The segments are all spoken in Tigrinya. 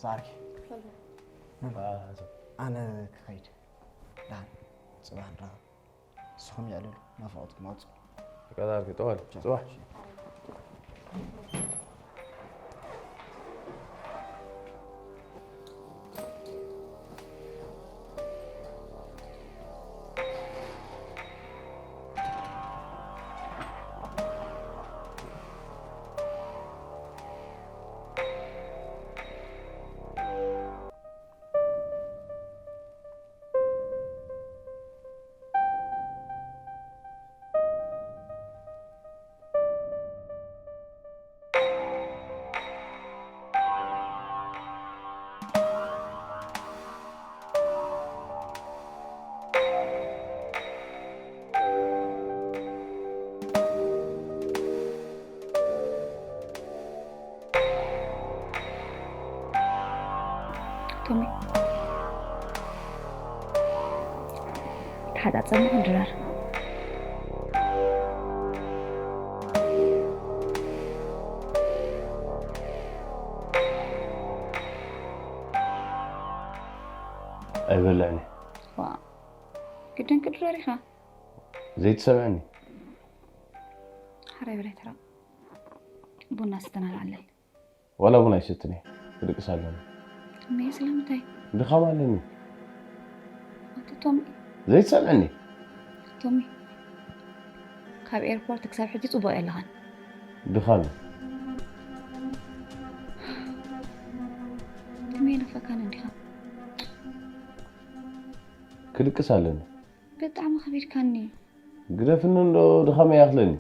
ሳርኪ፣ ኣነ ክኸይድ። ዳን፣ ጽባሕ ንራኸብ። ንስኹም የዕልሉ፣ ናፍቖትኩም ኣውጽኡ። ተቀጣርኪ፣ ጠዋል፣ ጽባሕ። ቶሚ፣ ተሓጻጸምና ድራር። ኣይበልዕን እየ። ዋ፣ ግድን ክድረር ኢኻ። ዘይትሰምዕኒ። ሓራይ በላይ ተራ ቡና ስተና ንዓለል። ዋላ ቡን ኣይሰትን እየ። ክድቅስ ኣለኒ። እመየ ስለምንታይ? ድኻም ኣለኒ። ኣቶ ቶሚ። ዘይትሰምዕኒ። ቶሚ፣ ካብ ኤርፖርት ክሳብ ሕጂ ጽቡቕ የለኻን። ድኻም እዩ። እመየ ናፈካን እንዲኻ። ክድቅስ ኣለኒ። ብጣዕሚ ከቢድካኒ። ግደፍኒ እንዶ ድኻመይ ይኣኽለኒ።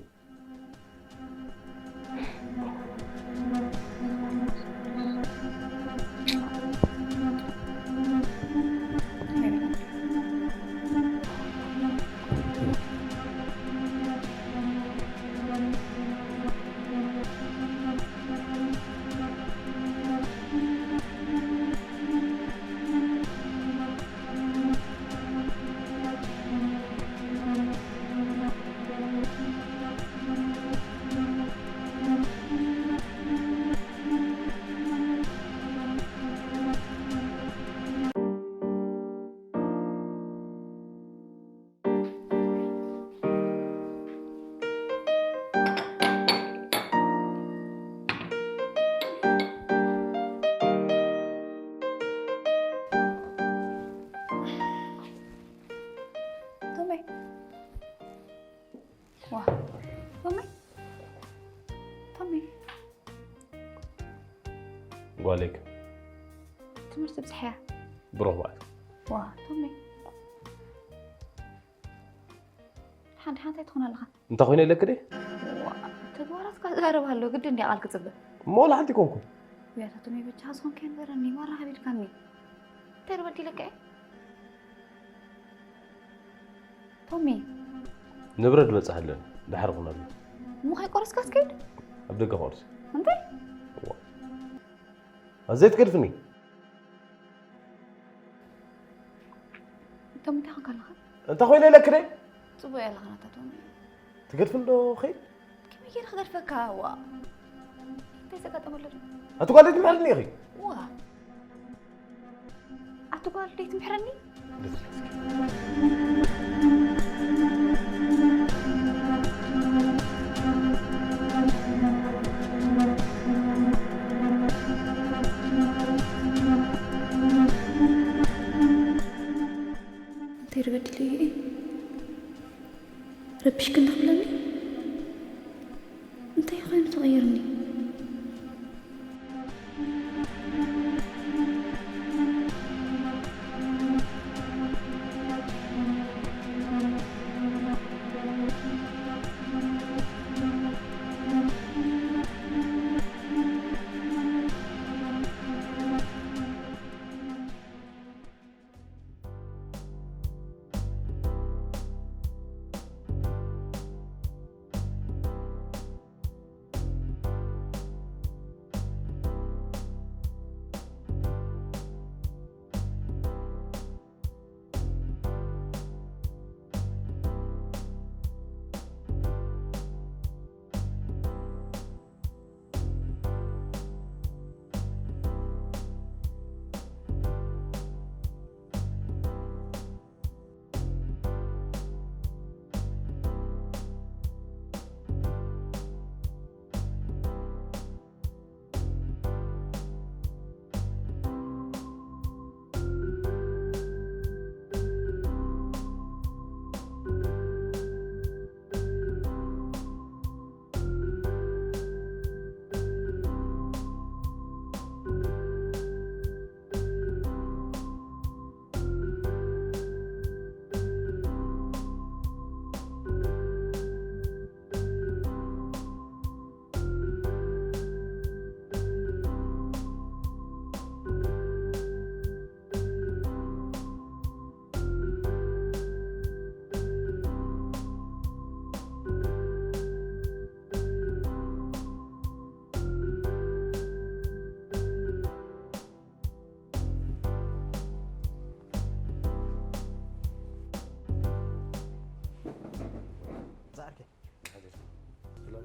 ቶሚ። ዋ። ቶሚ። ቶሚ። ጓለይ ከ? ትምህርቲ ብዝሕያ። ብሩኽ በዓል። ዋ፣ ቶሚ። ሓንቲ ሓንቲ ኣይትኾን ኣለኻ። እንታይ ኮይነ ኢለክ ድየ? ዋ፣ ተግባራትካ ዝዛረብ ኣሎ፣ ግድን ድያ ቃል ክጽበ? እሞ ወላ ሓንቲ ኣይኮንኩን። ያታ ቶሚ፣ በጃኻ ዝኾንካዮ ንገረኒ፣ ማራ ከቢድካኒ። እንታይ ዶ በዲለካ እየ? ቶሚ። ንብረት ዝበጽሕ ኣለኒ፣ ድሓር ኩነሉ። እሞ ከይቆረስካ ትከይድ? ኣብ ደገ ክቆርስ። እንታይ? ዋ። ኣዘይ ትገድፍኒ። ቶሚ፣ እንታይ ኾንካ ኣለኻ? እንታይ ኮይነ ኢለክ ድየ? ጽቡቕ እየ ኣለኻ ናታ ቶሚ። ትገድፍኒ ዶ ኸይድ? ከመይ ገይረ ክገድፈካ? ዋ። እንታይ ዘጋጠመ ኣሎ ድዩ? ኣቲ ጓል ትምሕርኒ ኢኺ። ዋ። ኣቲ ጓል ደይ ትምሕረኒ? እንታይ ዝበድል እዩ? ረቢሽክኒ ክብለኒ? እንታይ ኮይኑ ተቐይርኒ?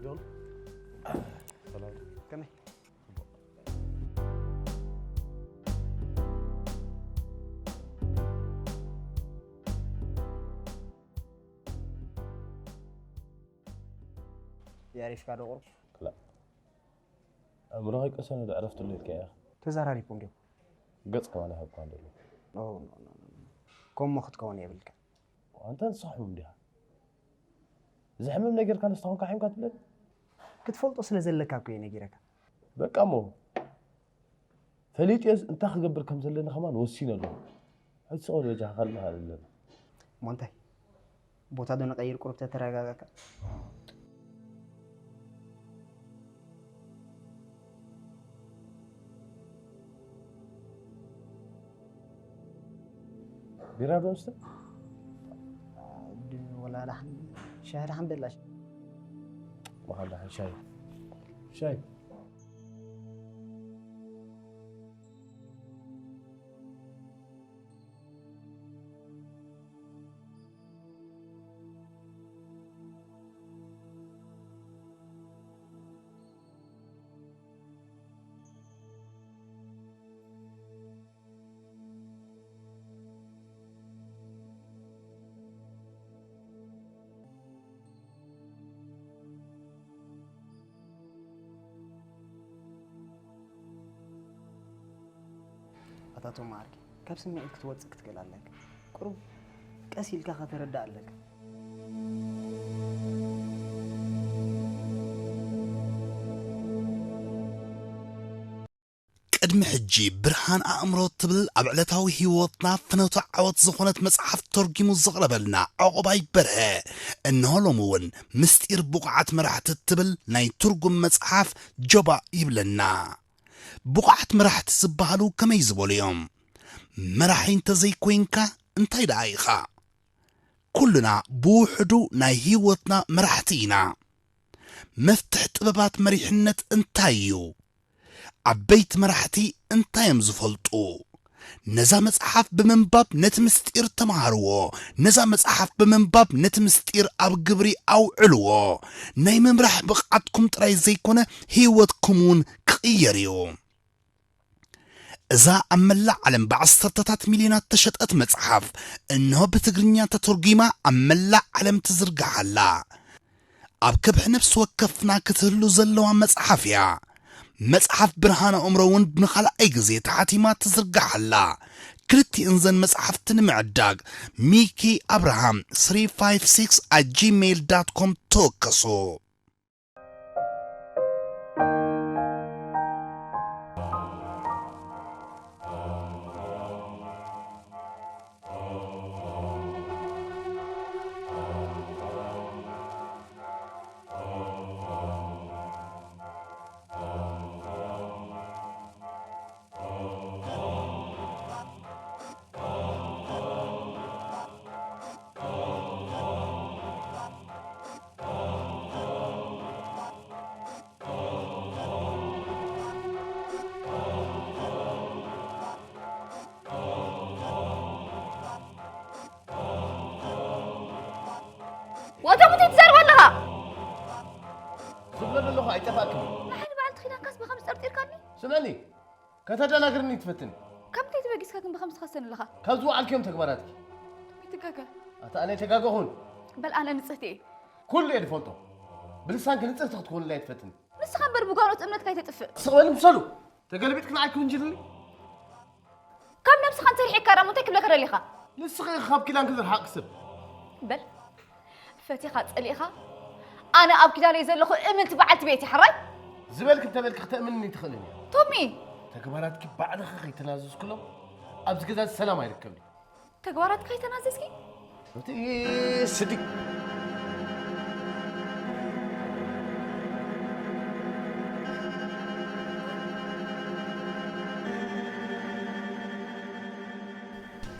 ጆን፣ ሰላም። ከመይ? የዕሪፍካ ዶ ቁሩብ? ክላእ። ኣእምሮኻ ይቀሰነ ዶ ዕረፍቲ ኣሎ ኢልካ ኢኻ? ተዘራሪብኩም ዲኹም? ገጽ ከማን ኣይሃብኳን ዘሎ። ኖ፣ ኖ፣ ኖ፣ ኖ። ከምኡ ክትከውን የብልካ። ኣንታ ንስኻ ሕሙም ዲኻ? እዚ ሕሙም ነጊርካ ንስኻ ኮንካ ሓሚምካ ትብለኒ? ክትፈልጦ ስለ ዘለካ እኮ እየ ነጊረካ። በቃ እሞ፣ ፈሊጥዮስ እንታይ ክገብር ከም ዘለኒ ከማን ወሲነ ኣለኹ። ኣይትስቐ ደረጃኻ ካልእ ኣለና። እሞ እንታይ? ቦታ ዶ ንቐይር ቁሩብ ተተረጋጋእካ? ቢራ ዶ ንስተ? ድ-፣ ወላ ደሓን ሻሂ ደሓን በላሽ። መኻን ደሓን ሻሂ። ሻሂ። ኣታ ቶም ዓርከይ፣ ካብ ስምዒት ክትወጽእ ክትክእል ኣለካ። ቁሩብ ቀስ ኢልካ ከተረዳእ ኣለካ። ቅድሚ ሕጂ ብርሃን ኣእምሮ ትብል ኣብ ዕለታዊ ህይወትና ፍኖተ ዓወት ዝኾነት መጽሓፍ ተርጒሙ ዘቕረበልና ዑቕባይ በርሀ፣ እንሆ ሎሚ እውን ምስጢር ብቑዓት መራሕቲ ትብል ናይ ትርጉም መጽሓፍ ጀባእ ይብለና። ብቑዓት መራሕቲ ዝበሃሉ ከመይ ዝበሉ እዮም? መራሒ እንተዘይኮይንካ እንታይ ደኣ ኢኻ? ኩልና ብውሕዱ ናይ ህይወትና መራሕቲ ኢና። መፍትሕ ጥበባት መሪሕነት እንታይ እዩ? ዓበይቲ መራሕቲ እንታይ እዮም ዝፈልጡ? ነዛ መጽሓፍ ብምንባብ ነቲ ምስጢር ተምሃርዎ። ነዛ መጽሓፍ ብምንባብ ነቲ ምስጢር ኣብ ግብሪ ኣውዕልዎ። ናይ ምምራሕ ብቕዓትኩም ጥራይ ዘይኮነ ህይወትኩም እውን ክቕየር እዩ። እዛ ኣብ መላእ ዓለም ብዓሰርተታት ሚልዮናት ተሸጠት መጽሓፍ፣ እንሆ ብትግርኛ ተተርጒማ ኣብ መላእ ዓለም ትዝርጋሕ ኣላ። ኣብ ከብሒ ነፍሲ ወከፍና ክትህሉ ዘለዋ መጽሓፍ እያ። መጽሓፍ ብርሃን ኣእምሮ እውን ንኻልኣይ ግዜ ተሓቲማ ትዝርጋሕ ኣላ። ክልቲእን ዘን መጽሓፍቲ ንምዕዳግ ሚኪ ኣብርሃም three five six at gmail dot com ተወከሱ። ወተኹቲ ትዛረብ ኣለኻ? ዝብሎ ዘለኹ ኣይጠፋእክን። ንዓይ ንበዓልቲ ኪዳንካስ ብኸምዚ ጠርጢርካኒ? ስምዕኒ፣ ከተደናግርኒ ትፈትን። ካብ ምንታይ ተበጊስካ ግን ብኸምዚ ትኸሰኒ ኣለኻ? ካብ ዝወዓልክዮም ተግባራትኪ። ይትጋገ። ኣታ ኣነ ኣይተጋገኹን። በል ኣነ ንጽህቲ እየ። ኩሉ እየ ዝፈልጦ። ብልሳንኪ ንጽህቲ ክትኮንላ እየ ትፈትን። ንስኻ እምበር ብጓኖት እምነትካ ኣይተጥፍእ። ስቕ በል ምሰሉ። ተገልቢጥኪ ንዓይ ክውንጅልኒ? ካብ ነብስኻ እንተርሒቕካ ደኣ እንታይ ክብለካ ደሊኻ? ንስኺ ኢኺ ካብ ኪዳንኪ ዝረሓቕኪ ሰብ። በል፣ ፈቲኻ ጸሊእኻ፣ ኣነ ኣብ ኪዳነይ ዘለኹ እምንቲ በዓልቲ ቤት እየ፣ ሕራይ? ዝበልኪ እንተበልኪ ክተእምንኒ ትኽእልን እያ። ቶሚ! ተግባራትኪ ባዕልኺ ከይተናዘዝክሎም ኣብዚ ገዛ እዚ ሰላም ኣይርከብን እዩ። ተግባራትካ ኣይተናዘዝኪ? እቲ ስዲ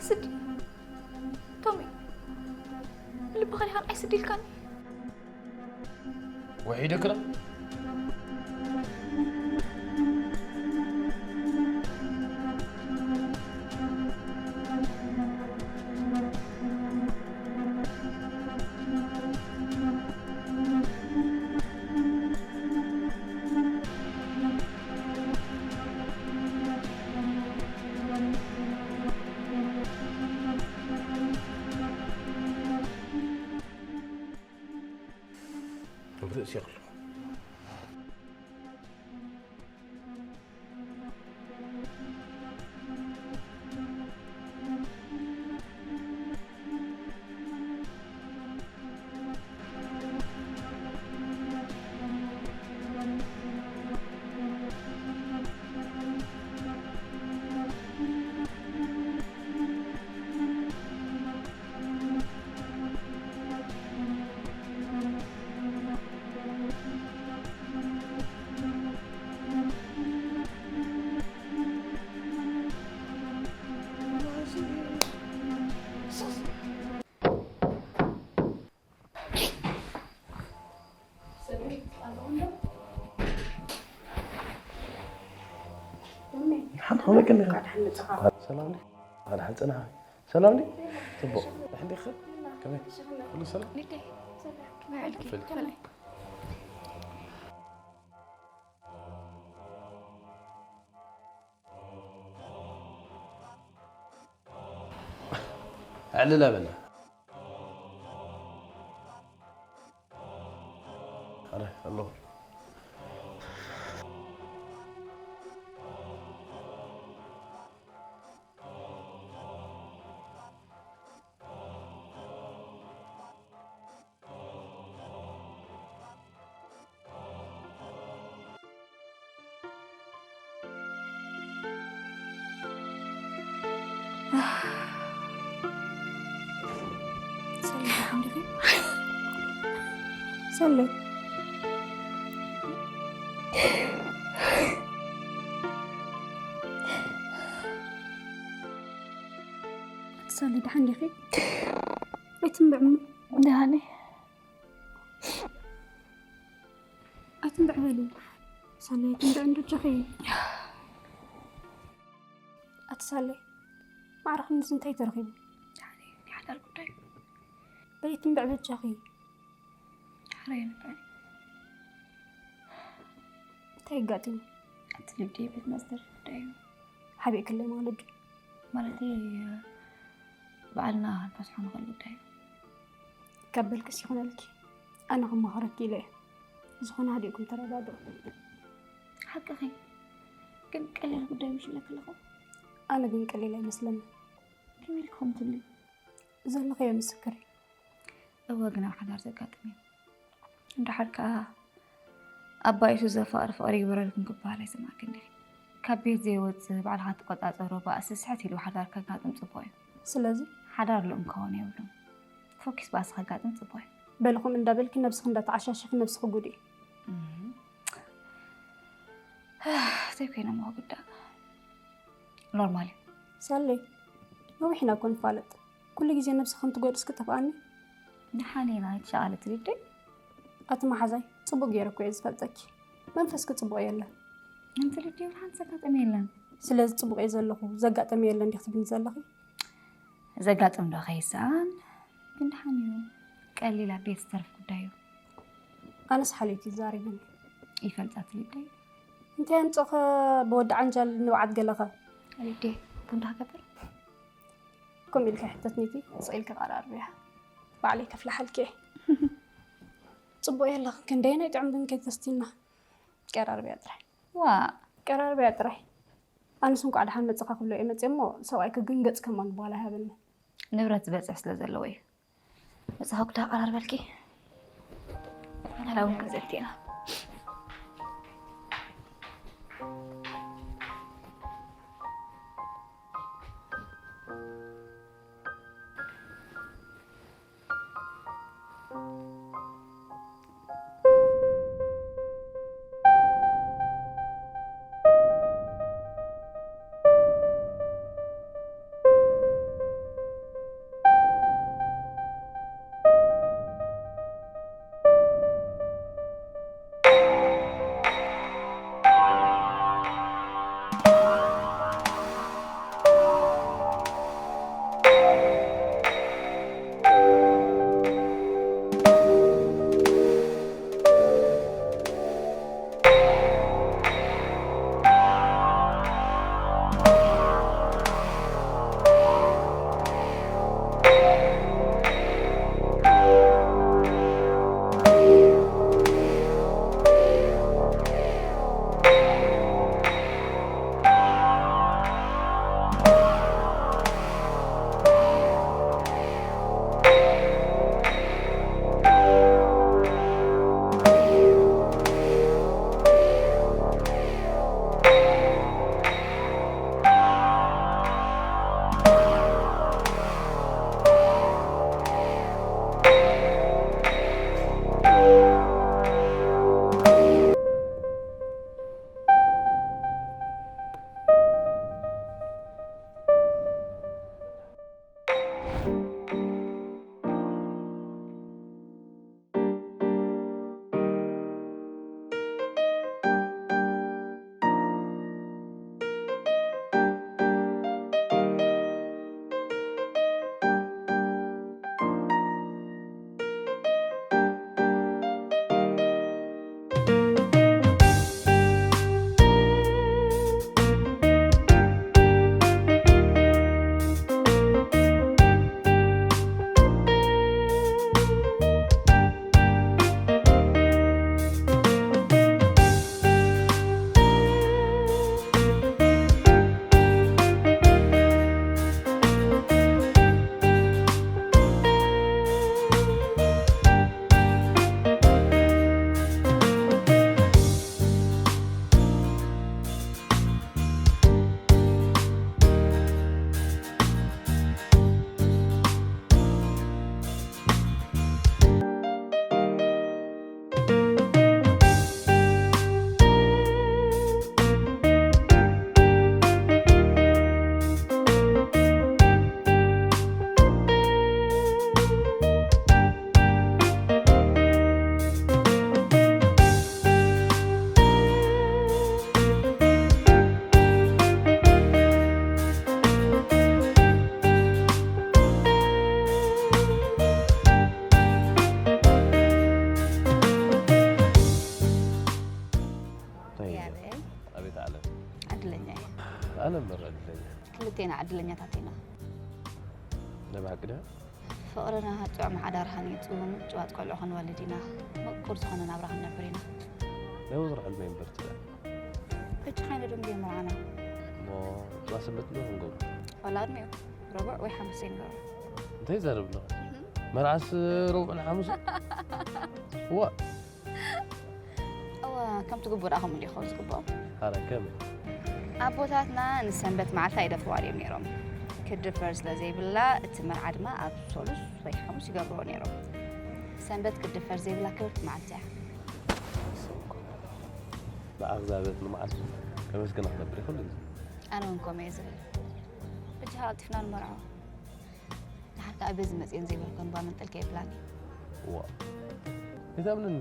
ስዲ፣ ቶሚ፣ ልብኻ ዲኻ ንዓይ ስዲ ኢልካኒ? ውሒደክላ። ርእሲ ይኽሉ። ሓንቲ ኾነ ግን ሰላም ዲ ኣድሓን ጽና ሰላም ዲ ጽቡቕ ድሕን ዲኸ ከመይ ኩሉ ሰላም ዕልል ኣበላ ኣረ ኣለኹ ሰለ ሰለ ደሓን ዲኺ? ኣይትንብዕሞ። ደሃነ ኣይትንብዕ በሊ። ሰለ ኣይትንብዕ እንዶ ጀኺ። ኣቲ ሳለይ ማዕረ ክንድዚ እንታይ ተረኺቡ? ናይ ሓዳር ጉዳይ እዩ። በይትንብዕ በጃኺ። ሓራይ ንብዕ። እንታይ ኣጋጢሙ? ኣቲ ልብዲ ቤት ማስተር ጉዳይ እዩ። ሓቢእክለይ ማለት ድዩ? ማለተይ በዓልና ክንፈትሖ ንኽእል ጉዳይ እዩ። ካብ በልክስ ይኹነልኪ። ኣነ ክመኻረኪ ኢለ እየ። ዝኾነ ሃዲእኩም ተረዳድኡ። ሓቅኺ ግን ቀሊል ጉዳይ መሲለኪ ኣለኹ። ኣነ ግን ቀሊል ኣይመስለንን። ከመይ ኢልኪ ከምኡ ትብሊ? ዘለኽዮ ምስክር እዩ። እወ ግን ኣብ ሓዳር ዘጋጥም እዩ። እንድሓር ከኣ ኣባይቱ ዘፋቕር ፍቕሪ ይግበረልኩም ክበሃል ኣይሰማዕክን ዲኺ? ካብ ቤት ዘይወጽእ ባዕልኻ ትቆጻጸሮ ባእሲ ስሕት ኢሉ ሓዳር ከጋጥም ጽቡቕ እዩ። ስለዚ ሓዳር ልኡም ክኸውን የብሉን። ፎኪስ ባእሲ ከጋጥም ጽቡቕ እዩ። በሊ ከምኡ እንዳበልኪ ነብስኺ እንዳተዓሻሸኺ ነብስኺ ጉድኢ። እህ። ዘይኮይነ እሞ ክጉዳእ ኖርማል እዩ። ሳለይ ነዊሕ ኢና እኮ ንፋለጥ። ኩሉ ግዜ ነብስኺ ከም ትጎድእስ ክጠፍኣኒ? ደሓን ኢና ኣይትሸቓሊ ትልደይ። ኣቲ መሓዛይ ጽቡቕ ገይረ እኮ እየ ዝፈልጠኪ። መንፈስኪ ጽቡቕ የለን። ኣንቲ ልደይ ሓንቲ ዘጋጠመ የለን። ስለዚ ጽቡቕ እየ ዘለኹ ዘጋጠመ የለን ዲኺ ትብልኒ ዘለኺ? ዘጋጥም ዶ ከይስኣን ግን ደሓን እዩ። ቀሊል ኣብ ቤት ዝተርፍ ጉዳይ እዩ። ኣነስ ሓልዮት እዩ ዛሪብኒ። ይፈልጣ ትልደይ። እንታይ ኣምጾኸ ብወዲ ዓንጃል ንብዓት ገለኸ? ልደይ ቡንዳ ክገብር? ከምኡ ኢልካ ሕተትኒቲ ስቕ ኢልካ ቀራርብያ። ባዕለይ ከፍልሓልኪ እየ። ጽቡቕ የለኽን ክንደየናይ ጥዑም ግን ከይተስቲና። ቀራርብያ ጥራይ። ዋ ቀራርብያ ጥራይ። ኣነስ እንኳዕ ደሓን መጽኻ ክብሎ እየ መጽየ እሞ ሰብኣይኪ ግን ገጽ ከማን በኋላ ይሃበኒ። ንብረት ዝበጽሕ ስለ ዘለዎ እዩ። መጽኻ ኩዳ ቀራርበልኪ። ሓራ እውን ክንዘግቲ ኢና። ኣነ እምበር ዕድለኛ። ክልቴና ዕድለኛታት ኢና። ናይ ብሓቂ ድያ? ፍቕርና ጥዑም ሓዳር ሃኒጹ ምጭዋት ቆልዑ ክንወልድ ኢና። ምቁር ዝኾነ ናብራ ክንነብር ኢና። ናይ ወትሩ ሕልመይ እምበር ትዳ። ሕጂ ካይነ ደንጉ የምርዓና። እሞ ጽባሕ ሰንበት ዶ ክንገብሮ? ዋላ ቅድሚኡ ረቡዕ ወይ ሓሙስ ዘይንገብሮ። እንታይ ይዛረብ ኣለኹ? መርዓስ ረቡዕን ሓሙስ? ዋ እወ ከምቲ ግቡእ ደኣ ከምኡ እንዲ ክኸውን ዝግብኦም። ሓራ ከመይ? ኣቦታትና ንሰንበት መዓልቲ ኣይደፍርዋ ድዮም ነይሮም። ክድፈር ስለ ዘይብላ እቲ መርዓ ድማ ኣብ ሶሉስ ወይ ሓሙስ ይገብርዎ ነይሮም። ሰንበት ክድፈር ዘይብላ ክብርቲ መዓልቲ እያ። ንኣግዛብሔር ንመዓልቱ ከመስግና ክነብር ይኽእል እዩ። ኣነ እውን ከምኡ እየ ዝብል። ሕጂ ሃልጢፍና ንመርዖ። ንሓርካ ኣብ በዚ መፅእን ዘይበልኮን ባ መንጠልከ የብላኒ። ዋ ይታምንን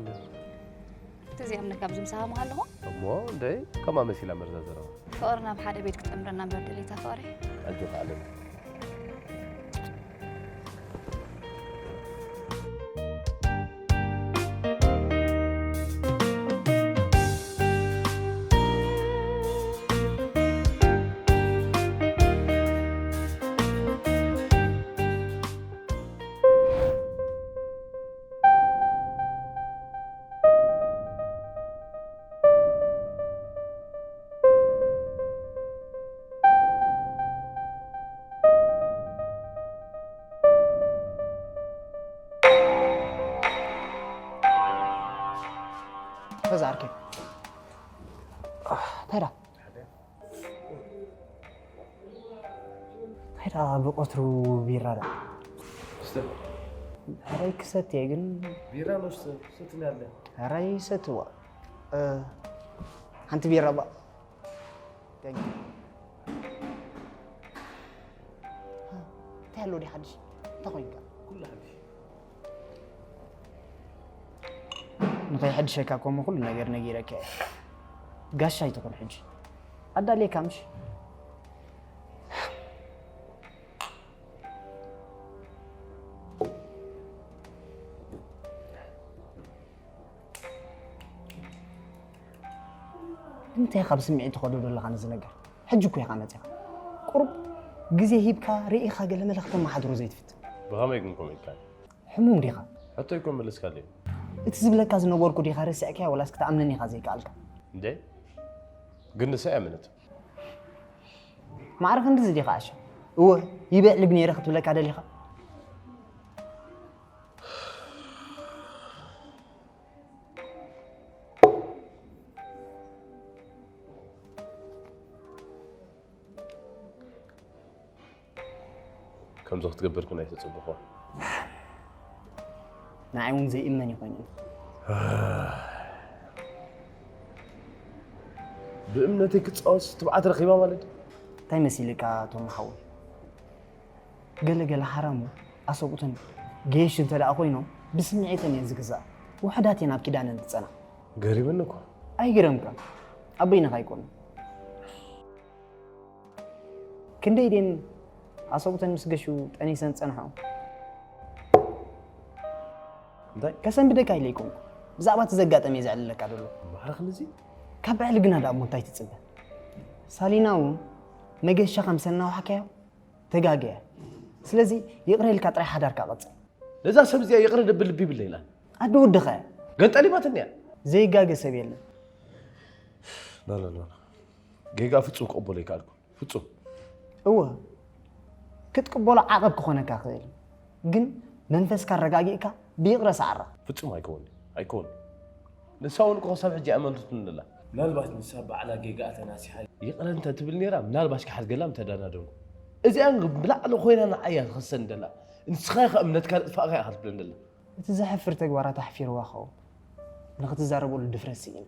እቲ ዘይኣምነካ ኣብዚ ምሳኻ ምሃለኹ። እሞ እንደይ ከምኣ መሲላ መርዛ ዘረባ ፍቕሪ ናብ ሓደ ቤት ክጥምረና እምበር ድሌታ ፍቕሪ። ኣጆኻ ኣለና። ተዛርኪ ታዳ ታዳ ብቆትሩ ቢራ ዳ እስተ ራይ ክሰት እየ ግን ቢራ ነው እስተ ስትል ያለ ራይ ሰትዋ ሓንቲ ቢራ ባ እንታይ ኣሎ ዲ ሓድሽ እንታይ ኮይንካ ኩሉ ሓድሽ ንኸይሐድሸካ ከምኡ ኩሉ ነገር ነጊረካ እየ ጋሻ ኣይትኹን ሕጂ ኣዳልየካ ምሽ እንታይ ካብ ስምዒት ትኸዶ ዘለኻ ነዚ ነገር ሕጂ እኮ ኢኻ መፂኻ ቁሩብ ግዜ ሂብካ ርኢኻ ገለ መለ ክተመሓድሮ ዘይትፍትን ብኸመይ ግን ከምኡ ኢልካ ሕሙም ዲኻ ሕቶ ይኮን መለስካለይ እቲ ዝብለካ ዝነበርኩ ዲኻ ረሲዕካዮ ወላስ ክትኣምነኒ ኢኻ ዘይከኣልካ እንደ ግን ንሳ ያመነት ማዕረ ክንድዚ ዲኻ ኣሸ እወ ይብዕልግ ነይረ ክትብለካ ደሊኻ ከምዚ ክትገብር ግን ኣይተፅብኾ ንዓይ እውን ዘይእመን ይኾይኑ ብእምነተይ ክፃወት ትብዓት ረኺባ ማለት እንታይ መሲልካ ቶም ሓወይ ገለ ገለ ሓራሙ ኣሰብኡትን ገየሽ እንተ ደኣ ኮይኖም ብስምዒተን እየን ዝግዛእ ውሕዳት እየን ኣብ ኪዳነን ዝፀና ገሪምኒ እኮ ኣይግረምካ ኣበይንኻ ኣይኮኑን ክንደይ ድን ኣሰብኡተን ምስ ገሹ ጠኒሰን ዝፀንሖ እንታይ ከሰንብደካ ኢለ ይኮንኩ ብዛዕባ እቲ ዘጋጠመ እየ ዘዕልለካ ዘሎ ማዕረ ክንዚ ካብ ብዕልግና ደኣ እሞ እንታይ ትፅበ ሳሊና እውን መገሻ ከም ሰናውሓካዮ ተጋገያ ስለዚ ይቕረ ኢልካ ጥራይ ሓዳርካ ቀፅል ነዛ ሰብ እዚኣ ይቕረ ደብል ልቢ ይብለ ኢላ ኣደ ወድኻ እያ ገንጠሊባትኒ እያ ዘይጋገ ሰብ የለን ላላላ ጌጋ ፍጹም ክቕበሎ ይከኣልኩ ፍጹም እወ ክትቅበሎ ዓቐብ ክኾነካ ክእል እዩ። ግን መንፈስካ ኣረጋጊእካ ብይቕረ ሰዓራ ፍጹም ኣይከውን ኣይከውን ንሳ እውን እኮ ክሳብ ሕጂ ኣመንትትኒ ኣላ ምናልባት ንሳ ባዕላ ጌጋኣ ተናሲሓ ይቕረ እንተ ትብል ነይራ ምናልባሽ ክሓድገላ ምተዳናደንኩ እዚኣ ብላዕሊ ኮይና ንዓያ ትኸሰን ደላ ንስኻ ኢኻ እምነትካ ዝጥፋእካ ኢኻ ትብለን ደላ እቲ ዘሕፍር ተግባራት ኣሕፊርዋ ኸውን ንክትዛረበሉ ድፍረት ስኢና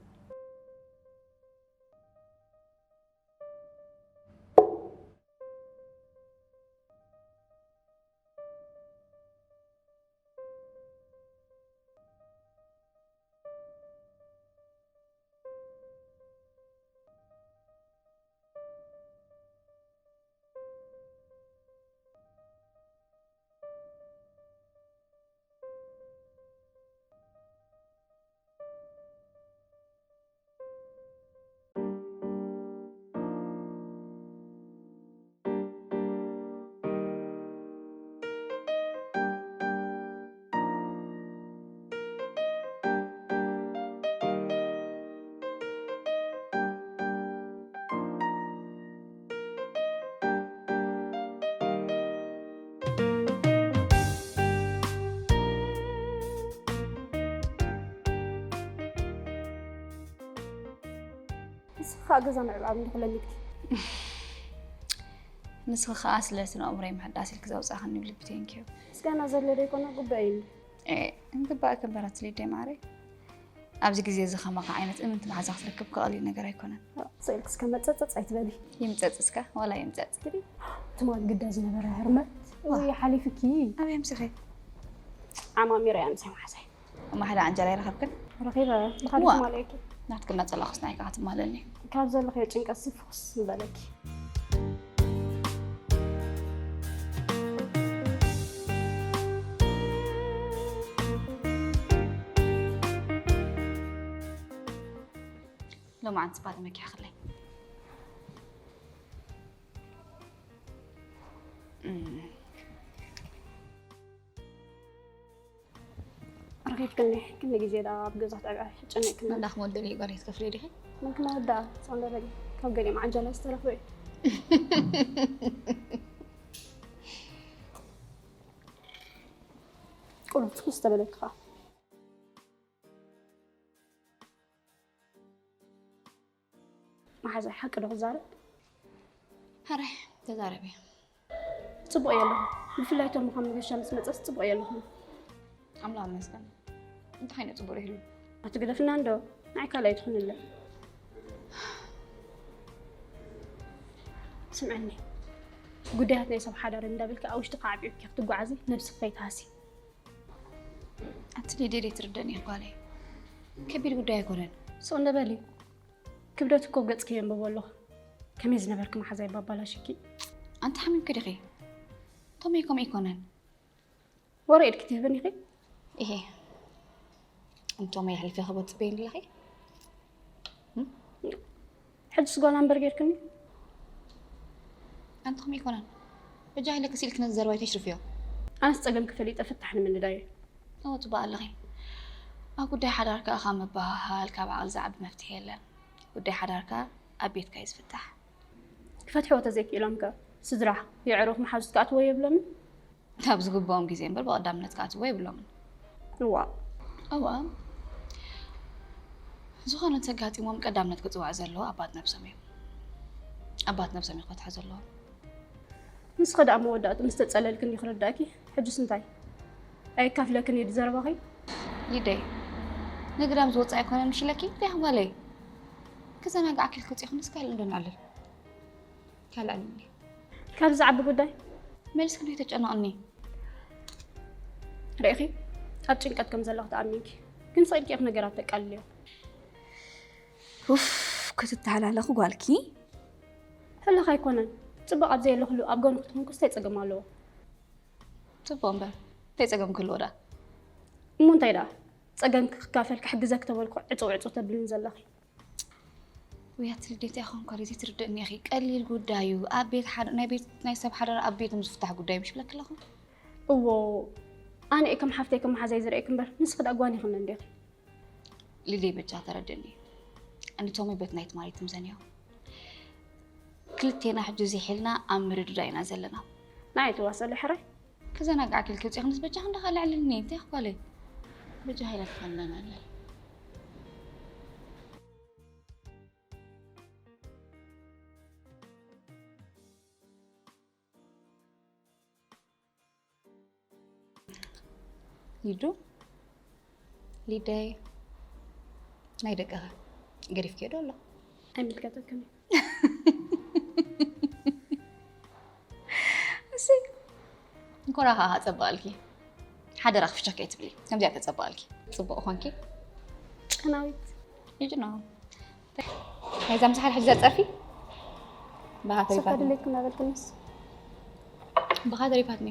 ንስኺ ከዓ ገዛ ምዕባብ እንዲኹ ለሚድኪ። ንስኺ ከዓ ስለ ስነ ኣእምሮይ ምሕዳስ ኢልኪ ዘውፃእኽኒ ብልቢ ቴንኪዩ። ምስጋና ዘለ ዶ ይኮነ ጉባኤ እዩ። እንግባእ ከበራት ሊደይ ማረይ። ኣብዚ ግዜ እዚ ከማኻ ዓይነት እምንቲ መሓዛ ክትረክብ ከቐሊል ነገር ኣይኮነን። ስእልክ እስከ መጸጸጽ ኣይትበሊ። ይምጸጽ እስከ ዋላ ይምጸጽ። ትሪ ትማል ግዳ ዝነበረ ህርመት ወይ ሓሊፍኪ። ኣበይ ምስኺ? ዓማሚረ እያ ምሳይ መሓዛይ። እማ ሓደ ዓንጀላ ይረኸብክን? ረኺበ። ብኻልእ ዋ። ትማል እየኪ። ናትክና ጸላኹስ ናይ ከዓ ትማለኒ። ካብ ዘለኽዮ ጭንቀት ስፍኹስ ንበለኪ። ሎማዓንቲ ስፓ ተመኪሕክለይ። እም። ረኺብክኒ፣ ክንዲ ግዜ ደኣ ኣብ ገዛ ትዕብያ፣ ጨኒቕክኒ። እንዳ ክመወደሊ ጓል ክትከፍሊ ዲኺ? መን ክመወዳ፣ ሰንደበሊ፣ ካብ ገሊኦም ዓንጀላ ዝተረኽበ እዩ። ቁሩብ ትኩስ ተበለኪ ኸኣ። መሓዛይ ሓቂ ዶ ክዛረብ? ሕራይ ተዛረቢ። ጽቡቕ እየ ኣለኹ። ብፍላይ ቶም ከም መገሻ ምስ መጸስ ጽቡቕ እየ ኣለኹ። ኣምላኽ ይመስገን። እንታይ ዓይነት ጽቡቕ ይህሉ? ኣቲ ግደፍና እንዶ፣ ንዓይ ካልኣይ ትኹንለ። ስምዐኒ፣ ጉዳያት ናይ ሰብ ሓዳር እንዳበልኪ ኣብ ውሽጥኻ ዓቢዑኪ ክትጓዓዚ ነብስኺ ከይትሃሲ። ኣቲ ሊድያ ደይትርደእኒ ኢኺ ጓለይ። ከቢድ ጉዳይ ኣይኮነን። ስቕ እንደ በሊ። ክብደት እኮ ገጽኪ የንብቦ ኣለኹ። ከመይ ዝነበርኪ መሓዛይ ባባላሽኪ። ኣንቲ ሓሚምኪ ዲኺ? ቶመይ ከምኡ ኣይኮነን። ወረ ኢድኪ ትህብኒ ኢኺ? ኢሄ። እንቶመይ ኣሕሊፈ ክህቦ ትጽበይኒ ኣለኺ? እም? ሕጅስ ጓል ኣምበር ጌርክኒ? ኣንቲ ከምኡ ኣይኮነን። በጃ ኢለኪ ስኢልኪ ነዚ ዘረባይ ተሽርፍዮ። ኣነስ ጸገምኪ ፈሊጠ ፍታሕ ንምንዳይ እየ። እወ፣ ጽቡቕ ኣለኺ። ኣብ ጉዳይ ሓዳር ከኣ ካብ ምብህሃል፣ ካብ ዓቕሊ ዝዓቢ መፍትሒ የለን። ጉዳይ ሓዳር ከኣ ኣብ ቤትካ እዩ ዝፍታሕ። ክፈትሕዎ ተዘይክኢሎም ከ? ስድራ፣ የዕሩኽ፣ መሓዙት ክኣትዎ የብሎምን? ኣብ ዝግብኦም ግዜ እምበር ብቐዳምነት ክኣትዎ የብሎምን። እዋ። እዋ። ዝኾነ እንተጋጢሞም ቀዳምነት ክጽዋዕ ዘለዎ ኣባት ነብሶም እዮም። ኣባት ነብሶም እዮም ክፈትሖ ዘለዎም። ንስኺ ደኣ መወዳእቱ ምስ ተጸለልኪ እንዲ ክርዳእኪ፣ ሕጅስ እንታይ? ኣየካፍለክን እዩ ዘረባኺ? ሊደይ፣ ንግዳም ዝወጽእ ኣይኮነን ምሽ ኢለኪ? እንታይ ጓለይ? ክዘናግዓኪ ኢልኪ ወጺእኺ ምስ ካልእ እንዶ ንዕልል። ካልእ ኣለኒ። ካብ ዝዓቢ ጉዳይ? መልስኪ እንታይ ተጨነቕኒ? ርኢኺ፣ ኣብ ጭንቀት ከም ዘለኹ ተኣሚንኪ። ግን ስቕ ኢልኪ ኢኺ ነገራት ተቃልልዮ። ኡፍ፣ ክትተሃላለኺ ጓልኪ? ህልኽ ኣይኮነን። ጽቡቕ ኣብ ዘየለኽሉ ኣብ ጎንኺ ትኾንኩስ እንታይ ጸገም ኣለዎ? ጽቡቕ እምበር፣ እንታይ ጸገም ክህልዎ ደኣ? እሞ እንታይ ደኣ? ጸገምኪ ክካፈል ክሕግዘኪ ተበልኩ ዕጽው ዕጽው ተብልኒ ዘለኺ። ውይ ኣቲ ልደት፣ ኢኺ እኳ ዘይትርድእኒ ኢኺ። ቀሊል ጉዳይ እዩ። ኣብ ቤት ሓድ-፣ ናይ ቤት፣ ናይ ሰብ ሓዳር ኣብ ቤቶም ዝፍታሕ ጉዳይ ምሽ ብለኪ ኣለኹ። እዎ፣ ኣነ እየ ከም ሓፍተይ ከም መሓዛይ ዝርእየኪ እምበር፣ ንስኺ ደኣ ጓኒ ይኹን እንዲኺ። ሊሊ በጃ ተረድእኒ። ኣንቶሚ ቤት ናይ ትማሊ ትምዘንዮ። ክልቴና ሕጂ እዚ ሒልና ኣብ ምርድዳእ ኢና ዘለና። ንዓይ ትዋሰለ ሕራይ። ክዘናጋዕኪ ኢልኪ ውፅእ ክንስ በጃ ክንዳኻ ልዕልኒ፣ እንታይ ክኳለይ? በጃ ሃይላ ክኸለና ኣለ። ሊዱ፣ ሊደይ፣ ናይ ደቅኻ ገዲፍክዮ ዶ ኣሎ? ኣይምልከተክን እዩ። እሺ፣ እንኮራ ኸዓ ከጸብቐልኪ። ሓደራ ክፍሸክ ኣይትብሊ። ከምዚኣ ከጸብቐልኪ። ጽቡቕ ኾንኪ። ጨናዊት። ሊዱ ነው። ናይዛ ምሳሕ ሕጂ ዘጸርፊ? ብኻ ተሪፋትኒ። ድሌትኩም ነበልክንስ? ብኻ ተሪፋትኒ።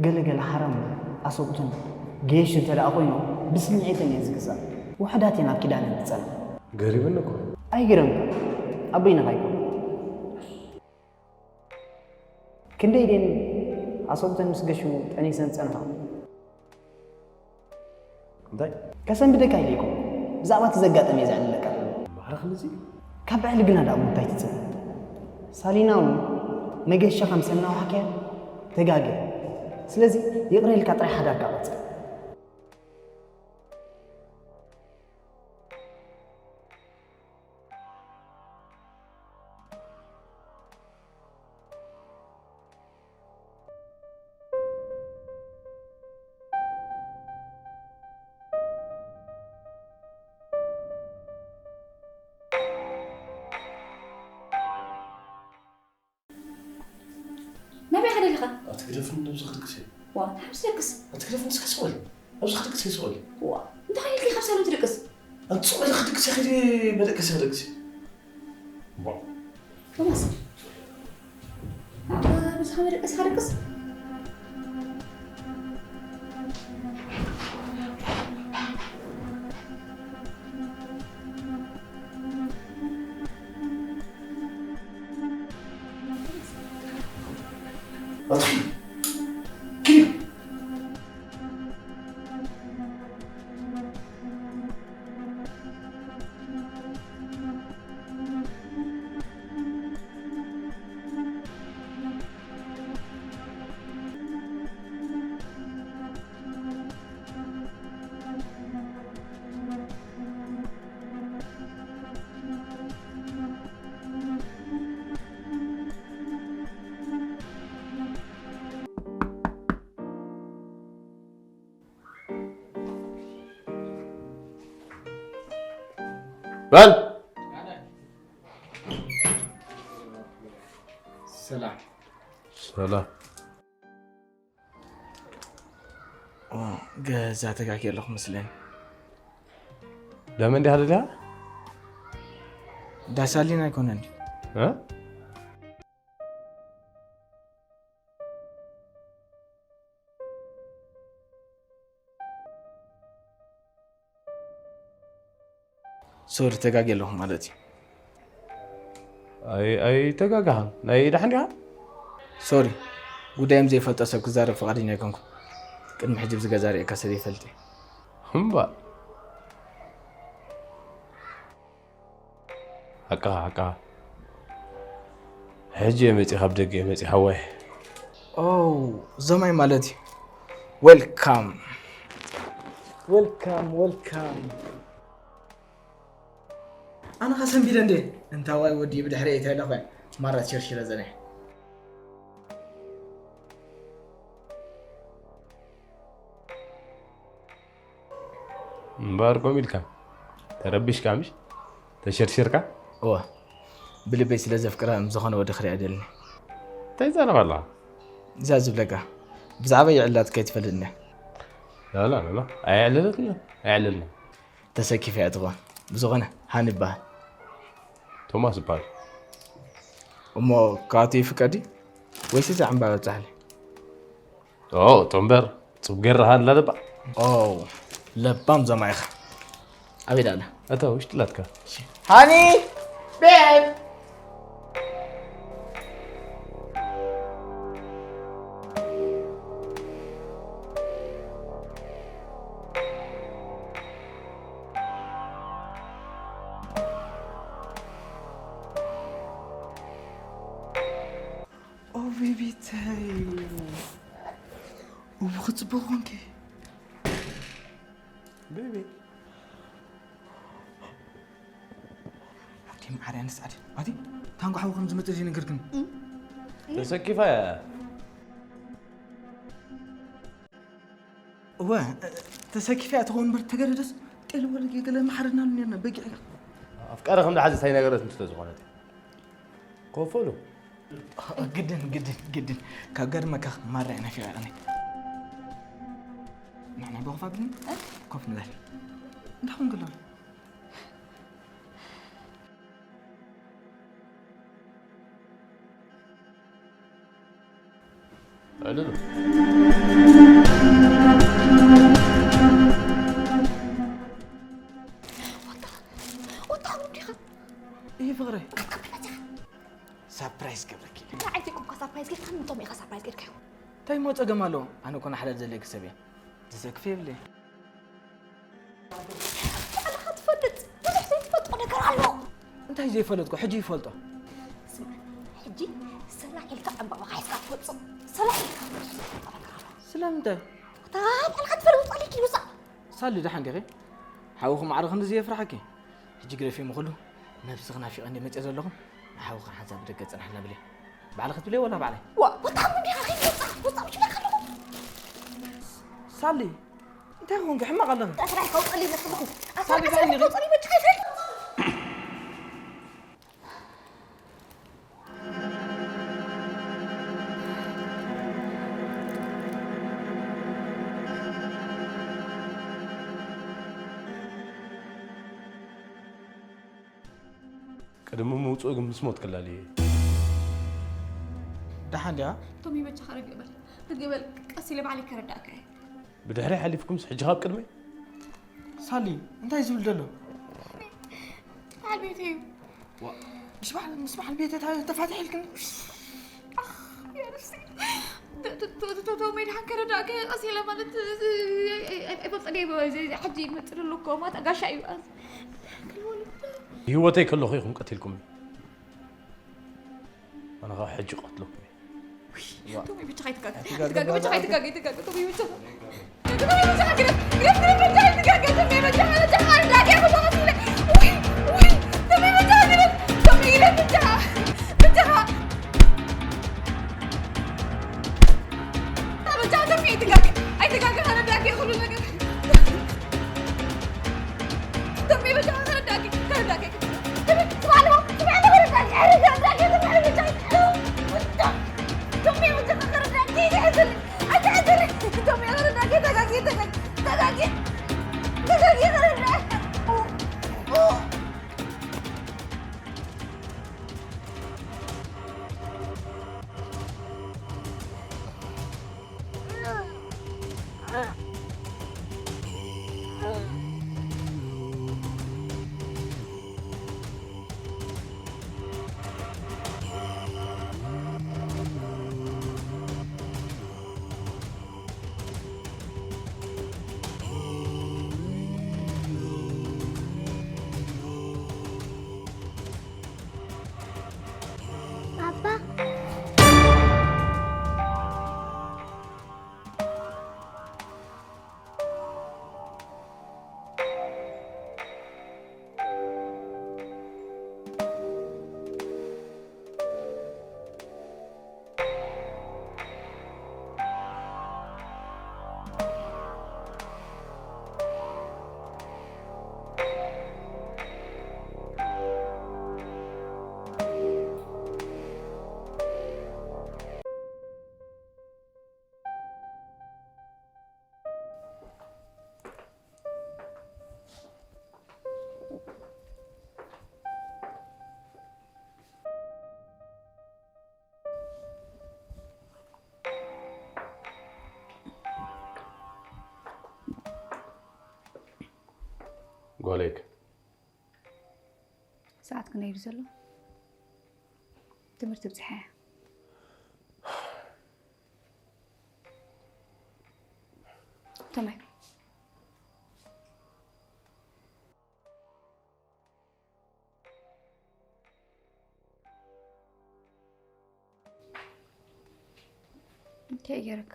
ገለ ገለ ሓራም ኣሰብኡትን ገየሽ እንተ ደኣ ኮይኖም ብስምዒትን እየን ዝግዛእ። ውሑዳት እየን ኣብ ኪዳነን ዝጸንሓ። ገሪሙኒ እኮ። ኣይግረምካ። ኣብ በይንኻ ኣይኮን። ክንደይ ደን ኣሰብኡተን ምስ ገሹ ጠኒሰን ዝጸንሓ። እንታይ? ከሰንብደካ ኢለ እኮ። ብዛዕባ እቲ ዘጋጠመ እየ ዘዕልለካ ዘለኹ። ማዕረ ክንድዚ? ካብ ዕሊ ግና ደኣ እንታይ ትጽበ? ሳሊና እውን መገሻ ከም ሰናዋሕከ ተጋገ። ስለዚ ይቕረ ኢልካ ጥራይ ሓዳርካ ቀጽል። ናበይ ኢኻ ደሊኻ? ኣቲ ግደፍኒ፣ ኣብዚ ክድቅስ እየ። ዋ፣ እንታይ ምስ ደቅስ? ኣቲ ግደፍኒ፣ እስከ ስቕ በሊ። ኣብዚ ክድቅስ እየ፣ ስቕ በሊ። ዋ፣ እንታይ ኢልካ ካብ ሳሎን ትድቅስ? ኣቲ ስቕ በሊ፣ ክድቅስ እየ፣ ከይደ መደቀሲ ክደቅስ እየ። ዋ። ቶማስ፣ ብዝኻ መደቀሲ ክደቅስ? ኣቲ ኪድ። በል። ሰላም። ሰላም። ኦ፣ ገዛ ተጋግየ ኣለኹ መስለኒ። ደመ እንዲኻ ደሊኻ? ዳሳሊን ኣይኮነን ድዩ? እ? ሶሪ፣ ተጋግየ ኣለኹ ማለት እዩ። ኣይ-፣ ኣይተጋጋኻን። ናይ ደሓን ዲኻ? ሶሪ፣ ጉዳዮም ዘይፈልጦ ሰብ ክዛረብ ፍቓደኛ ኣይኮንኩን። ቅድሚ ሕጂ ብዚ ገዛ ርእየካ ስለ ዘይፈልጥ እየ። እምባ። ሓቅኻ፣ ሓቅኻ። ሕጂ እየ መፂእ፣ ካብ ደገ እየ መፂእ፣ ሓወይ። ኦ፣ ዘማይ ማለት እዩ። ዌልካም። ዌልካም፣ ዌልካም። ኣነ ኸ ሰንቢደ እንዴ? እንታዋይ ወዲ ብድሕሪ እየ ተለኸ ማራት ሸርሽረ ዘነ። እምበኣር ከምኡ ኢልካ ተረቢሽካ ምሽ? ተሸርሽርካ? እወ፣ ብልበይ ስለ ዘፍቅራ ምስ ዝኾነ ወዲ ክሪኣ ደልኒ። እንታይ ትዛረብ ኣለኻ? እዛ ዝብለካ፣ ብዛዕባ ይዕላት ከይትፈልጥኒ። ላላ፣ ላላ፣ ኣየዕለለትኒ፣ ኣየዕለልና። ተሰኪፈ እያ ትኾን። ብዝኾነ፣ ሃኒ ይበሃል። ቶማስ ይበሃል። እሞ፣ ካብኣቶ ይፍቀድ ድዩ? ወይስ እዛ ዕምባባ በጻሕሊ? ኦ፣ ጦምበር፣ ጽቡቕ ገይርኻ ኣላ ደባ። ኦ፣ ለባም ዞማ ኢኻ። ኣበይ ደኣ ኣላ? እታ ውሽጢ ኣላትካ። ሃኒ፣ ቤብ። ኦ፣ ቤቢተይ። እቡ ክጽቡቕ ኾንኪ። ቤቢ። ኣቲ ማዕረ ኣንስ ኣቲ። ኣቲ ታንጓ ሓው ከም ዝመጽእ ዘይነገርክን። ተሰኪፋ እያ። እወ፣ ተሰኪፋ እያ ትኸውን እምበር ተገደደስ ጤል ወለ ገለ መሓረድናሉ ነርና በጊዕ። ኣፍቃሪ ከም ዝሓዘ እንታይ ነገረት ምስ ዝኾነት። ኮፈሉ። ግድን፣ ግድን፣ ግድን። ካብ ገርመካ ማራ ኢና ፊቓ ቀኒ። ንሕና ብኸፋ ብልን ኮፍ ንበል። እንዳኹም ግላ። ኣዕልሉ። ዲኻ? ይህ ፍቕረይ። ሳፕራይዝ ገብረኪ። እንታይ ዓይነት ኢልኩምካ ሳፕራይዝ ጌርካ? ንቶም ኢኻ ሳፕራይዝ ጌርካዮ? እንታይ እሞ ጸገም ኣለዎ? ኣነ እኮ ንሓዳር ዘለኪ ሰብ እየ። ዝዘክፍ የብለይ። ባዕልኻ ትፈልጥ፣ ብዙሕ ዘይትፈልጦ ነገር ኣሎ። እንታይ ዘይፈለጥኩ? ሕጂ ይፈልጦ። ስማዕ፣ ሕጂ ሰላሕ ኢልካ ዕምባባኻ ሒዝካ ትወጽእ። ሰላሕ ኢልካ ትወጽእ። ስለምንታይ? እታ ባዕልኻ ትፈልጥ ውጻእ ኢልኪ ውጻእ። ሳሊ፣ ደሓን ዲኺ? ሓውኺ ማዕረ ክንድዚ የፍርሓኪ? ሕጂ ግደፊ እሞ ኩሉ፣ ነብስኺ ናፊቐኒ መጽየ ዘለኹ። ንሓውኺ ሓንሳብ ብደገ ጽናሕልና ብለይ። ባዕልኺ ትብለይ ወላ ባዕለይ? ዋ፣ ወጣ ምን ዲኻ? ከይድ ወጣ፣ ወጣ፣ ምሽ በቃ ኣለኹ። ሳሊ፣ እንታይ ኾንኪ? ሕማቕ ኣለኺ። ጥራይ ከውጽእልይ መስልኹ። ሳሊ፣ ኣሳልካ ብዓይኒ ከውጽእልይ በጃ ይፈል። ቅድሚ ምውፅኡ ግን ምስ ሞት ክላል እየ። ደሓን ድያ? ቶሚ፣ በጃኻ ርግእ በል። ርግእ በል። ቀስ ኢለ ባዕለይ ከረዳእካ እየ። ብድሕረይ ሓሊፍኩምስ ሕጂ ካብ ቅድመይ? ሳሊ፣ እንታይ ዝብል ዘሎ? በዓል ቤተይ እዩ። ዋ፣ ምስ በዓል፣ ምስ በዓል ቤተይ ታ-፣ ተፋትሕ ኢልክን? ኣኽ፣ ያ ነፍሰይ። ቶ-፣ ቶ-፣ ቶ-፣ ቶ-፣ ቶሚ፣ ደሓን ከረዳእካ እየ። ቀስ ኢለ ማለት፣ ኣይ-፣ ኣይ-፣ ኣይፈልጥን እየ። እዚ፣ እዚ ሕጂ ይመጽእ ዘሎ እኮ፣ ማታ ጋሻ እዩ። ብህይወተይ ከለኹ ኢኹም ቀቲልኩምኒ። ኣነ ኸዓ ሕጂ ቀትለኩም እየ። ዋ። ቶሚ፣ ብቻ ኣይትጋገ። ኣይትጋገ፣ ኣይትጋገ፣ ብቻ ባባ። ኣይትጋገ፣ ኣይትጋገ፣ ቶሚ፣ ብቻ። ቶሚ፣ ብቻ ግደፍ፣ ግደፍ፣ ግደፍ፣ ብቻ ኣይትጋገ፣ ቶሚ፣ ብቻ፣ ብቻ፣ ኣይትጋገ፣ ብቻ፣ ብቻ። ውይ፣ ውይ፣ ቶሚ፣ ብቻ ግደፍ፣ ቶሚ፣ ግደፍ፣ ብቻ፣ ብቻ። ብቻ ቶሚ፣ ኣይትጋገ፣ ኣይትጋገ፣ ከረዳእኪ ኩሉ ነገር። ቶሚ፣ ብቻ ከረዳእኪ፣ ከረዳእኪ። ባባ። ጓለይክ። ሰዓት ክንደይ እዩ ዘሎ? ትምህርቲ ብጽሓ እያ። ተማይ። እንታይ ገይረካ?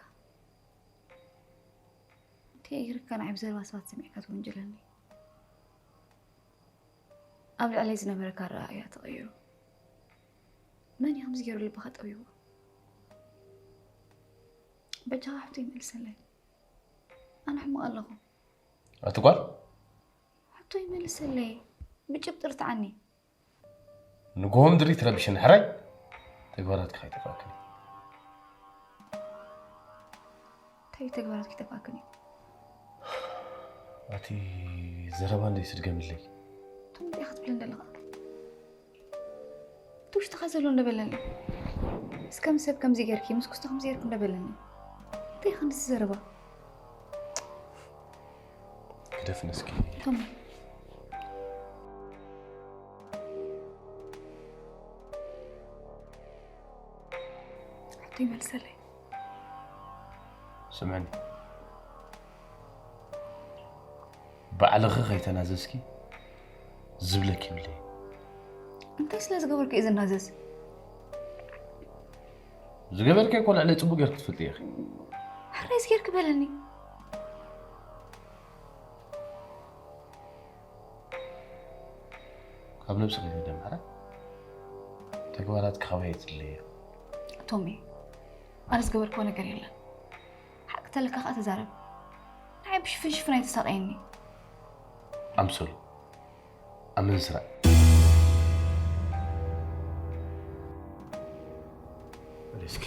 እንታይ ገይረካ ንዓይ ብዘረባ ሰባት ሰሚዕካ ትወንጅለኒ? ኣብ ልዕለይ ዝነበረካ ኣረኣእያ ተቐይሩ። መን እዩ ከምዚ ገይሩ ልብኻ ጠቢብዎ? በጃኻ ሕቶይ መልሰለይ። ኣነ ሕማቕ ኣለኹ። ኣቲ ጓል? ሕቶይ መልሰለይ። ብጭብጢ ርትዓኒ። ንግሆ ምድሪ ትረብሽኒ ሕራይ። ተግባራትኪ ከይጠፍኣክኒ። እንታይ እዩ ተግባራት ከይጠፍኣክኒ? ኣቲ ዘረባ እንደይ ስድገምለይ። እንታይ ኢኻ ትብለኒ ዘለኻ? እቲ ውሽጥኻ ዘሎ እንደ በለኒ። እስከ ምስ ሰብ ከምዚ ጌርኪ፣ ምስ ኩስቶ ከምዚ ጌርኩ እንደ በለኒ። እንታይ ኢኻ እንደዚ ዘረባ? ግደፍኒ እስኪ። ቶሚ። ይመልሰለይ። ስምዕኒ፣ ባዕልኺ ከይተናዘዝኪ ዝብለኪ ይብለይ። እንታይ ስለ ዝገበርኩ እዩ ዝናዘዝ? ዝገበርኪ እኮ ልዕሊ ጽቡቅ ጌርኪ ትፈልጢ ኢኺ። ሕራይ ዝጌርክ በለኒ። ካብ ነብስኺ ከይተደምሓረ ተግባራትኪ ካባይ ኣይትድለየ። ቶሚ፣ ኣነ ዝገበርክዎ ነገር የለን። ሓቂ ተለካ ከዓ ተዛረብ። ንዓይ ብሽፍንሽፍን ኣይተሳቀየኒ። ኣምሰሉ ኣመንዝራ። እስኪ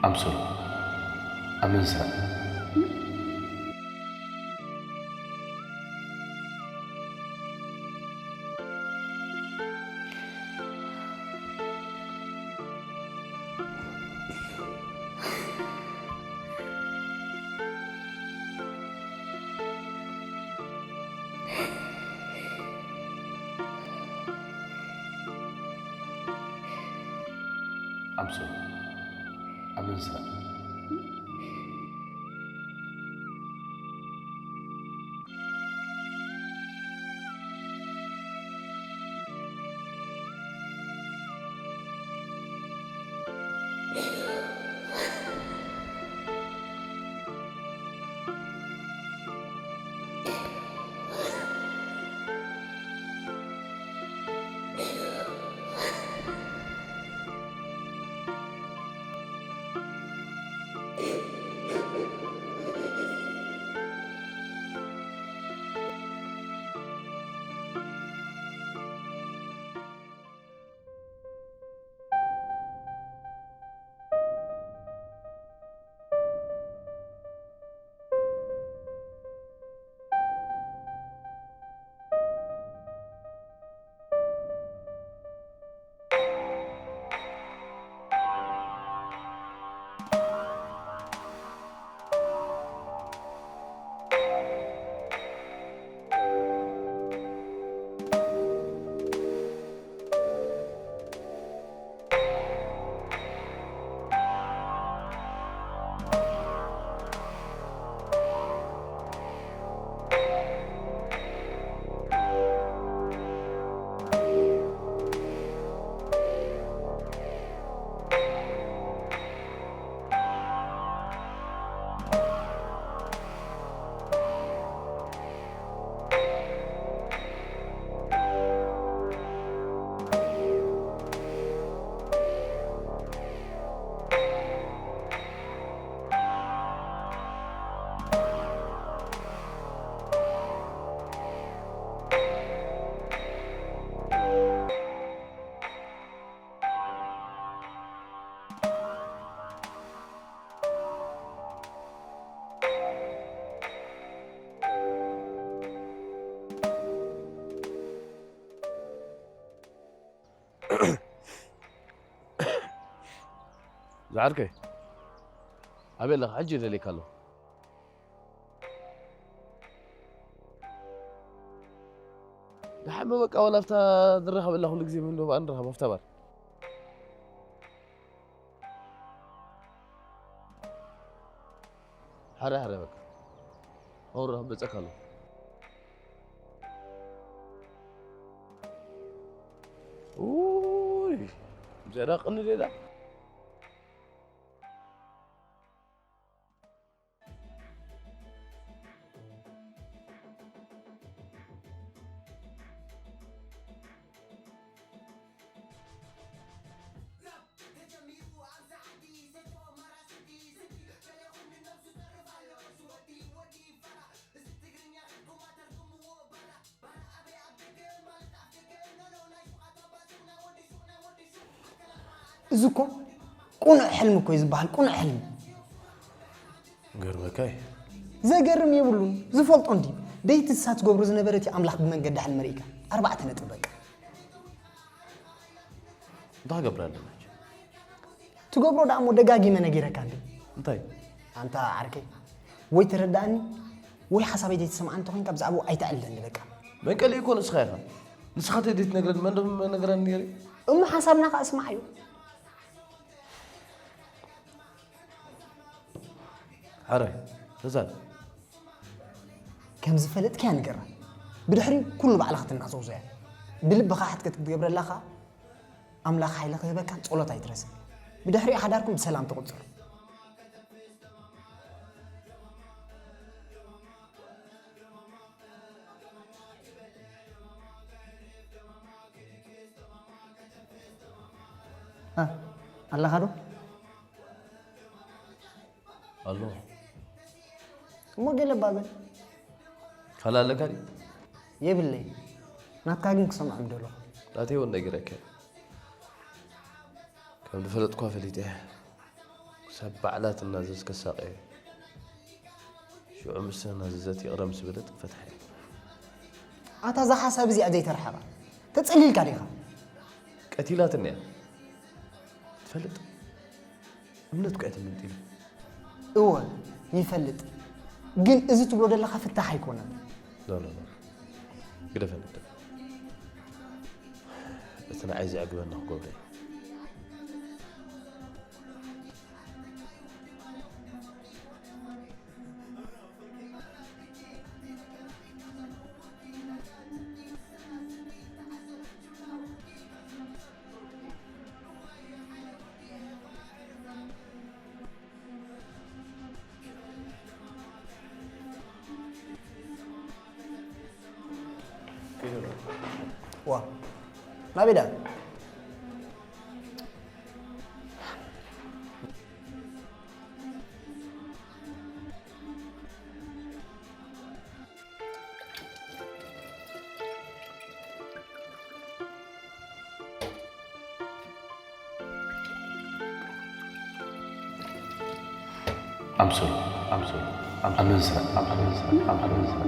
ኣምሰሉ ኣመንዝራ። ኣምሰሉ ኣመንዝራ። ዝዓርከይ፣ ኣበይ ኣለኻ? ሕጂ ይደልየካ ኣለኹ። ደሓን በቃ፣ ዋላ ኣብታ ንራኸበላ ኩሉ ግዜ ምን ዶ በኣ ንራኸብ ኣብታ ባር። ሓረ ሓረ በቃ። ኣውራ በጸካ ኣሎ። ኡይ፣ ዘራቕኒ ሌላ። እዚ እኮ ቅኑዕ ሕልሚ እኮ እዩ ዝበሃል፣ ቅኑዕ ሕልሚ። ገርመካ እዩ። ዘገርም የብሉን። ዝፈልጦ እንዲ ደይቲ ንሳ ትገብሮ ዝነበረት እዩ ኣምላኽ ብመንገዲ ሕልሚ ርኢካ። ኣርባዕተ ነጥብ በቃ። እንታይ ክገብር ኣለና? ትገብሮ ደኣ እሞ ደጋጊመ ነጊረካ እንዲ። እንታይ? ኣንታ ዓርከይ፣ ወይ ትረዳእኒ ወይ ሓሳበይ ዘይትሰምዓኒ እንተኾይንካ ብዛዕባኡ ኣይተዕልለኒ በቃ። መንቀሊ እኮ ንስኻ ኢኻ። ንስኻ ተደይትነግረኒ መን ደሞ መነግረኒ ነይሩ? እሞ ሓሳብና ከኣ ስማዕ እዩ። ሓራይ ተዛረብ። ከም ዝፈለጥክያ ንገራ። ብድሕሪኡ ኩሉ ባዕልኻ ትናዘዞ እያ። ብልብኻ ሕትከት ክትገብረላ ኸኣ ኣምላኽ ሓይሊ ክህበካ ጸሎት ኣይትረስዕ። ብድሕሪኡ ሓዳርኩም ብሰላም ትቕጽሉ። እ፣ ኣለኻ ዶ? ኣሎ። እሞ ገለ እባ በል። ካልእ ኣለካ ድዩ? የብለይ። ናትካ ግን ክሰምዖ ምደለኹ። ናተይ እውን ነጊረካ እየ። ከም ዝፈለጥኳ ፈሊጠ እየ። ክሳብ ባዕላ ትናዘዝ ከሳቕዮ። ሽዑ ምስ ተናዘዘት ይቕረ ምስ በለት ክፈትሓ እየ። ኣታ እዛ ሓሳብ እዚኣ ዘይተርሓቓ ተጸሊልካ ዲኻ? ቀቲላትኒ እያ። ትፈልጥ? እምነት እኮ እያ ተመንጢሉ። እወ ይፈልጥ፣ ግን እዚ ትብሎ ዘለኻ ፍታሕ ኣይኮነን። ኖ ኖ ኖ ግደፈኒ ግደፈኒ። እቲ ንዓይ ዘዕግበኒ ክገብሮ እየ። ዋ ናበይ ደኣ? ኣምስሉ ኣምስሉ ኣምስሉ ኣምስሉ ኣምስሉ ኣምስሉ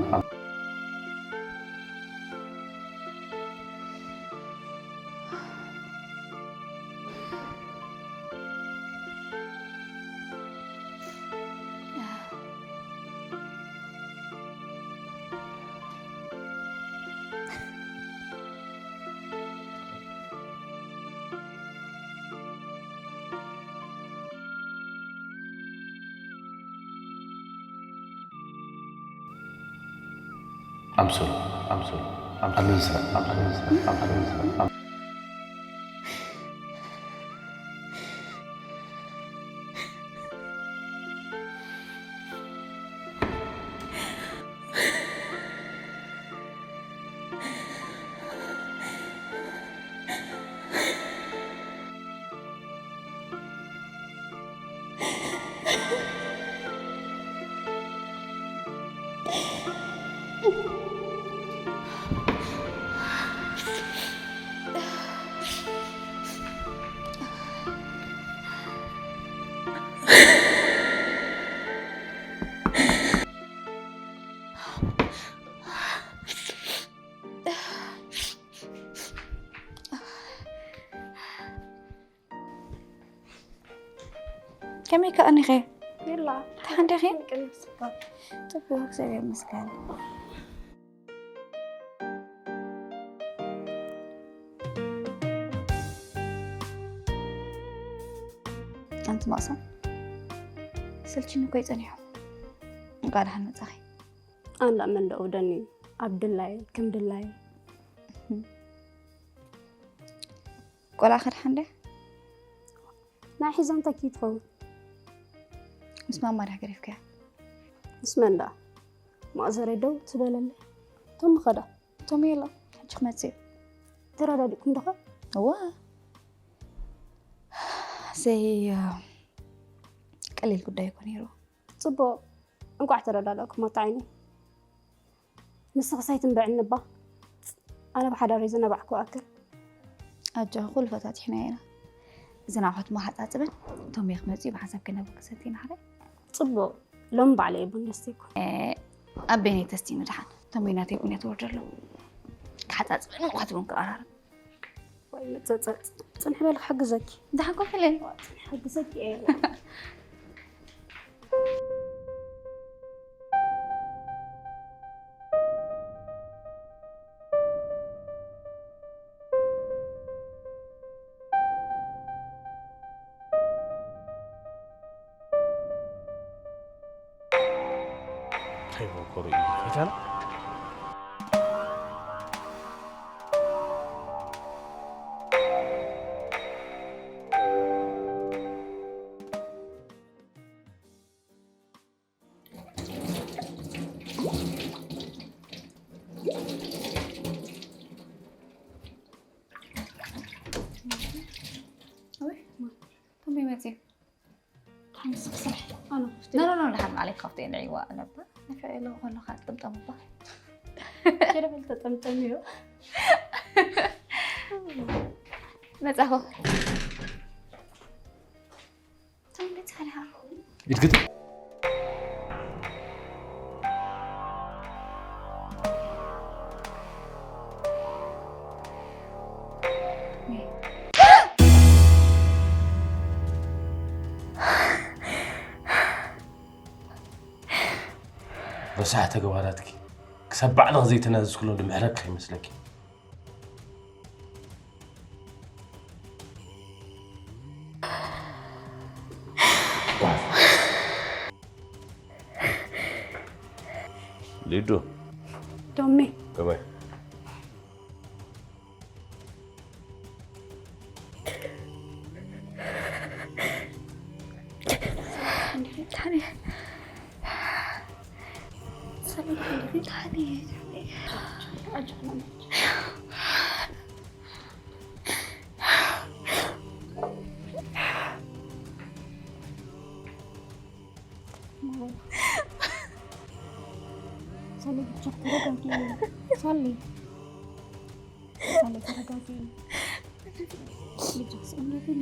ኣምስሉ ኣምስሉ ኣምስሉ ከመይ ከኣ ኒኸ? የላ ተሓንዲኺ? ቅንስ ጽቡቕ እግዚኣብሔር ይመስገን። ኣንቲ ማእሳ ስልችኒ እኮ ይጸኒሑ። እንኳ ደሓን መጻኺ። ኣንዳ መን ደው ደኒ ኣብ ድላይ ከም ድላይ ቆልዓ ከድሓን ድያ? ናይ ሒዛ እንታይ ክትኸውን? ምስ ማማ ድያ ገዲፍካያ? ምስ መን ደኣ? ማእዘረይ ደው ትበለለይ። ቶም ኸዳ? ቶም የላ። ሕጂ ክመጽእ እዩ። ተረዳዲእኩም ዶኸ? እዋ። ዘይ ቀሊል ጉዳይ እኮ ነይሩ። ጽቡቕ። እንቋዕ ተረዳዳእኩም ኣታ ዓይኒ። ንስኽስ ኣይትንብዕኒ እባ። ኣነ ብሓዳረይ ዝነባዕኩ ኣክል። ኣጆኺ ኩሉ ፈታቲሕናዮ ኢና። እዚ ናብሕት ማሓፃፅብን እቶም የኽመፅኡ ብሓንሳብ ክነብር ክሰቲ ናሕረ ፅቡቅ ሎም ባዕለ የቡን ደስቲ ይኮን ኣብ ቤነይ ተስቲኑ ድሓን እቶም ቤናተይ ቡን የትወርደሎም ክሓፃፅብን ሙቐት ቡን ክቐራርብ ወይ መፀፀፅ ፅንሕ በል ክሕግዘኪ ድሓን ኮፍ ኢለን ሕግዘኪ እየ እንታይ መኮሩ እዩ ፈተና እቶም ይመፅእ ሓምስ ክሰርሕ ኣነ ክፍቲ ኖ ኖ ኖ ድሓን ማለይ ካብቲ ንዕዋ ነባ ንፍዕሎ ከለካ ጥምጠም እባ ጀረበል ተጠምጠም እዩ መፃኹ ይድግት ረሳሕ ተግባራትኪ ክሳብ ባዕልኺ ዘይተናዘዝክሎም ድምሕረኪ ከይመስለኪ። ሊዱ ዶሜ ከመይ ሳሊ ብቻ ተረጋጊ ሳሊ ሳሊ ተረጋጊ ልጅ ስእነ ብሊ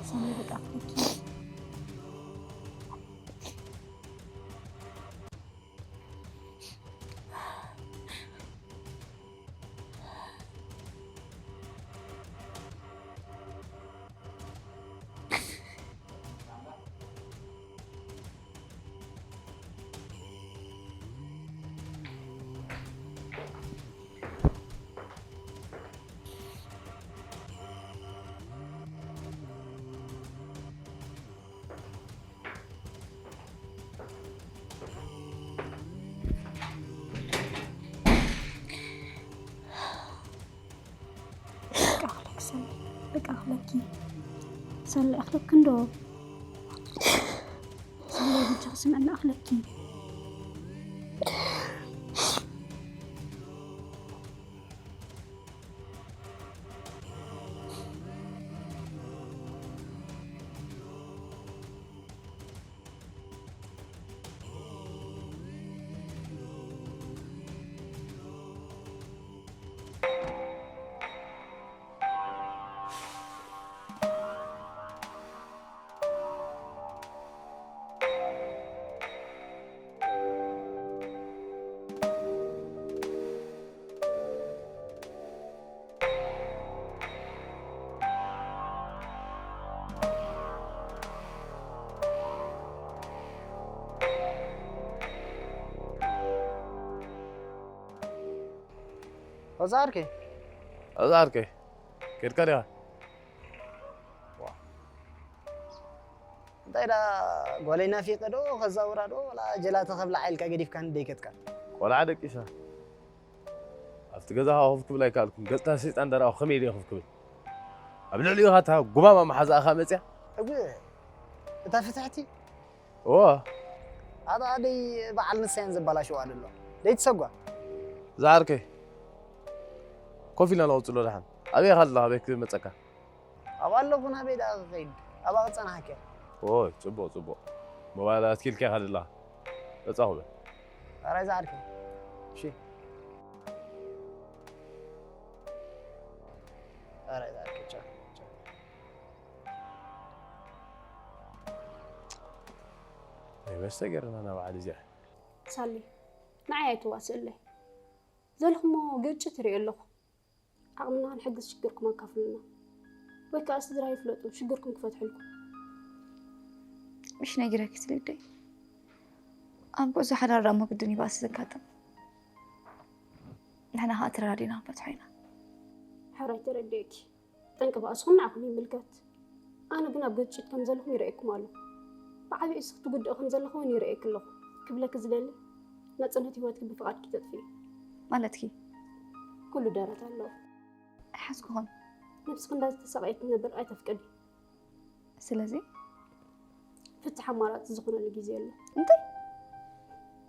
ሳሊ በቃ ፍለኪ ልቃኽለኪ ሰለ ኣኽለኪ እንዶ ሰለ ብቻ ስምዕና ኣኽለኪ ኣዛርኬ ኣዛርኬ ከድካ ዲኻ እንታይ ዳ ጓለይ ናፊቀ ዶ ከዛውራ ዶ ወላ ጀላተ ከብላ ኢልካ ገዲፍካ ንደይከትካ ቆልዓ ደቂሳ ኣብቲ ገዛ ኮፍ ክብል ኣይከኣልኩን ገፅታ ሰይጣን ደረኣኹ ከመይ ኢለ ኮፍ ክብል ኣብ ልዕሊኡ እታ ጉማማ መሓዛእኻ መፅያ እጉ እታ ፍትሕቲ እዎ ኣታ ደይ በዓል ንሳየን ዘባላሸዋ ደሎ ደይትሰጓ ዝዓርከይ ኮፍ ኢልና ንቐፅሎ ደሓን ኣበይ ኢኻ ኣለኻ ኣበይ ክመፀካ ኣብ ኣለኹ ናበይ ደኣ ክኸይድ ኣባ ክፀናሓከ ኦይ ፅቡቕ ፅቡቕ ሞባይል ኣትኪልካ ኢኻ ደለኻ መፃኹ በል ራይ ዝዓርከይ እሺ። ኧረ ዛሬ ቻው፣ ቻው። ናይ መስተ ገርና ናብ ዓዲ እዚኣ። ሳሊ፣ ንዓይ ኣይትዋስእለይ። ዘለኹሞ ግጭት ይርኢ ኣለኹ። ዓቕምና ክንሕግዝ ሽግርኩም ኣካፍሉና። ወይ ከኣ ስድራ ይፍለጡ፣ ሽግርኩም ክፈትሕልኩም። ምሽ ነጊረኪ ትልደይ ኣብ ጉዕዞ ሓዳር ዳሞ ግድን ይባእስ ዘጋጥም። ንሕና ከዓ ተረዳዲና ክንፈትሖ ኢና። ሕራይ ተረዲኤኪ። ጠንቂ ባእስኹም ንዓኹም ይምልከት። ኣነ ግን ኣብ ግጭት ከም ዘለኹም ይርእየኩም ኣሎ። ብዓብዩ እስኺ ትጉድኢ ከም ዘለኹ እውን ይርእየኪ ኣለኹ። ክብለኪ ዝደሊ፣ ናጽነት ህይወትኪ ብፍቓድኪ ተጥፍኢ። ማለትኪ? ኩሉ ደረት ኣለዎ። ኣይሓዝኩኹን። ነብስኺ እንዳተሳቐየት ክትነብር ኣይተፍቅዲ። ስለዚ ፍትሕ ኣማራፂ ዝኾነሉ ግዜ ኣሎ። እንታይ?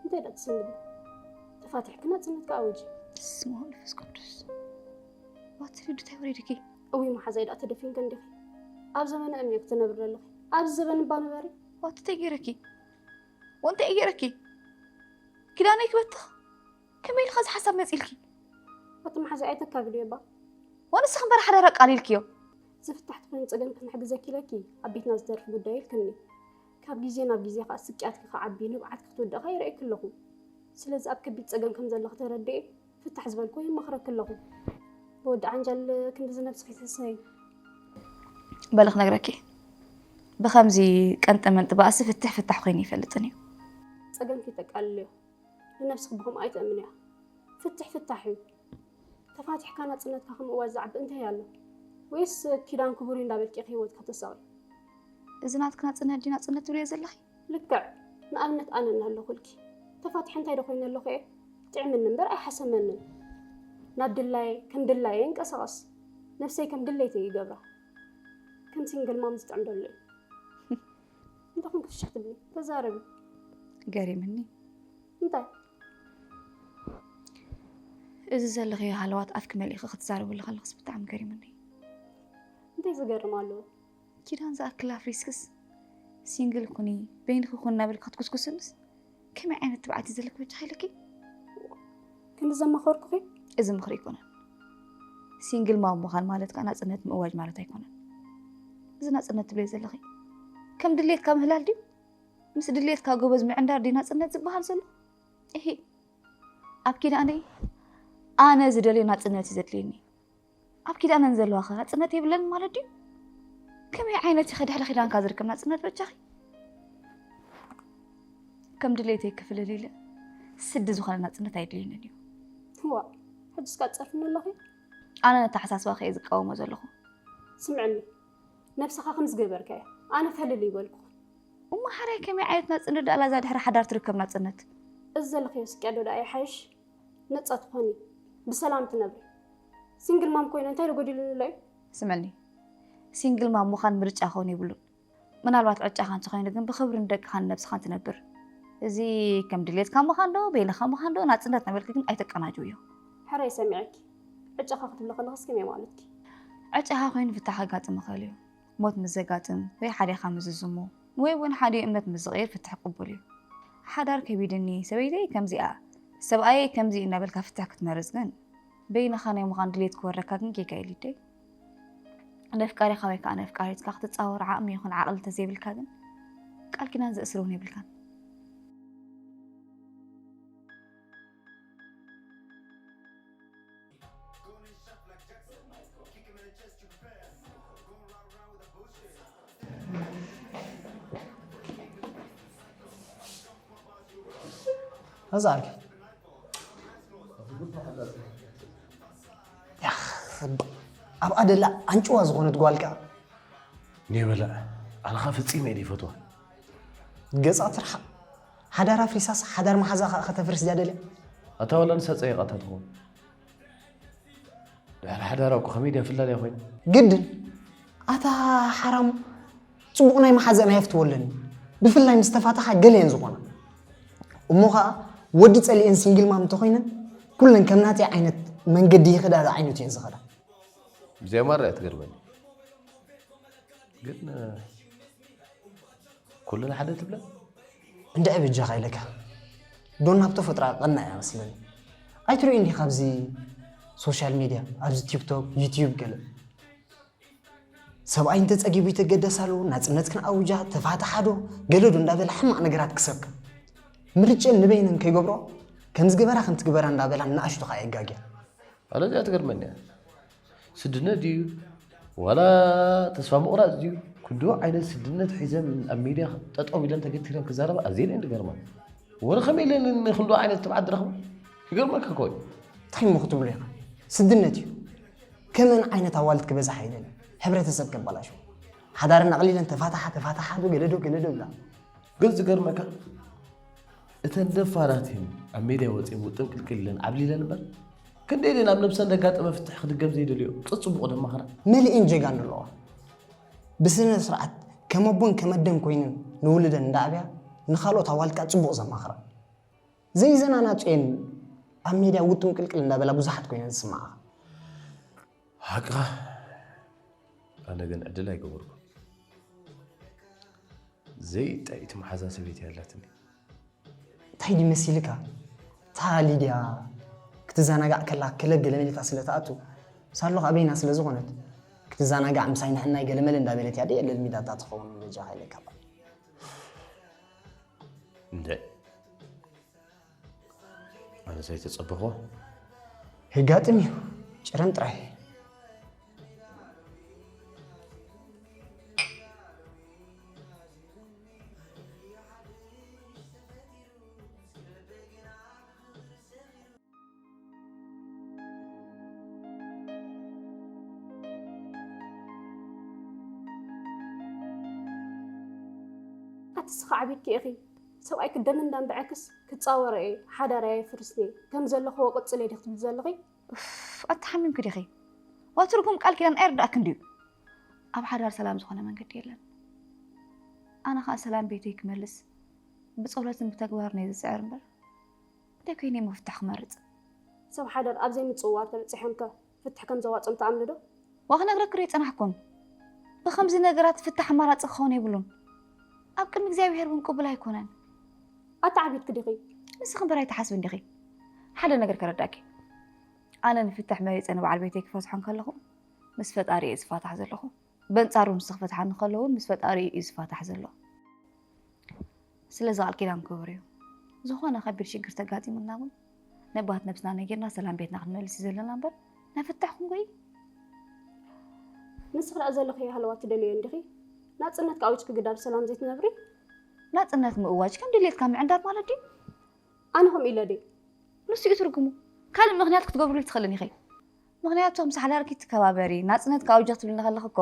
እንታይ ዳ ትስንብዲ? ተፋቲሕኪ ናጽነትኪ ኣውጂ። ስሙ መንፈስ ቅዱስ። ዋትሪ እንታይ ወሪድኪ? እዊ መሓዛይ ዳ ተደፊንኪ እንዲኺ። ኣብ ዘመነ እምኒ ክትነብሪ ዘለኺ። ኣብዚ ዘበን እባ ንበሪ። ዋት እንታይ ገይረኪ? ወንታይ ገይረኪ? ኪዳነይ ክበትኽ? ከመይ ኢልካ እዚ ሓሳብ መፂልኪ? እቲ መሓዛይ ኣይተካብድዮ እባ። ወንስኺ እምበር ሓዳር ኣቃሊልክዮ። ዝፍታሕ ትኾኒ ጸገም ክንሕግዘኪ ኢለኪ ኣብ ቤትና ዝተርፍ ጉዳይ ኢልክኒ። ካብ ግዜ ናብ ግዜ ከኣ ስቅያትኪ ክዓቢ ንብዓትኪ ክትውድእኻ ይርእየኪ ኣለኹ። ስለዚ ኣብ ከቢድ ጸገም ከም ዘለኺ ተረዲኤ ፍታሕ ዝበልክዎ ይመኽረኪ ኣለኹ። ብወዲ ዓንጃል ክንድዚ ነብስኺ ትህሰይ። በሊ ክነግረኪ፣ ብኸምዚ ቀንጠ መንጢ ባእሲ ፍትሕ ፍታሕ ኮይኑ ይፈልጥን እዩ። ጸገምኪ ተቃልልዮ። ንነብስኺ ብኸምኡ ኣይተእምንያ። ፍትሕ ፍታሕ እዩ። ተፋቲሕካ ናጽነትካ ከምእዋጅ ዝዓቢ እንታይ ኣሎ? ወይስ ኪዳን ክቡር እዩ እንዳበልኪ ኢኺ ህይወትካ ተሳቒ? እዚ ናትኪ ናጽነት ድዩ ናጽነት ትብልዮ ዘለኺ? ልክዕ። ንኣብነት ኣነ እናለኹልኪ ተፋቲሐ እንታይ ዶ ኮይነ ኣለኹ እየ? ጥዕምኒ እምበር ኣይሓሰመንን። ናብ ድላየ ከም ድላየ ይንቀሳቐስ። ነብሰይ ከም ድሌተይ ይገብራ። ከም ሲንግል ማም ዝጥዕም ደሎ እዩ። እንታይ ኮንኪ ፍሽኽ ትብሊ? ተዛረቢ። ገሪምኒ። እንታይ? እዚ ዘለኽዮ ሃለዋት ኣፍኪ መሊእኺ ክትዛረብሉ ከለኽስ ብጣዕሚ ገሪምኒ። እንታይ ዝገርም ኣለዎ? ኪዳን ዝኣክል ኣፍሪስክስ ሲንግል ኩኒ በይንኺ ኩን እናበልኪ ክትኩስኩስንስ ከመይ ዓይነት ትብዓት እዩ ዘለኪ በጃኺ ኢለኪ? ክንዲ ዘማኸርኩኺ? እዚ ምኽሪ ኣይኮነን። ሲንግል ማም ምዃን ማለት ከዓ ናፅነት ምእዋጅ ማለት ኣይኮነን። እዚ ናፅነት ትብለይ ዘለኺ ከም ድሌትካ ምህላል ድዩ? ምስ ድሌትካ ጎበዝ ምዕንዳር ድዩ ናፅነት ዝበሃል ዘሎ? እሂ፣ ኣብ ኪዳነይ ኣነ ዝደልዮ ናፅነት እዩ ዘድልየኒ። ኣብ ኪዳነን ዘለዋ ኸ ናፅነት የብለንን ማለት ድዩ? ከመይ ዓይነት እዩ ከድሕሪ ኪዳንካ ዝርከብ ናፅነት በጃኺ? ከም ድሌተይ ክፍልል ኢለ ስዲ ዝኾነ ናፅነት ኣይድልየንን እዩ። ዋ፣ ሕጅስ ከኣ ትፀርፍኒ ኣለኺ? ኣነ ነተሓሳስባኺ እየ ዝቃወሞ ዘለኹ። ስምዕኒ፣ ነብስኻ ከም ዝገበርካዮ ኣነ ፈልል ይበልኩ። እሞ ሓራይ ከመይ ዓይነት ናፅነት ደኣ እዛ ድሕሪ ሓዳር ትርከብ ናፅነት? እዚ ዘለኽዮ ስቅያ ዶ ደኣ ይሓይሽ? ነፃ ትኾኒ፣ ብሰላም ትነብሪ። ሲንግል ማም ኮይነ እንታይ ዶ ጎዲሉኒ ኣሎ እዩ? ስምዕኒ፣ ሲንግል ማም ምዃን ምርጫ ክኸውን የብሉን። ምናልባት ዕጫኻ እንተኾይኑ ግን ብኽብሪ ንደቅኻን ንነብስኻን ትነብር። እዚ ከም ድሌትካ ምዃን ዶ በይንኻ ምዃን ዶ ናፅነት እናበልኪ ግን ኣይተቀናጅውዮ። ሕራይ ሰሚዐኪ። ዕጫኻ ክትብሊ ከለኽስ ከመይ ማለትኪ? ዕጫኻ ኮይኑ ፍታሕ ከጋጥም ይኽእል እዩ። ሞት ምስ ዘጋጥም ወይ ሓዲኻ ምስ ዝዝሙ ወይ እውን ሓደ እምነት ምስ ዝቕይር ፍትሕ ቅቡል እዩ። ሓዳር ከቢድኒ፣ ሰበይተይ ከምዚኣ፣ ሰብኣየይ ከምዚ እናበልካ ፍትሕ ክትመርጽ ግን በይንኻ ናይ ምዃን ድሌት ክወረካ ግን ጌጋ እዩ ሊደይ። ነፍቃሪኻ ወይ ከዓ ነፍቃሪትካ ክትጻወር ዓቕሚ ይኹን ዓቕሊ እንተዘይብልካ ግን ቃል ኪዳን ዘእስር እውን የብልካን። ኣዛርኪ ኣብ ኣደላ ኣንጭዋ ዝኾነት ጓል ከኣ ኔበላ ኣነኻ ፈጺመ እየ ዘይፈትዋ። ገጻ ትርሓቕ። ሓዳር ኣፍሪሳስ ሓዳር መሓዛ ከኣ ከተፍርስ ድያ ደልያ? ኣታ ዋላ ንሳ ጸይቓታ ትኸውን። ድሕሪ ሓዳራ እኮ ከመይ ድያ ፍላልያ ኮይና? ግድን ኣታ ሓራም ጽቡቕ ናይ መሓዘን ኣየፍትወለኒ። ብፍላይ ምስ ተፋታኻ ገለ እየን ዝኾና። እሞ ኸኣ ወዲ ጸሊኤን ሲንግል ማም እንተኾይነን ኩለን ከም ናተይ ዓይነት መንገዲ ይኸዳ ዓይነት እየን ዝኸዳ። ብዚኣ ማራ እያ ትገርመኒ። ግን ኩለን ሓደ ትብለን? እንድዒ በጃኻ ኢለካ ዶና ብተፈጥራ ቀና እያ መስለኒ። ኣይትርእዩ እንዲኻ ኣብዚ ሶሻል ሚድያ፣ ኣብዚ ቲክቶክ፣ ዩቲዩብ ገለ ሰብኣይ እንተጸጊቡ ይተገደሳሉ፣ ናጽነት ክንኣውጃ፣ ተፋታሓዶ፣ ገለዶ እንዳበላ ሕማቕ ነገራት ክሰብካ። ምርጭን ንበይነን ከይገብሮ፣ ከም ዝገበራ ከም ትግበራ እንዳበላ ንኣሽቱ ኸኣ የጋግያ። ኣነ እዚኣ ትገርመኒ እያ። ስድነት ድዩ ዋላ ተስፋ ምቑራጽ ድዩ? ክንዱ ዓይነት ስድነት ሒዘን ኣብ ሚድያ ጠጠው ኢለን ተገቲረን ክዛረባ ኣዝየን እየን ዝገርማ። ወረ ከመይ ኢለን ንክንዱ ዓይነት ትብዓት ዝረኽባ? ይገርመካ እኮ እዩ። እንታይ እሞ ክትብሎ ኢኻ? ስድነት እዩ። ከመን ዓይነት ኣዋልድ ክበዝሓ ኢለን ሕብረተሰብ ከበላሽዎ። ሓዳረን ኣቕሊለን ተፋታሓ፣ ተፋታሓ ዶ ገለ ዶ ገለ ዶ ብላ። ግን ዝገርመካ እተን ደፋራት እየን ኣብ ሜድያ ወፂኦም ውጥም ቅልቅል ኢለን ዓብሊለን እምበር ክንደይ ኢለን ኣብ ነብሰን ዘጋጠመ ፍትሕ ክድገም ዘይደልዮ ፅፅቡቕ ደማኽራ። መሊእን ጀጋን ኣለዋ። ብስነ ስርዓት ከም ኣቦን ከም ኣደን ኮይነን ንውልደን እንዳዕብያ ንኻልኦት ኣዋልድ ከዓ ፅቡቕ ዘማኽራ። ዘይዘናናፁ እየን ኣብ ሜድያ ውጥም ቅልቅል እንዳበላ ብዙሓት ኮይነን ዝስማዓ። ሓቅኻ ኣነ ግን ዕድል ኣይገበርኩ። ዘይጥዕይቲ መሓዛ ሰበይቲ ኣላትኒ። እንታይ ድዩ መሲልካ? እታ ሊድያ ክትዘናጋዕ ከላ ክለብ ገለመሊታ ስለ ትኣቱ ሳሎኽ ኣበይና ስለ ዝኾነት ክትዘናጋዕ ምሳይ ንሕናይ ገለመለ እንዳበለት እያ ደየ ለልሚዳታ ትኸውን በጃኻ ኢለካ። እንደ ኣነ ዘይተጸበኾ የጋጥም እዩ ጭረም ጥራይ። ኣቲ ስኻ ዓቢድኪ ኢኺ ሰብኣይ ክደም እንዳንብዐክስ ክጻወሮ እየ ሓዳር ኣየፍርስን እየ ከም ዘለኽዎ ቅጽል እየ ዲኺ ትብሊ ዘለኺ? ኣቲ ሓሚምኪ ዲኺ? ዋ ትርጉም ቃል ኪዳን ኣይርዳእክን ድዩ? ኣብ ሓዳር ሰላም ዝኾነ መንገዲ የለን። ኣነ ኸኣ ሰላም ቤተይ ክመልስ ብጸሎትን ብተግባርን እየ ዝጽዕር እምበር እንታይ ኮይነ እየ ፍታሕ ክመርጽ? ሰብ ሓዳር ኣብ ዘይምጽውዋር ተበጺሖም ከ ፍትሕ ከም ዘዋጽኦም ትኣምኒ ዶ? ዋ ክነግረኪ ዶ ኣይጸናሕኩን። ብኸምዚ ነገራት ፍታሕ ኣማራጺ ክኸውን የብሉን። ኣብ ቅድሚ እግዚኣብሄር እውን ቅቡል ኣይኮነን። ኣታ ዓቢድኪ ዲኺ? ንስኺ እምበር ኣይትሓስቢ እንዲኺ። ሓደ ነገር ከረዳእኪ። ኣነ ንፍትሕ መሪጸ ንበዓል ቤተይ ክፈትሖ እንከለኹ ምስ ፈጣሪ እየ ዝፋታሕ ዘለኹ። በንጻሩ ንሱ ክፈትሓኒ ከሎ እውን ምስ ፈጣሪ እዩ ዝፋታሕ ዘሎ። ስለዚ ቃል ኪዳን ክቡር እዩ። ዝኾነ ከቢድ ሽግር ተጋጢሙና እውን ነባት ነብስና ነጊርና ሰላም ቤትና ክንመልስ እዩ ዘለና እምበር ናይ ፍታሕ ክንጎይ። ንስኺ ደኣ ዘለኽዮ ሃለዋት ትደልዮ እንዲኺ? ናጽነት ከኣ ኣዊጅኪ ግዳ ብሰላም ዘይትነብሪ? ናጽነት ምእዋጅ ከም ድሌትካ ምዕንዳር ማለት ድዩ? ኣነ ከምኡ ኢለ ድየ? ንሱ እዩ ትርጉሙ። ካልእ ምኽንያት ክትገብርሉ ኣይትኽእልን ኢኺ። ምኽንያቱ ምስ ሓዳርኪ ትከባበሪ፣ ናጽነት ከኣ ኣውጂ ክትብልኒ ከለኺ እኮ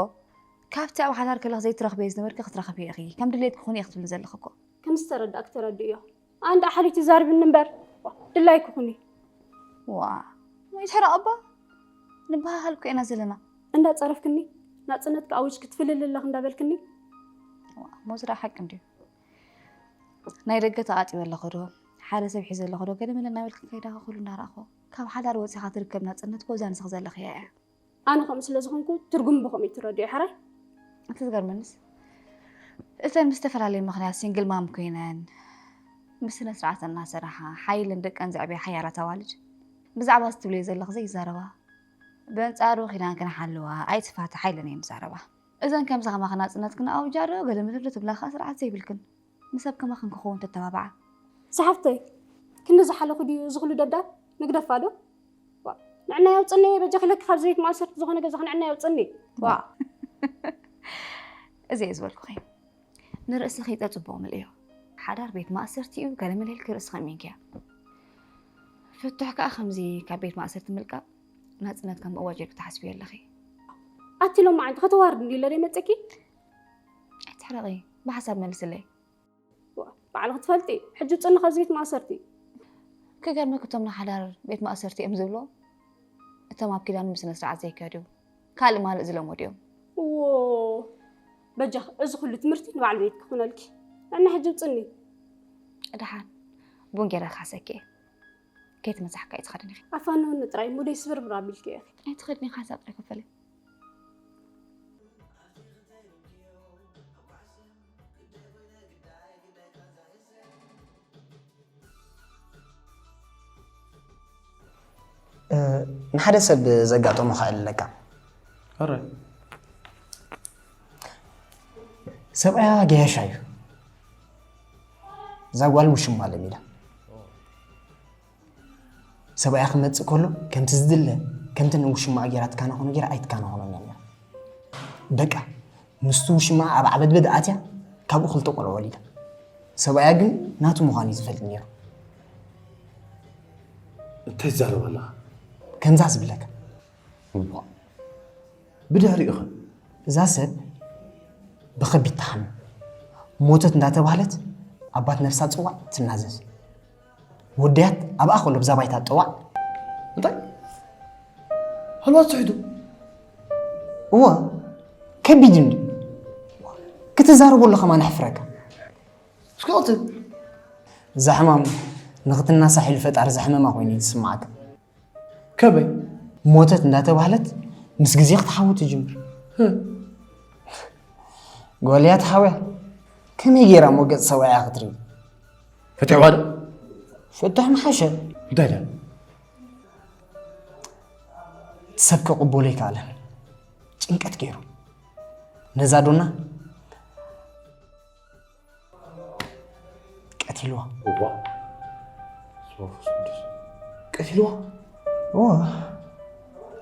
ካብቲ ኣብ ሓዳር ከለኺ ዘይትረኽብዮ ዝነበርኪ ክትረኽብዮ ኢኺ። ከም ድሌትኪ ኩኒ ኢኺ ትብልኒ ዘለኺ እኮ። ከምዚ ተረዳእኪ ተረድእዮ። ኣነ ደኣ ሓልዩ ትዛረብኒ እምበር ድላይኪ ኩኒ። ዋእ ይትሕረቕ እባ ንበሃሃል እኮ ኢና ዘለና። እንዳጸረፍክኒ ናጽነትኪ ኣዊጅኪ ትፍልሊ ኣለኺ እንዳበልክኒ። ዋእ እሞ እዚ ደኣ ሓቂ እንድዩ። ናይ ደገ ተቓጢበ ኣለኹ ዶ ሓደ ሰብ ሒዘ ኣለኹ ዶ ገለ መለ እናበልኪ ከይዳ ኩሉ እናረኣኹ ካብ ሓዳር ወጺኻ ትርከብ ናጽነት እኮ እዛ ንስኺ ዘለኽያ እያ። ኣነ ከምኡ ስለ ዝኾንኩ ትርጉሙ ብኸምኡ እዩ ትረድኦ ሕራይ። እቲ ዝገርመንስ እተን ብዝተፈላለየ ምኽንያት ሲንግል ማም ኮይነን ብስነ ስርዓት እናሰርሓ ሓይለን ደቀን ዘዕብያ ሓያላት ኣዋልድ ብዛዕባ እዚ ትብልዮ ዘለኺ ዘይዛረባ ብኣንጻሩ ኪዳንክን ሓልዋ ኣይትፋትሓ ኢለን እየን ዝዛረባ። እዘን ከምዚ ከማኺ ናጽነትክን ኣውጃ ዶ ገለ መለሎ ትብላ ከኣ ስርዓት ዘይብልክን። ንሰብ ከማኽን ክኸውን ተተባብዓ። ዝሓፍተይ ክንዲ ዝሓለኹ ድዩ እዚ ኹሉ ደብዳብ? ንግደፋ ዶ? ዋእ ንዕናይ ኣውጽኒ በጃኺ ኢለኪ ካብዚ ቤት ማእሰርቲ ዝኾነ ገዛኺ ንዕናይ ኣውጽኒ። ዋእ። እዚ እየ ዝበልኩኺ። ንርእስኺ ተጽቡቕ ምልእዮ። ሓዳር ቤት ማእሰርቲ እዩ ገለ መለ ኢልኪ ርእስኺ ኣሚንክያ። ፍቱሕ ከኣ ከምዚ ካብ ቤት ማእሰርቲ ምልቃቕ ናጽነትካ ምእዋጅ ኢልኪ ትሓስብዮ ኣለኺ። ኣቲ ሎማዓንቲ ከተዋርድኒ ኢለ ዶ ይመጸኪ? ኣይትሕረቒ ብሓሳብ መልስለይ። ባዕልኺ ትፈልጢ ሕጂ ውፅኒ ካብዚ ቤት ማእሰርቲ። ክገርመኪ እቶም ንሓዳር ቤት ማእሰርቲ እዮም ዝብልዎ እቶም ኣብ ኪዳን ብስነ ስርዓት ዘይከዱ ካልእ ማልእ ዝለመዱ እዮም። እዎ በጃኺ እዚ ኩሉ ትምህርቲ ንባዕሊ ቤትኪ ኩነልኪ። ንዕና ሕጂ ውፅኒ። ደሓን ቡን ገይረ ክሓሰኪ እየ። ከይትመሳሕካ እዩ ትኸድን ኢኺ። ኣፋንውኒ ጥራይ ሙደይ ስብርብር ኣቢልኪ ኢኺ። ኣይትኸድኒ ኢኺ ሓንሳብ ጥራይ ኮፈለይ። እ፣ ንሓደ ሰብ ዘጋጠሞ ክእል ኣለካ። ሕራይ። ሰብኣያ ገያሻ እዩ። እዛ ጓል ውሽማ ለሚዳ። ሰብኣያ ክመጽእ ከሎ ከምቲ ዝድለ፣ ከምቲ ንውሽማ ጌራ ትካናኸኖ ጌራ ኣይትካናኸኖን እያ ነይራ። በቃ ምስቲ ውሽማ ኣብ ዓበድበድ ኣትያ፣ ካብኡ ክልተ ቆልዑ ወሊዳ። ሰብኣያ ግን ናቱ ምዃኑ እዩ ዝፈልጥ ነይሩ። እንታይ ትዛረብ ኣለኻ? ከምዛ ዝብለካ እዋ። ብድሕሪኡ ኸ? እዛ ሰብ ብኸቢድ ትሓምም። ሞተት እንዳተባህለት ኣባት ነፍሳ ጽዋዕ ትናዘዝ። ወደያት ኣብኣ ከሎ ብዛ ባይታ ጠዋዕ። እንታይ? ሃልባት ስሒቱ? እወ፣ ከቢድ እንዲ ክትዛረበሉ ከማን ኣሕፍረካ። እስኪ ቀጽል። እዛ ሕማም ንኽትናሳሕ ኢሉ ፈጣሪ ዘሕመማ ኮይኑ እዩ ዝስምዓካ። ከመይ? ሞተት እንዳተባህለት ምስ ግዜ ክትሓዊ ትጅምር። ጓልያ ትሓውያ ከመይ ገይራ ሞ ገጽ ሰብኣያ ክትርኢ? ፈትሕዋ ዶ? ፍትሕ ምሓሸ። እንታይ ዳ? እቲ ሰብ ክቕበሎ ኣይከኣለን። ጭንቀት ገይሩ ነዛ ዶና ቀቲልዋ። እዋ። ስመ መንፈስ ቅዱስ። ቀቲልዋ? እዋ።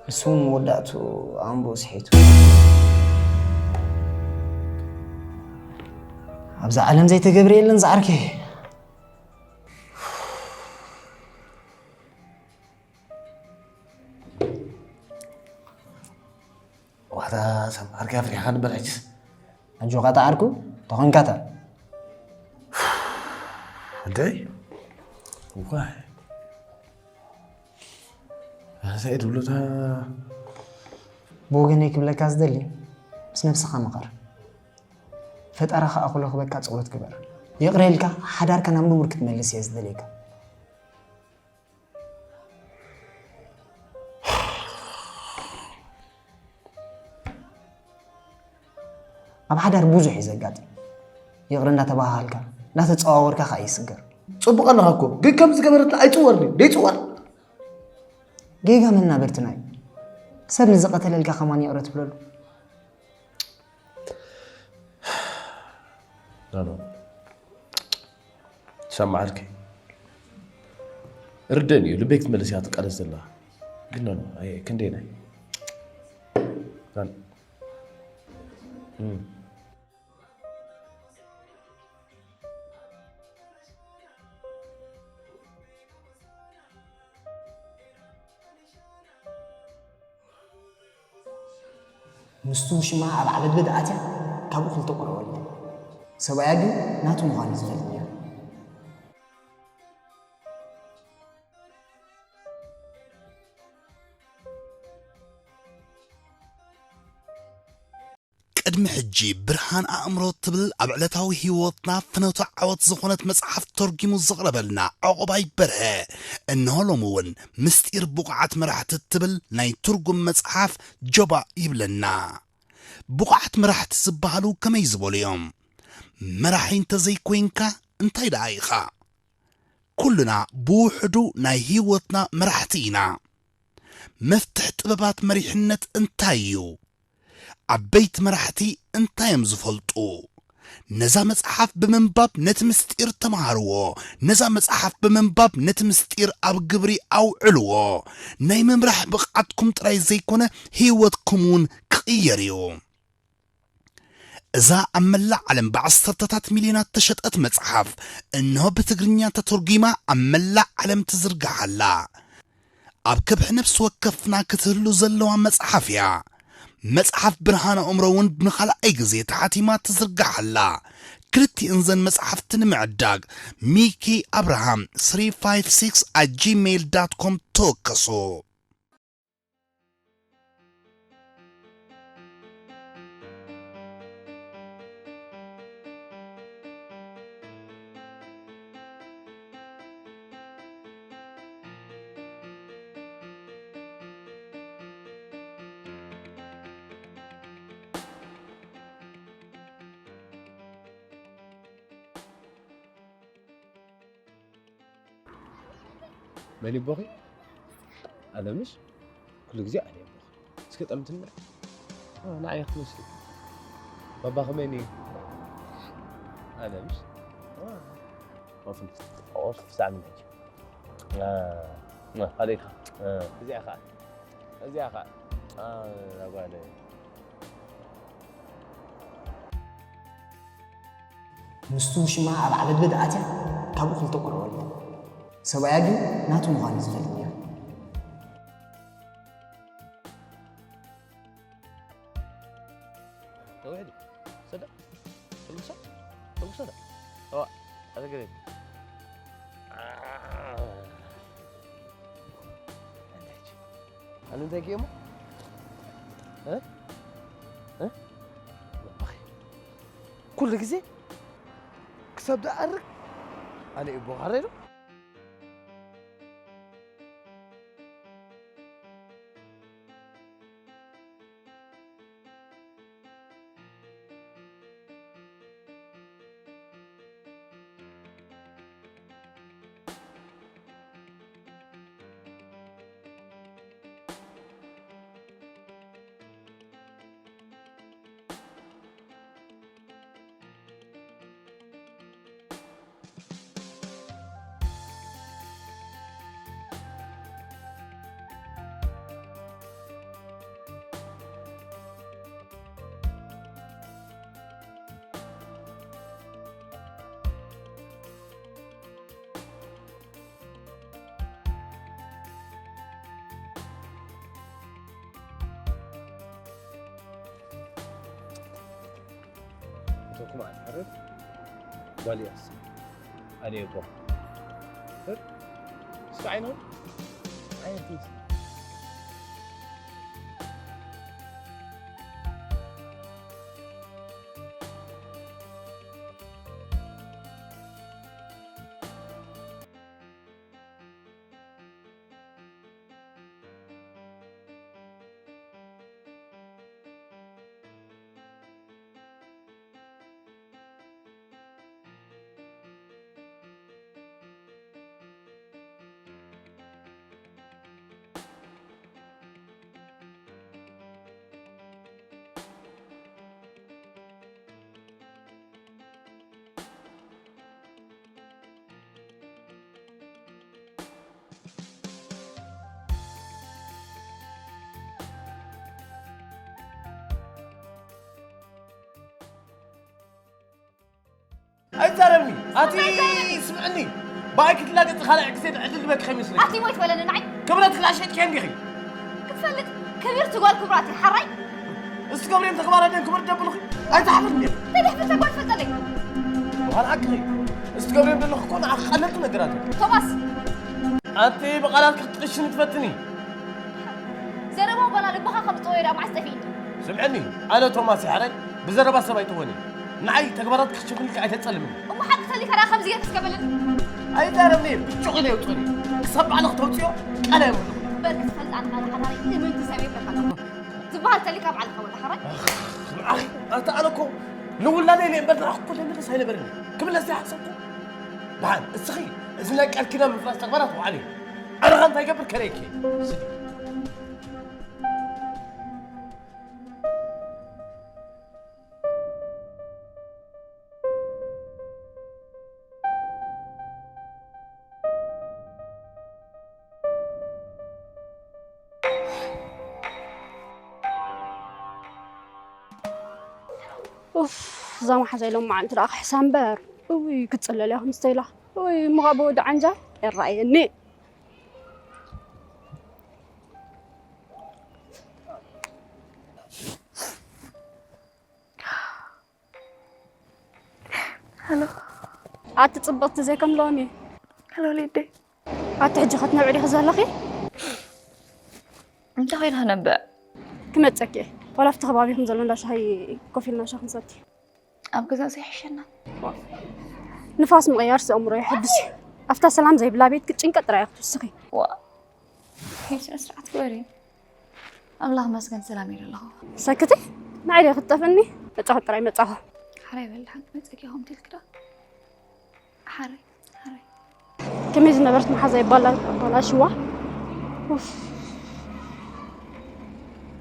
እሱ እውን መወዳእቱ ኣእምሮ ስሒቱ። ኣብዛ ዓለም ዘይተገብረ የለን ዝዓርከይ። ዋታ ሰምዓርካ ኣፍሪኻ ንበል ሕጅስ። ኣጆኻ ተዓርኩ ተኾንካታ። እንታይ? ዋይ። እንታይ ትብሉታ? ብወገነይ ክብለካ ዝደሊ፣ ምስ ነብስኻ ምኸር። ፈጣሪ ከኣ ኩሎ ክበካ ጸሎት ግበር። ይቕረ ኢልካ ሓዳርካ ናብ ንቡር ክትመልስ እየ ዝደልየካ። ኣብ ሓዳር ብዙሕ እዩ ዘጋጥም። ይቕረ እንዳተባሃሃልካ፣ እንዳተጸዋወርካ ከኣ ይስገር። ጽቡቕ ኣለኻ እኮ፣ ግን ከም ዝገበረትና ኣይጽወርን እዩ። ደይጽወር። ጌጋ መናበርትና እዩ። ሰብ ንዝቐተለልካ ከማን ይቕረ ትብለሉ። ኖ፣ ኖ። ሰማዓልከ። ርደን እዩ፣ ልበይ ክትመልስ እያ ትቃለስ ዘላ። ግን ኖ፣ ኖ፣ ኣየ፣ ክንደይ ናይ። ኖ፣ ኖ። እም። ምስቲ ውሽማ ኣብ ዓበድበድ ኣትያ ካብኡ ክልተ ቆልዑ ወሊዳ። ሰብኣያ ግን ናቱ ምዃኑ እዩ ዝፈልጥ ነይሩ። ቅድሚ ሕጂ ብርሃን ኣእምሮ ትብል ኣብ ዕለታዊ ህይወትና ፍኖተ ዓወት ዝኾነት መጽሓፍ ተርጊሙ ዘቕረበልና ዑቕባይ በርሀ፣ እንሆ ሎሚ እውን ምስጢር ብቑዓት መራሕቲ እትብል ናይ ትርጉም መጽሓፍ ጀባእ ይብለና። ብቑዓት መራሕቲ ዝበሃሉ ከመይ ዝበሉ እዮም? መራሒ እንተዘይኮይንካ እንታይ ደኣ ኢኻ? ኩልና ብውሕዱ ናይ ህይወትና መራሕቲ ኢና። መፍትሕ ጥበባት መሪሕነት እንታይ እዩ? ዓበይቲ መራሕቲ እንታይ እዮም ዝፈልጡ? ነዛ መጽሓፍ ብምንባብ ነቲ ምስጢር ተምሃርዎ። ነዛ መጽሓፍ ብምንባብ ነቲ ምስጢር ኣብ ግብሪ ኣውዕልዎ። ናይ ምምራሕ ብቕዓትኩም ጥራይ ዘይኮነ ህይወትኩም እውን ክቕየር እዩ። እዛ ኣብ መላእ ዓለም ብዓሰርተታት ሚልዮናት ተሸጠት መጽሓፍ እንሆ ብትግርኛ ተተርጒማ ኣብ መላእ ዓለም ትዝርጋሕ ኣላ። ኣብ ከብሒ ነፍሲ ወከፍና ክትህሉ ዘለዋ መጽሓፍ እያ። መጽሓፍ ብርሃን ኣእምሮ እውን ንኻልኣይ ግዜ ተሓቲማ ትዝርጋሕ ኣላ። ክልቲእን ዘን መጽሓፍቲ ንምዕዳግ ሚኪ ኣብርሃም three five six at gmail dot com ተወከሱ። መን ይቦኺ? ኣለምሽ ኩሉ ግዜ ኣነ እየ ኣቦኻ። እስከ ጠምትና። ንዓይ ክትመስሊ። ባባ ከመይ እዩ? ኣለምሽ። ወፍን። ወፍ ሳዕሚ ነች። ኣደይካ። እዚኣ ኸዓ። እዚኣ ኸዓ። ኣጓለ። ምስቲ ውሽማ ኣብ ዓለድለድ ኣትያ ካብኡ ክልተ ቆልዑ ወለደ። ሰብኣያ ግን ናቱ ምዃኑ ዝፈልጥ ነይሩ። ተውሕዲ ሰዳ ተጉሳ ተጉሳ ዳ ዋ ኣረገለ ኣነ እንታይ ክየሞ ኩሉ ግዜ ክሳብ ደኣርግ ኣነ እዩ ቦኻረዶ እቶኩም ኣትሕርር ጓልያስ ኣደየቦ እስከ ዓይነው ኣይዛረብኒ ኣቲ ስምዕኒ ብኣይ ክትላገፂ ካልኣይ ግዜ ዕድል ዝበኪ ከይመስለኪ ኣቲ ሞይት በለኒ ንዓይ ክብረትኪ ዳኣ ሸጥክዮ እንዲኺ ክትፈልጥ ክብርቲ ጓል ክብራት እያ ሓራይ እስቲ ገብርኤል ተግባር ኣደን ክብር ደብልኺ ኣይትሓፍር እንዲ ተድሕፍር ተጓል ፈልጠለይ በኋላ ሓቅኺ እስቲ ገብርኤል ዘለኹ እኮ ንዓኺ ቀለልቲ ነገራት እዮም ቶማስ ኣቲ ብቓላት ክትጥቕሽኒ ትፈትኒ ዘረባ ጓና ልብኻ ከም ዝጠወየ ዳ መዓስ ጠፊእኒ ስምዕኒ ኣነ ቶማስ ይሓረይ ብዘረባ ሰብ ኣይትኾኒ ንዓይ ተግባራት ክሽፍንልካ ኣይተጸልምኒ እሞ ሓቂ ተሊካ ዳ ከምዚ ጌርካ እስከበልን ኣይዛረብኒ ብጩቕ ኢለ የውፅኒ ክሳብ ባዕልኽ ተውፅዮ ቃል ኣይብሉ በል ክትፈልጥ ኣነ ሓደ ሓዳሪ እምንቲ ሰብ የብለካ ዝበሃል ተሊካ ባዕልኻ ወላ ሓራይ ኣታ ኣነ እኮ ንውላደይ እምበር ንዓኹ እኮ ደምልስ ኣይነበረኒ ክምለስ ዘይሓሰብኩ ደሓን እስኺ እዚ ናይ ቃል ኪዳን ምፍራስ ተግባራት ውዓሊ ኣነኻ እንታይ ገብር ከረይኪ ኡፍ እዛ መሓዛይ ሎማዓንቲ ደኣ ክሕሳ እምበር እውይ ክትፅለል እያ ክምስተይላ እውይ እሞ ካብ ወዲ ዓንጃል ይረኣየኒ ሃሎ ኣቲ ፅብቕቲ ዘይከም ሎሚ ሃሎ ሊደይ ኣቲ ሕጂ ከትነብዒ ዲኺ ዘለኺ እንታይ ኮይና ክነብዕ ክመፀኪ እየ ዋላ ኣብቲ ከባቢኹም ዘሎ እንዳ ሻሂ ኮፍ ኢልና ሻሂ ክንሰቲ ኣብ ገዛ ዘይሕሸና ንፋስ ምቕያር ኣእምሮ የሐድስ እዩ ኣብታ ሰላም ዘይብላ ቤትኪ ጭንቀት ጥራይ ክትውስኺ ዋ ስነ ስርዓት ግበሪ ኣምላኽ መስገን ሰላም እየ ዘለኹ ሰክቲ ንዓይ ድየ ክትጠፍእኒ መጻኹ ጥራይ መጻኹ ሓራይ በል ሓንቲ መጸኪ ኹም ትልክዳ ሓራይ ሓራይ ከመይ ዝነበረት መሓዛ ይባላ ኣባላሽዋ ኡፍ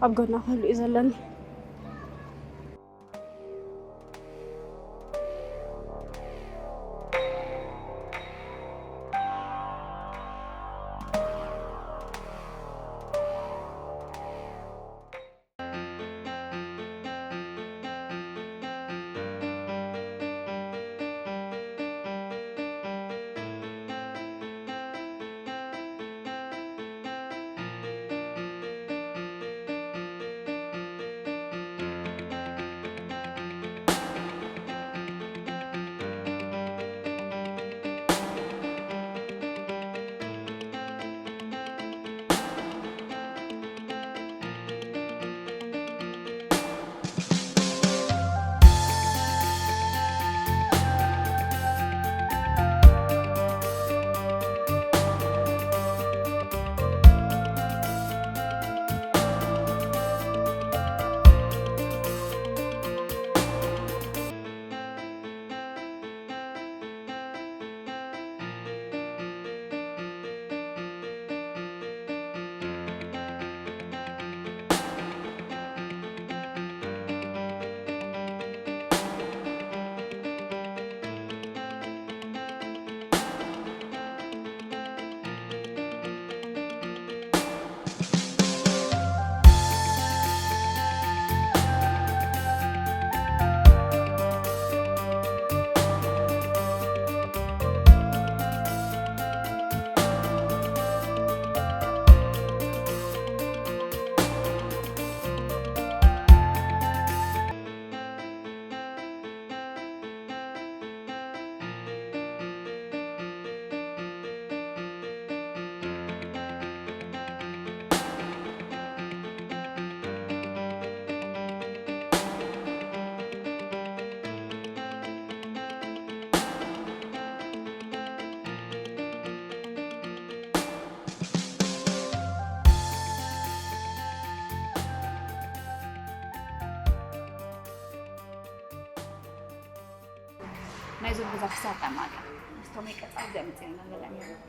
ኣብ ጎና ክህሉ እዩ ዘለኒ። ናይዞም ገዛ ክሳብ ጣዕሚ ኣላ። ምስቶም ናይ ቀጻሊ ዘምጽእ ኢና ንበላ ነይርና።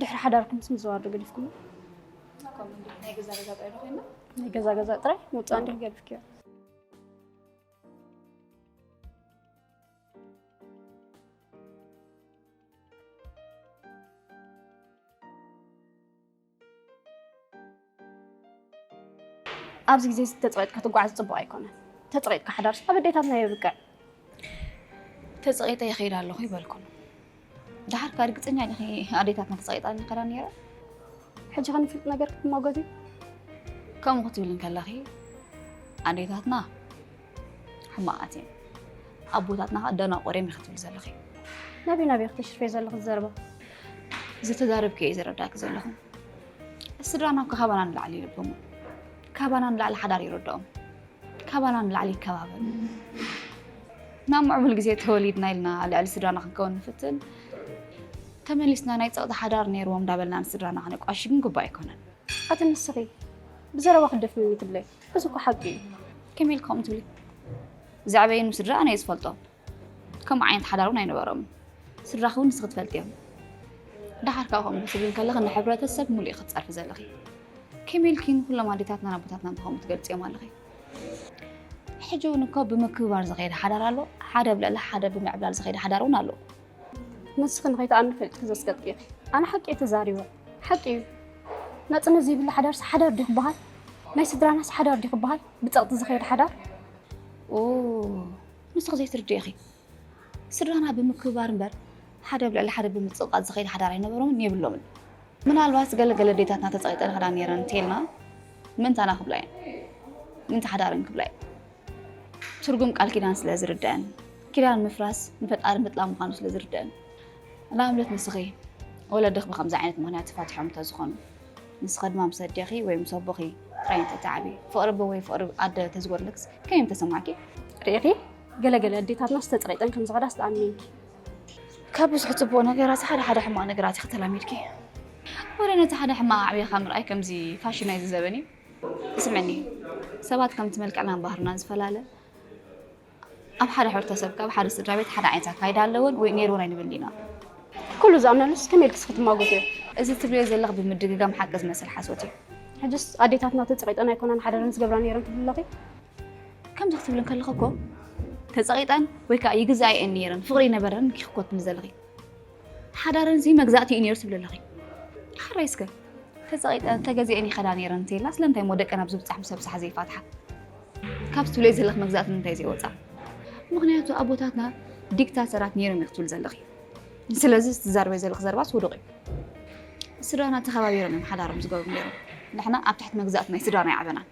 ድሕሪ ሓዳርኩም ምስ ምዝዋር ዶ ገዲፍኩም? ከምኡ እንዲ ናይ ገዛ ገዛ ጥራይ ዶ ኮይና? ናይ ገዛ ገዛ ጥራይ ምውጻእ እንዲህ ገዲፍክዮ? ኣብዚ ግዜ እዚ ተጸቒጥካ ትጓዓዝ ጽቡቕ ኣይኮነን። ተጸቒጥካ ሓዳርስ ኣብ ኣዴታትና የብቅዕ። ተጸቒጠ ይኸይድ ኣለኹ ይበልኩን። ደሓር ከ ርግጸኛ ዲኺ ኣዴታትና ተጸቒጣ ይኸዳ ነይረን? ሕጂ ከ ንፍልጥ ነገር ክትማጎት እዩ? ከምኡ ክትብል እንከለኺ ኣዴታትና ሕማቓት እየን። ኣቦታትና ከኣ ደናቑር እዮም ኢኺ ክትብሊ ዘለኺ። ናበይ ናበይ ክትሽርፈይ ዘለኺ ዘረባ? ዝተዛረብክዮ እየ ዝረዳእኪ ዘለኹ። ስድራና እኮ ካባና ንላዕሊ እዩ ልቦም። ካባና ንላዕሊ ሓዳር ይረድኦም። ካባና ንላዕሊ ይከባበሩ። ናብ ምዕቡል ግዜ ተወሊድና ኢልና ልዕሊ ስድራና ክንከውን ንፍትን። ተመሊስና ናይ ጸቕጢ ሓዳር ነይርዎም እንዳበልና ንስድራና ከነቋሽሽ ግን ግቡእ ኣይኮነን። ኣቲ ንስኺ ብዘረባ ክትደፍንኒ ትብለይ። እዚ እኮ ሓቂ እዩ። ከመይ ኢልኪ ከምኡ ትብሊ? ዘዕበየኒ ስድራ ኣነ እየ ዝፈልጦ። ከምኡ ዓይነት ሓዳር እውን ኣይነበሮምን። ስድራኺ እውን ንስኺ ትፈልጥዮም። ደሓር ካብ ከምኡ ክትብሊ እንከለኺ ንሕብረተሰብ ሙሉእ ኢኺ ትጸርፊ ዘለኺ። ከመይ ኢልኪ ንኩሎም ኣዴታትናን ኣቦታትናን ብኸምኡ ትገልጽዮም ኣለኺ? ሕጂ እውን እኮ ብምክብባር ዝኸይድ ሓዳር ኣሎ፣ ሓደ ኣብ ልዕሊ ሓደ ብምዕብላል ዝኸይድ ሓዳር እውን ኣሎ። ንስኺ ንኸይትኣምኒ ፈሊጥኪ ዘስቀጥኪ ኢኺ። ኣነ ሓቂ እየ ተዛሪበ። ሓቂ እዩ። ናጽነት ዘይብሉ ሓዳርስ ሓዳር ድዩ ክበሃል? ናይ ስድራናስ ሓዳር ድዩ ክበሃል? ብጸቕጢ ዝኸይድ ሓዳር? ኦ፣ ንስኺ ዘይትርድኢ ኢኺ። ስድራና ብምክብባር እምበር፣ ሓደ ኣብ ልዕሊ ሓደ ብምጽቕቓጥ ዝኸይድ ሓዳር ኣይነበሮምን የብሎምን። ምናልባት ገለ ገለ ኣዴታትና ተጸቒጠን ይኸዳ ነይረን እንተኢልና፣ ምእንታና ክብላ እየን። ምእንቲ ሓዳረን ክብላ እየን። ትርጉም ቃል ኪዳን ስለ ዝርደአን፣ ኪዳን ምፍራስ ንፈጣሪ ምጥላም ምዃኑ ስለ ዝርደአን። ንኣብነት ንስኺ፣ ወለድኺ ብኸምዚ ዓይነት ምኽንያት ተፋቲሖም እንተዝኾኑ፣ ንስኺ ድማ ምስ ኣዴኺ ወይ ምስ ኣቦኺ ጥራይ እንተትዓብዪ፣ ፍቕሪ ኣቦ ወይ ፍቕሪ ኣደ ተዝጎድለክስ ከመይ ምተሰማዕኪ? ርኢኺ? ገለ ገለ ኣዴታትና ዝተጸቒጠን ከም ዝኸዳ ዝተኣመንኪ። ካብ ብዙሕ ጽቡቕ ነገራት ሓደ ሓደ ሕማቕ ነገራት ኢኺ ተላሚድኪ። ወረ ነቲ ሓደ ሕማቕ ኣዕቢኻ ምርኣይ ከምዚ ፋሽን ናይዚ ዘበን እዩ። ስምዕኒ፣ ሰባት ከምቲ መልክዕናን ባህርናን ዝፈላለ፣ ኣብ ሓደ ሕብረተሰብ ካብ ሓደ ስድራ ቤት ሓደ ዓይነት ኣካይዳ ኣለወን ወይ ነይርወን ኣይንብል ኢና። ኩሉ ዝኣምነሉስ ከመይ ኢልክስ ክትማጎትዮ? እዚ ትብልዮ ዘለኽ ብምድግጋም ሓቂ ዝመስል ሓሶት እዩ። ሕጅስ ኣዴታትና ተጸቒጠን ኣይኮናን ሓዳረን ዝገብራ ነይረን ትብሊ ኣለኺ? ከምዚ ክትብል እንከለኺ እኮ ተጸቒጠን ወይ ከዓ ይግዛኣየን ነይረን ፍቕሪ ይነበረን ኢኺ እኮ ትብሊ ዘለኺ። ሓዳረን እዚ መግዛእቲ እዩ ነይሩ ትብሊ ኣለኺ። ሓራይ እስከ ተጸቒጠን ተገዚአን ይኸዳ ነይረን እንተይላ ስለምንታይ እሞ ደቀን ኣብ ዝብጻሕ ምሰብሳሕ ዘይፋትሓ? ካብ ትብለይ ዘለኺ መግዛእቲ ንምንታይ ዘይወጻ? ምኽንያቱ ኣቦታትና ዲክታተራት ነይሮም ኢኺ ትብሊ ዘለኺ። ስለዚ ትዛረበይ ዘለኺ ዘረባስ ውዱቕ እዩ። ስድራና ተኸባቢሮም እዮም ሓዳሮም ዝገብሩ ነይሮም። ንሕና ኣብ ትሕቲ መግዛእቲ ናይ ስድራና ኣይዓበናን።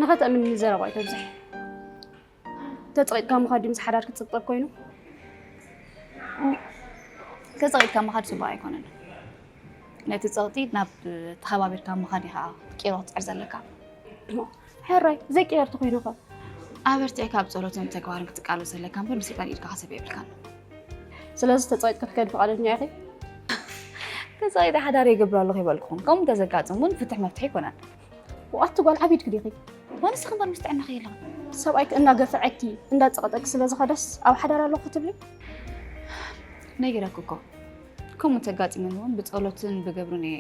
ንኸተእምንኒ ዘረባ ኣይተብዝሕ። ተጸቒጥካ ምዃድ ድዩ ምስ ሓዳር ክጽብጸብ ኮይኑ? ተጸቒጥካ ምኻድ ጽቡቕ ኣይኮነን። ነቲ ጸቕጢ ናብ ተኸባቢርካ ምኻድ ኢኻ ክትቅይሮ ክትጽዕር ዘለካ። ሕራይ ዘይቅየር ተኾይኑ ኸ? ኣበርቲዕካ ብጸሎትን ብተግባርን ክትቃለስ ዘለካ እምበር ንሰይጣን ኢድካ ክትህብ የብልካን። ስለዚ ተጸቒጥካ ክትከዲ ፍቓደኛ ኢኺ? ተጸቒጠ ሓዳር የገብር ኣለኹ ይበልኩኹም። ከምኡ እንተዘጋጥም እውን ፍትሕ መፍትሒ ኣይኮነን። ዋው ኣቲ ጓል ዓቢድኪ ዲኺ? ዋንስ ክንበር ምስ ጥዕናኺ የለኽን። ሰብኣይኪ እናገፍዐኪ እንዳጸቐጠኪ ስለ ዝኸደስ ኣብ ሓዳር ኣለኹ ክትብሊ? ነጊረኪ እኮ ከምኡ እንተጋጢሙኒ እውን ብጸሎትን ብግብርን እየ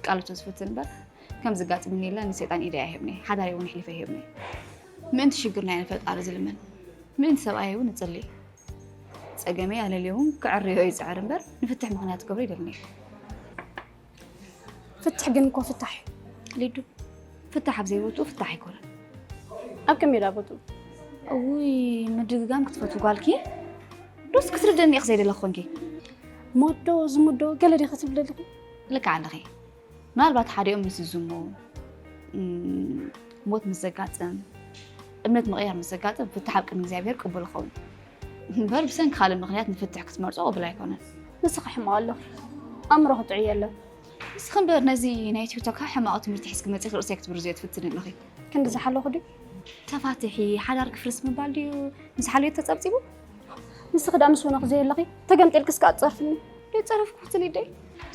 ቃለቶ ዝፍትን እምበር ከም ዝጋጥምኒ የለ ንሰይጣን ኢደይ ኣይህብን እየ ሓዳረይ እውን ኣሕሊፈ ኣይህብን እየ። ምእንቲ ሽግርና እየ ንፈጣሪ ዝልምን ምእንቲ ሰብኣየይ እውን እጽሊ። ጸገመይ ኣለልዮ እውን ክዕርዮ ይጽዕር እምበር ንፍትሕ ምኽንያት ክገብሮ ኣይደልን እየ። ፍትሕ ግን እኮ ፍታሕ እዩ። ሊዱ ፍታሕ ኣብ ዘይቦትኡ ፍታሕ ኣይኮነን። ኣብ ከመይ ዳ ቦትኡ? እውይ ምድግጋም ክትፈትዊ ጓልኪ ዶስ ክትርድእኒ ኢኺ ዘይደለኺ ኮንኪ? ሞዶ ዝሙዶ ገለ ዲኺ ትብሊ ኣለኺ? ልክዕ ኣለኺ። ምናልባት ሓዲኦም ምስ ዝዝሙ፣ ሞት ምስ ዘጋጥም፣ እምነት ምቕያር ምስ ዘጋጥም ፍታሕ ኣብ ቅድሚ እግዚኣብሔር ቅቡል ይኸውን። እምበር ብሰንኪ ካልእ ምኽንያት ንፍትሕ ክትመርጾ ቅቡል ኣይኮነን። ንስኺ ሕማቕ ኣለኺ። ኣእምሮኺ ጥዑይ የለን። ንስኺ እምበር ነዚ ናይ ቲክቶክ ሕማቕ ትምህርቲ ሒዝኪ መጺኺ ርእሰይ ክትብርዝዮ ትፍትኒ ኣለኺ። ክንዲ ዝሓለኹ ድዩ? ተፋትሒ፣ ሓዳር ክፍርስ ምባል ድዩ ምስ ሓልዮት ተጸብጺቡ? ንስኺ ደኣ ምስ ወነኺ ዘየለኺ ተገምጢልኪ እስከ ኣትጸርፍኒ። ደይጸረፍኩ ክትሊ ደይ?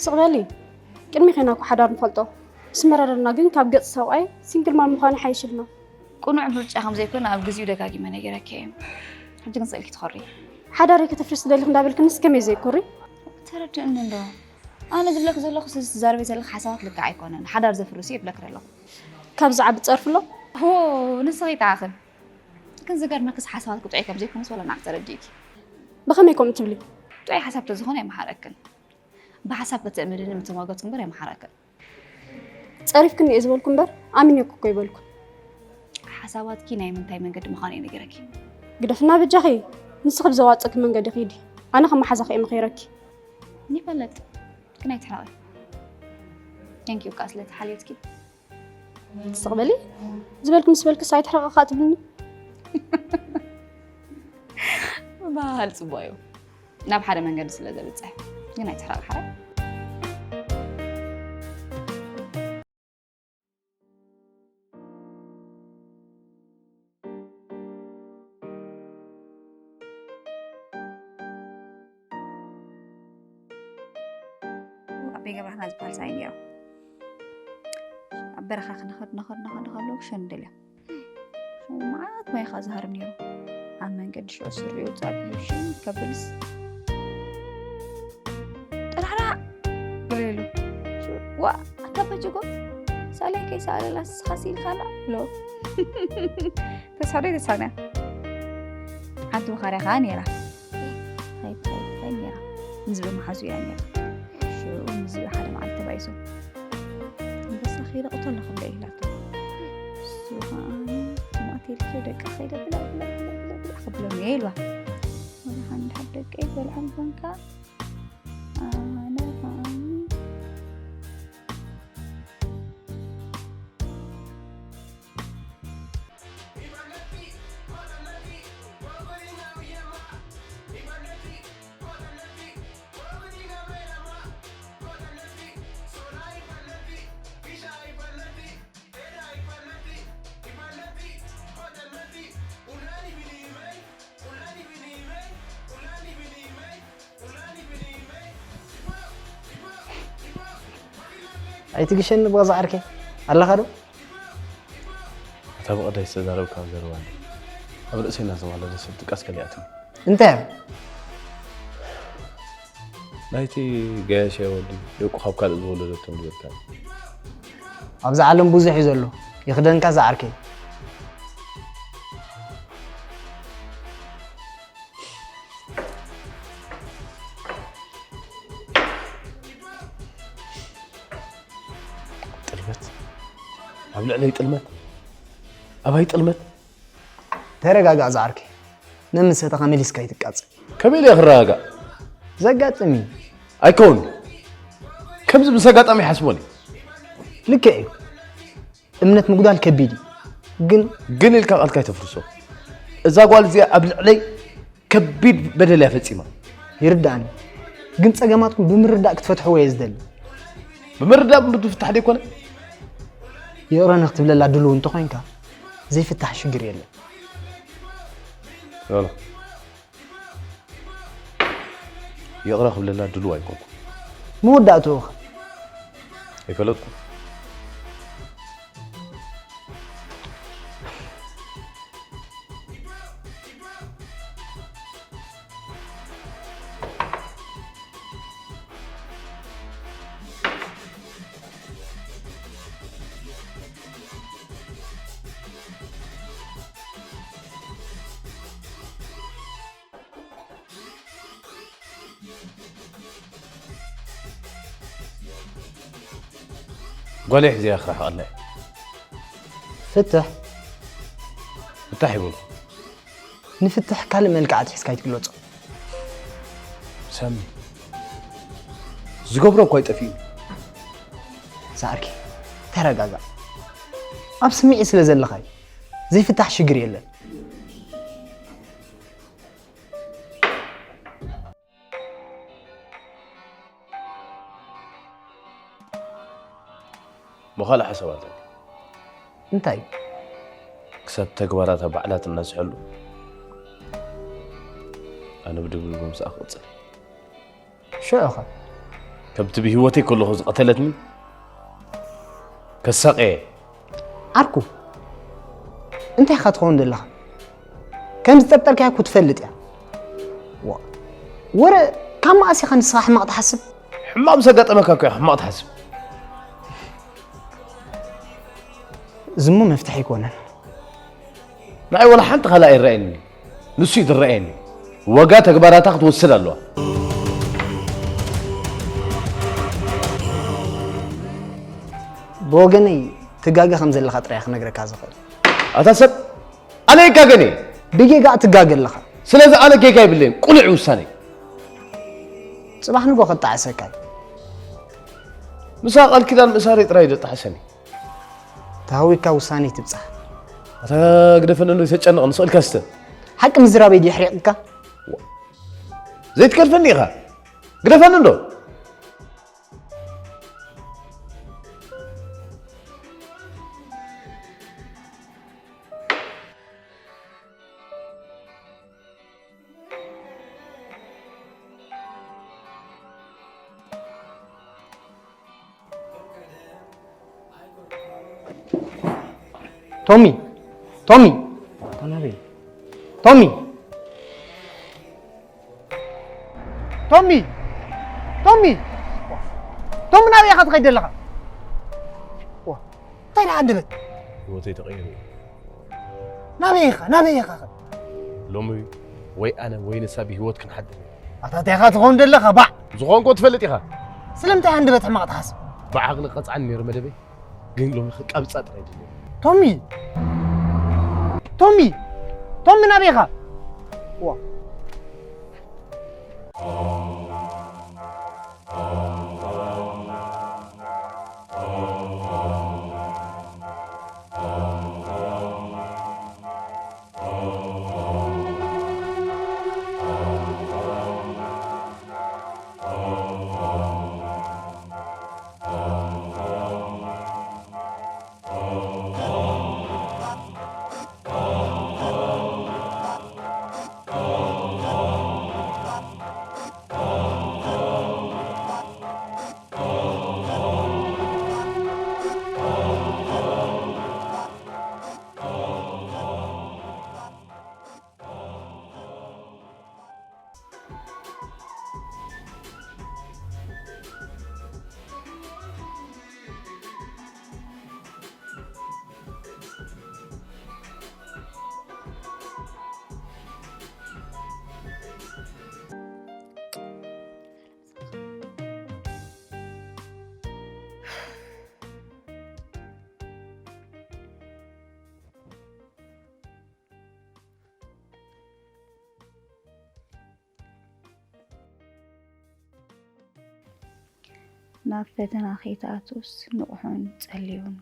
ስቕ በሊ። ቅድሚኺ ኢና እኮ ሓዳር ንፈልጦ። ምስ መረረና ግን ካብ ገጽ ሰብኣይ ሲንግል ማም ምዃን ይሓይሽልና። ቅኑዕ ምርጫ ከም ዘይኮነ ኣብ ግዜኡ ደጋጊመ ነጊረኪ እየ። ሕጂ ግን ስቕ ኢልኪ ትኾሪ። ሓዳረይ ከተፍርሲ ትደሊኺ እንዳበልክንስ ከመይ ዘይኮሪ? ተረድእኒ እንዶ። ኣነ ዝብለኪ ዘለኹ እዚ ትዛረቢ ዘለኺ ሓሳባት ልክዕ ኣይኮነን። ሓዳር ዘፍርስ እዩ ይብለኪ ዘለኹ። ካብ ዝዓቢ ትጸርፊ ኣሎ? ሆ ንስኺ ይጥዓኺ። ግን ዝገርመክስ ሓሳባትኪ ጥዑይ ከም ዘይኮነስ ዋላ ንዓኺ ተረዲእኪ። ብኸመይ ከምኡ ትብሊ? ጥዑይ ሓሳብ ተዝኾነ ኣይምሓረክን። ብሓሳብ ከተእምንኒ ምትማጎትኪ እምበር ኣይምሓረክን። ጸሪፍክኒ እየ ዝበልኩ እምበር ኣሚነኪ እኮ ኣይበልኩን። ሓሳባትኪ ናይ ምንታይ መንገዲ ምዃኑ እየ ነጊረኪ። ግደፍና በጃኺ፣ ንስኺ ብዘዋጽእኪ መንገዲ ኪዲ፣ ኣነ ከም መሓዛኺ እየ መኺረኪ። ይፈልጥ ግን ኣይትሕረቒ። Thank you ከኣ ስለቲ ሓልዮትኪ። ስቕ በሊ ዝበልኪ ምስ በልክስ ኣይትሕረቒ ከኣ ትብልኒ። ምብህሃል ጽቡቕ እዩ ናብ ሓደ መንገዲ ስለ ዘብጽሕ። ግን ኣይትሕረቒ ሓራይ። ኣበይ ገብራህና ዝበሃል ሰብኣይ ነይሩ ኣብ በረኻ ክንኸድ ንኸድ ንኸድ ንኸሎ ክሸኑ ደልዮም መዓት ማይ ኸዓ ዝሃርም ነይሩ ኣብ መንገዲ ሽዑ ስሪኡ ጸቢቡ ሽን ከብልስ ጥራራ ገለሉ ዋ ኣታ በጅጎ ሳላይ ከይሰኣለላ ስኻ ስኢልካላ ብሎ ተስሓዶ ተስሓና ሓንቲ መኻርያ ኸዓ ነይራ ታይ ታይ ታይ ነይራ ንዝብኢ መሓዙ እያ ነይራ ሽዑ ንዝብኢ ሓደ መዓልቲ ተባኢሱ ኣንበሳ ከይደ ቅተሎ ክብሎ ኢላቶ እሱ ኸዓ ማእቲ ደቂ ከይደ ብላ ብላ ብላ ብላ ብላ ክብሎም እየ ኢልዋ። ወላ ሓንቲ ደቂ በልዖም ኮንካ ኣነ ኸኣ ኣይትግሸኒ ብገዛ ዓርከይ ኣለኻ ዶ? እታ ብቐዳይ ዝተዛረብካ ዘረባ እንዲ ኣብ ርእሰይ እናተማለለ ሰብ ድቃስ ከሊኣትኒ። እንታይ እያ? ናይቲ ገያሻይ ወዲ ደቁ ካብ ካልእ ዝወለደቶም ዝበልካ ኣብዚ ዓለም ብዙሕ እዩ ዘሎ ይኽደንካ ዝዓርከይ። ጥልመት ኣብ ልዕለይ ጥልመት ኣባይ ጥልመት ተረጋጋእ ዝዓርከይ። ነምሰተኻ መሊስካ ይትቃጽ። ከመይ ኢለ ክረጋጋእ? ዘጋጥም እዩ። ኣይከውን ከምዚ ምስ ኣጋጣሚ ይሓስቦን እዩ። ልክዕ እዩ። እምነት ምጉዳል ከቢድ እዩ። ግን ግን ኢልካ ቃልካ ኣይተፍርሶ። እዛ ጓል እዚኣ ኣብ ልዕለይ ከቢድ በደል እያ ፈጺማ። ይርዳእኒ። ግን ጸገማትኩም ብምርዳእ ክትፈትሕዎ እየ ዝደሊ። ብምርዳእ ምፍታሕ ደይኮነ? ይቕረ ንክትብለላ ድልው እንተኾይንካ ዘይፍታሕ ሽግር የለን። ኖኖ ይቕረ ክብለላ ድልው ኣይኮንኩ። መወዳእትኡ ኸ? ኣይፈለጥኩ። ጓለይ ሕዚኣ ክረሕቐላ እየ። ፍትሕ ፍታሕ ይበልኩ። ንፍትሕ ካልእ መልክዕ ኣትሒዝካ ኣይትግለጾ። ሳሚ ዝገብሮ እኳ ይጠፍእ። ሳርኪ ተረጋጋእ። ኣብ ስምዒት ስለ ዘለኻ እዩ። ዘይፍታሕ ሽግር የለን። እሞ ካልእ ሓሳብ ኣለኒ። እንታይ? ክሳብ ተግባራታ ባዕላ ትናስሐሉ ኣነ ብድብድቡ ምስኣ ክቕጽል። ሽዑ ኸ? ከምቲ ብህይወተይ ከለኹ ዝቐተለትኒ ከሳቐየ። ዓርኩ እንታይ ኢኻ ትኸውን ዘለኻ? ከም ዝጠርጠርካያ እኮ ትፈልጥ እያ። ዋ፣ ወረ ካብ መኣስ ኢኻ ንስኻ ሕማቕ ትሓስብ? ሕማቕ ምስ ኣጋጠመካ እኮ ኢኻ ሕማቕ ትሓስብ። እዚሞ መፍትሒ ኣይኮነን። ንዓይ ወላ ሓንቲ ካልእ ኣይረኣየኒ። ንሱ እዩ ዝረኣየኒ። ዋጋ ተግባራታ ክትወስድ ኣለዋ። ብወገነይ ትጋገ ከም ዘለኻ ጥራይ ክነግረካ ዝኽእል። ኣታ ሰብ ኣነ ይጋገን እየ። ብጌጋ ትጋገ ኣለኻ። ስለዚ ኣነ ጌጋ የብለይን፣ ቁኑዕ ውሳነ። ጽባሕ ንጎ ከጣዕሰካ እዩ። ምሳ ቃል ኪዳን ምእሳረይ ጥራይ ደጣዕሰኒ። ተሃዊካ ውሳኔ ትብጻሕ። ኣታ ግደፈኒ እንዶ ይተጨንቕ ንስእልካ ስተ። ሓቂ ምዝራበይ ድዩ ሕሪቕካ? ዘይትገድፈኒ ኢኻ። ግደፈኒ እንዶ። ቶሚ ቶሚ ተናበይ ቶሚ ቶሚ ቶሚ ቶሚ ናበይ ኢኻ ትኸይድ ዘለኻ? እንታይ ደኣ ኣንደበት? ህይወተይ ተቐይሩ እዩ። ናበይ ኢኻ ናበይ ኢኻ? ሎሚ ወይ ኣነ ወይ ንሳ ብህይወት ክንሓድር ኢና። ኣታ እንታይ ኢኻ ትኸውን ዘለኻ ባዕ? ዝኾንኩ ትፈልጥ ኢኻ። ስለምንታይ ኣንደበት ሕማቕ ትሓስብ? ብዓቕሊ ቀጽዓኒ ነይሩ መደበይ ግን ሎሚ ክቃብጻ ጥራይ ድልየ። ቶሚ ቶሚ፣ ቶሚ ናበይ ኢኻ? ዋ። ናብ ፈተና ከይትኣትውስ ንቑሑን ጸልዩን።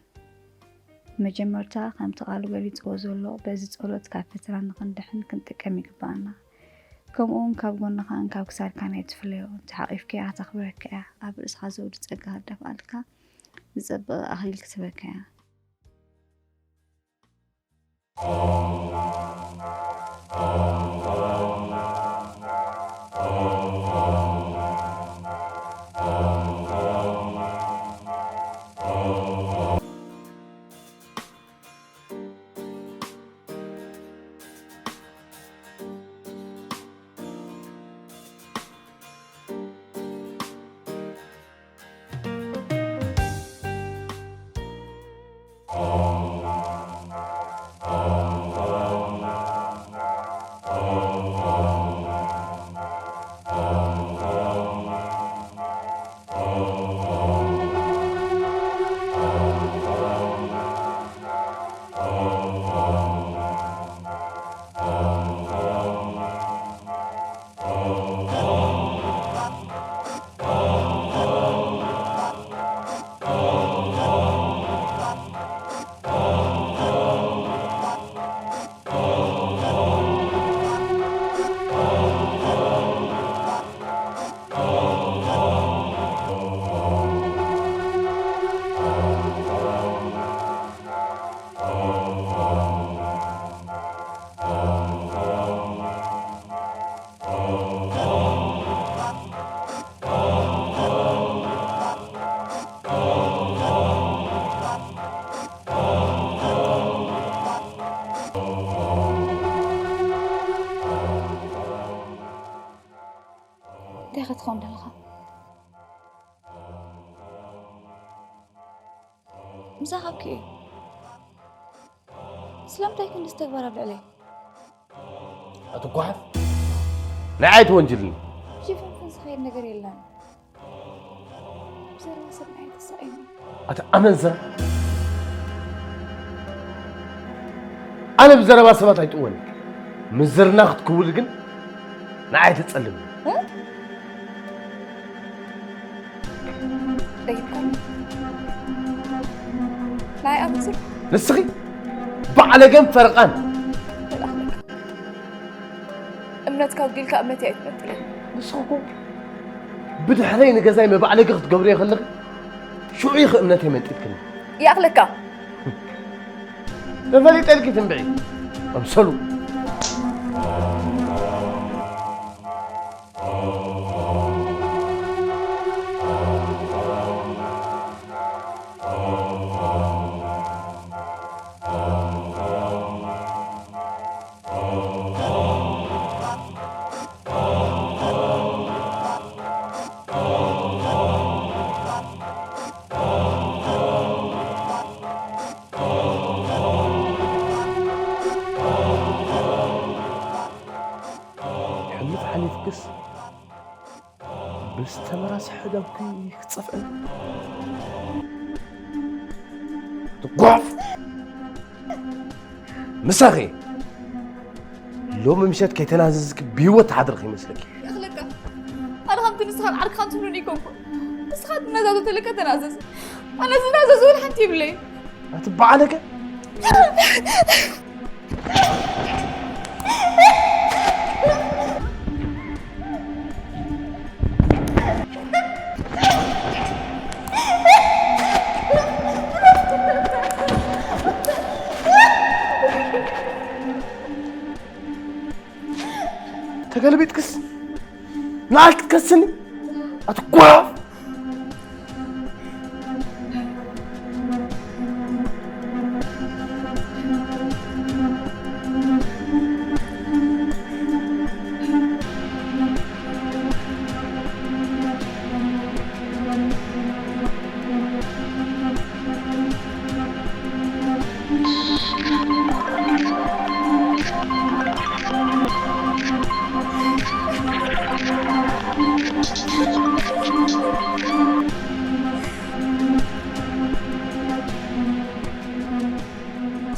መጀመርታ ከምቲ ቃሉ ገሊጽዎ ዘሎ በዚ ጸሎት ካብ ፈተና ንኽንድሕን ክንጥቀም ይግብኣና። ከምኡውን ካብ ጎንኻን ካብ ክሳድካን ኣይትፍለዮ። ተሓቒፍካያ ክተኽብረካ እያ። ኣብ ርእስኻ ዘውዲ ጸጋ ክደፍኣልካ ዝጸብቕ ኣኽሊል ክትህበካ እያ። እንታይ ኢኻ ትኸውን ዘለኻ? ምሳኻ ኣብኪ እዩ። ስለምንታይ ክንድዚ ተግባር ኣብ ልዕለይ? ኣቲ ጓሓፍ፣ ንዓይ ኣይትወንጅልኒ። ሽፍንፍን ዝኸይድ ነገር የለን። ብዘረባ ሰብ ንዓይ ተሳኢኑ። ኣቲ ኣመንዝራ፣ ኣነ ብዘረባ ሰባት ኣይጥወን። ምዝርና ክትክውል ግን ንዓይ ተጸልም። እ? ደጊምካኒ። ናይ ኣመንዝር? ንስኺ ባዕለገን ፈረቓን። እምነትካ ኣጉዲልካ እምነተይ ኣይትመንጥለኒ። ንስኺ እኮ ብድሕረይ ንገዛይ መባዕለጊ ክትገብርዮ ከለኺ ሽዑ ኢኺ እምነተይ መንጢልክኒ። ይኣኽለካ። ተፈሊጠልኪ ትንብዒ። ኣምሰሉ። ሕሉፍ ሓሊፍክስ ብዝተመራስሐ ዳውኪ ክትጸፍዕን ትጓፍ። ምሳኺ ሎሚ ምሸት ከይተናዘዝኪ ብህይወት ትሓድሪ ከይመስለኪ። ይኽለካ። ኣነ ከምቲ ንስኻን ዓርክኻን ትብሉኒ ኣይኮንኩን። ንስኻ ትናዘዙ ተለካ ተናዘዝ። ኣነ ዝናዘዝ እውን ሓንቲ የብለይን። ኣቲ በዓለከ? ተገልቢጥክስ ንዓይ ክትከስኒ? ኣቲ ጓፍ!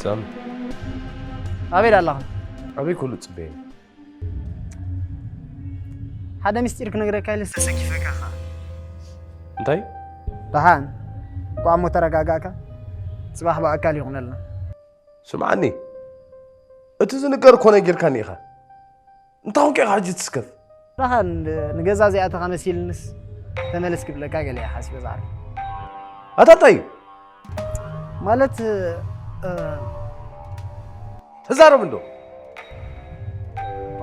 ሳሚ፣ ኣበይ ኣለኻ? ኣበይ ኩሉ ጽበየኒ? ሓደ ምስጢር ክነግረካ ኢለ ተሰኪፈካ ኢኻ። እንታይ? ደሓን፣ እንቋዕ እሞ ተረጋጋእካ። ጽባሕ ብኣካል ይኹነልና። ስምዓኒ፣ እቲ ዝንገር እኮ ነጊርካኒ ኢኻ። እንታይ ኮንካ ኢኻ ሕጂ ትስከፍ? ደሓን፣ ንገዛ ዘይኣተኻ መሲልንስ ተመለስ ክብለካ ገለ እየ ሓሲበ ዝዓርከይ። ኣታ እንታይ እዩ? ማለት፣ እ፣ ተዛረብ እንዶ።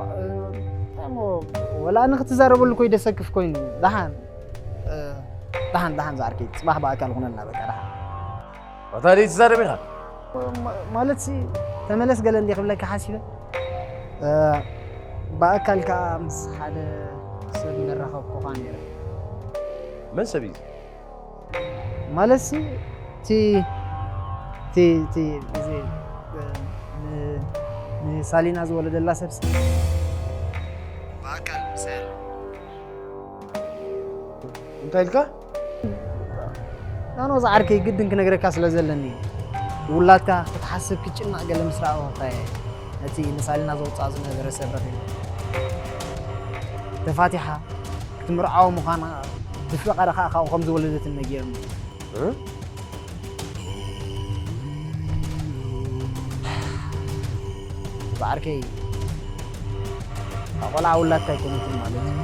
እ፣ እንታይ እሞ፣ ወላ ንክትዛረበሉ እኮ እዩ ደሰክፍ ኮይኑ። ደሓን፣ እ፣ ደሓን፣ ደሓን ዝዓርከይ፣ ጽባሕ ብኣካል ኩነልና በቃ፣ ደሓን። ኣታ ደይ ትዛረብ ኢኻ? ማ-፣ ማለት ሲ፣ ተመለስ ገለ እንዲ ክብለካ ሓሲበ። እ፣ ብኣካል ከኣ ምስ ሓደ ሰብ መራኸብኩኻ ነይረ። መን ሰብ እዩ? ማለት ሲ፣ እቲ፣ እቲ፣ እቲ፣ እዚ፣ እ፣ ን-፣ ንሳሊና ዝወለደላ ሰብሲ ብኣካል ምሳይ ኣሎ። እንታይ ኢልካ? ናኖ ዝዓርከይ ግድን ክነግረካ ስለ ዘለኒ። ውላድካ ክትሓስብ ክትጭነቕ ገለ ምስ ረኣኹ እየ ነቲ ንሳሊና ዘውጽኣ ዝነበረ ሰብ ረኺበ። ተፋቲሓ ክትምርዓው ምዃና ብፍቓዳ ከኣ ካብኡ ከም ዝወለደትን ነጊሩኒ። እ? ብዓርከይ፣ እታ ቆልዓ ውላድካ ኣይኮነትን ማለት እዩ።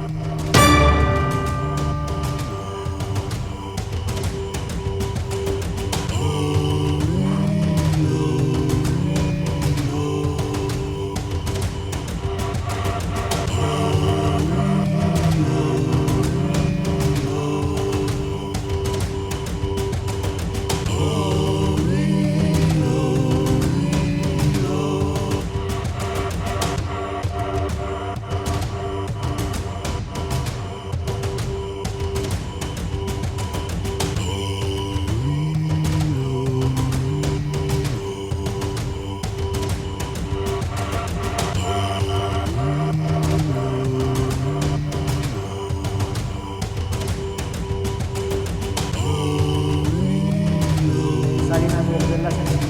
ሳሊና ዝወለደላ ሰበይቲ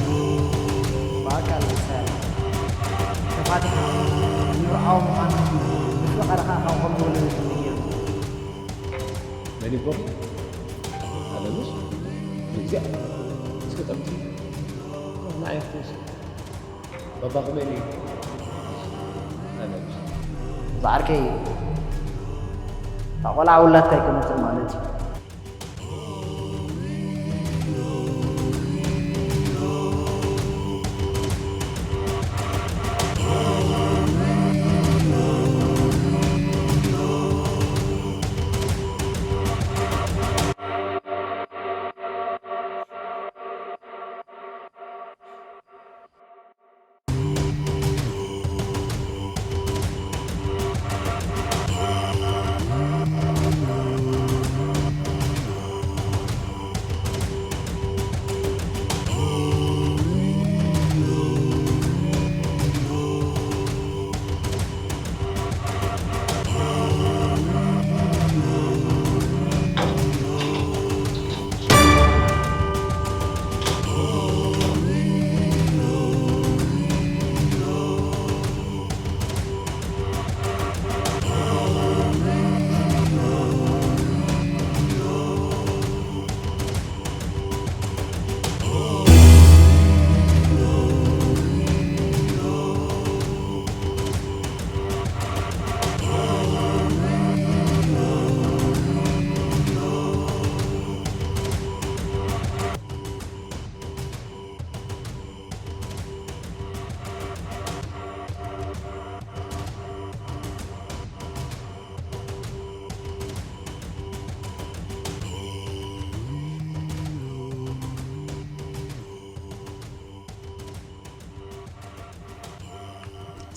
ብኣካል ምሳይ ኣላ። ተፋቲሓ ንምርዓው ምዃና ምስ ፈቐደ ከኣ ካብኡ ከም ዝወለደት ነጊሩኒ። መን ይኮን? ኣለምሽ? ንግዚኣ እስከ ጠምቲ። ንዓይ ትንሽ። ባባ ከመይ ነይ? ኣለምሽ። ዝዓርከይ፣ እታ ቆልዓ ውላድካ ኣይኮነትን ማለት እዩ።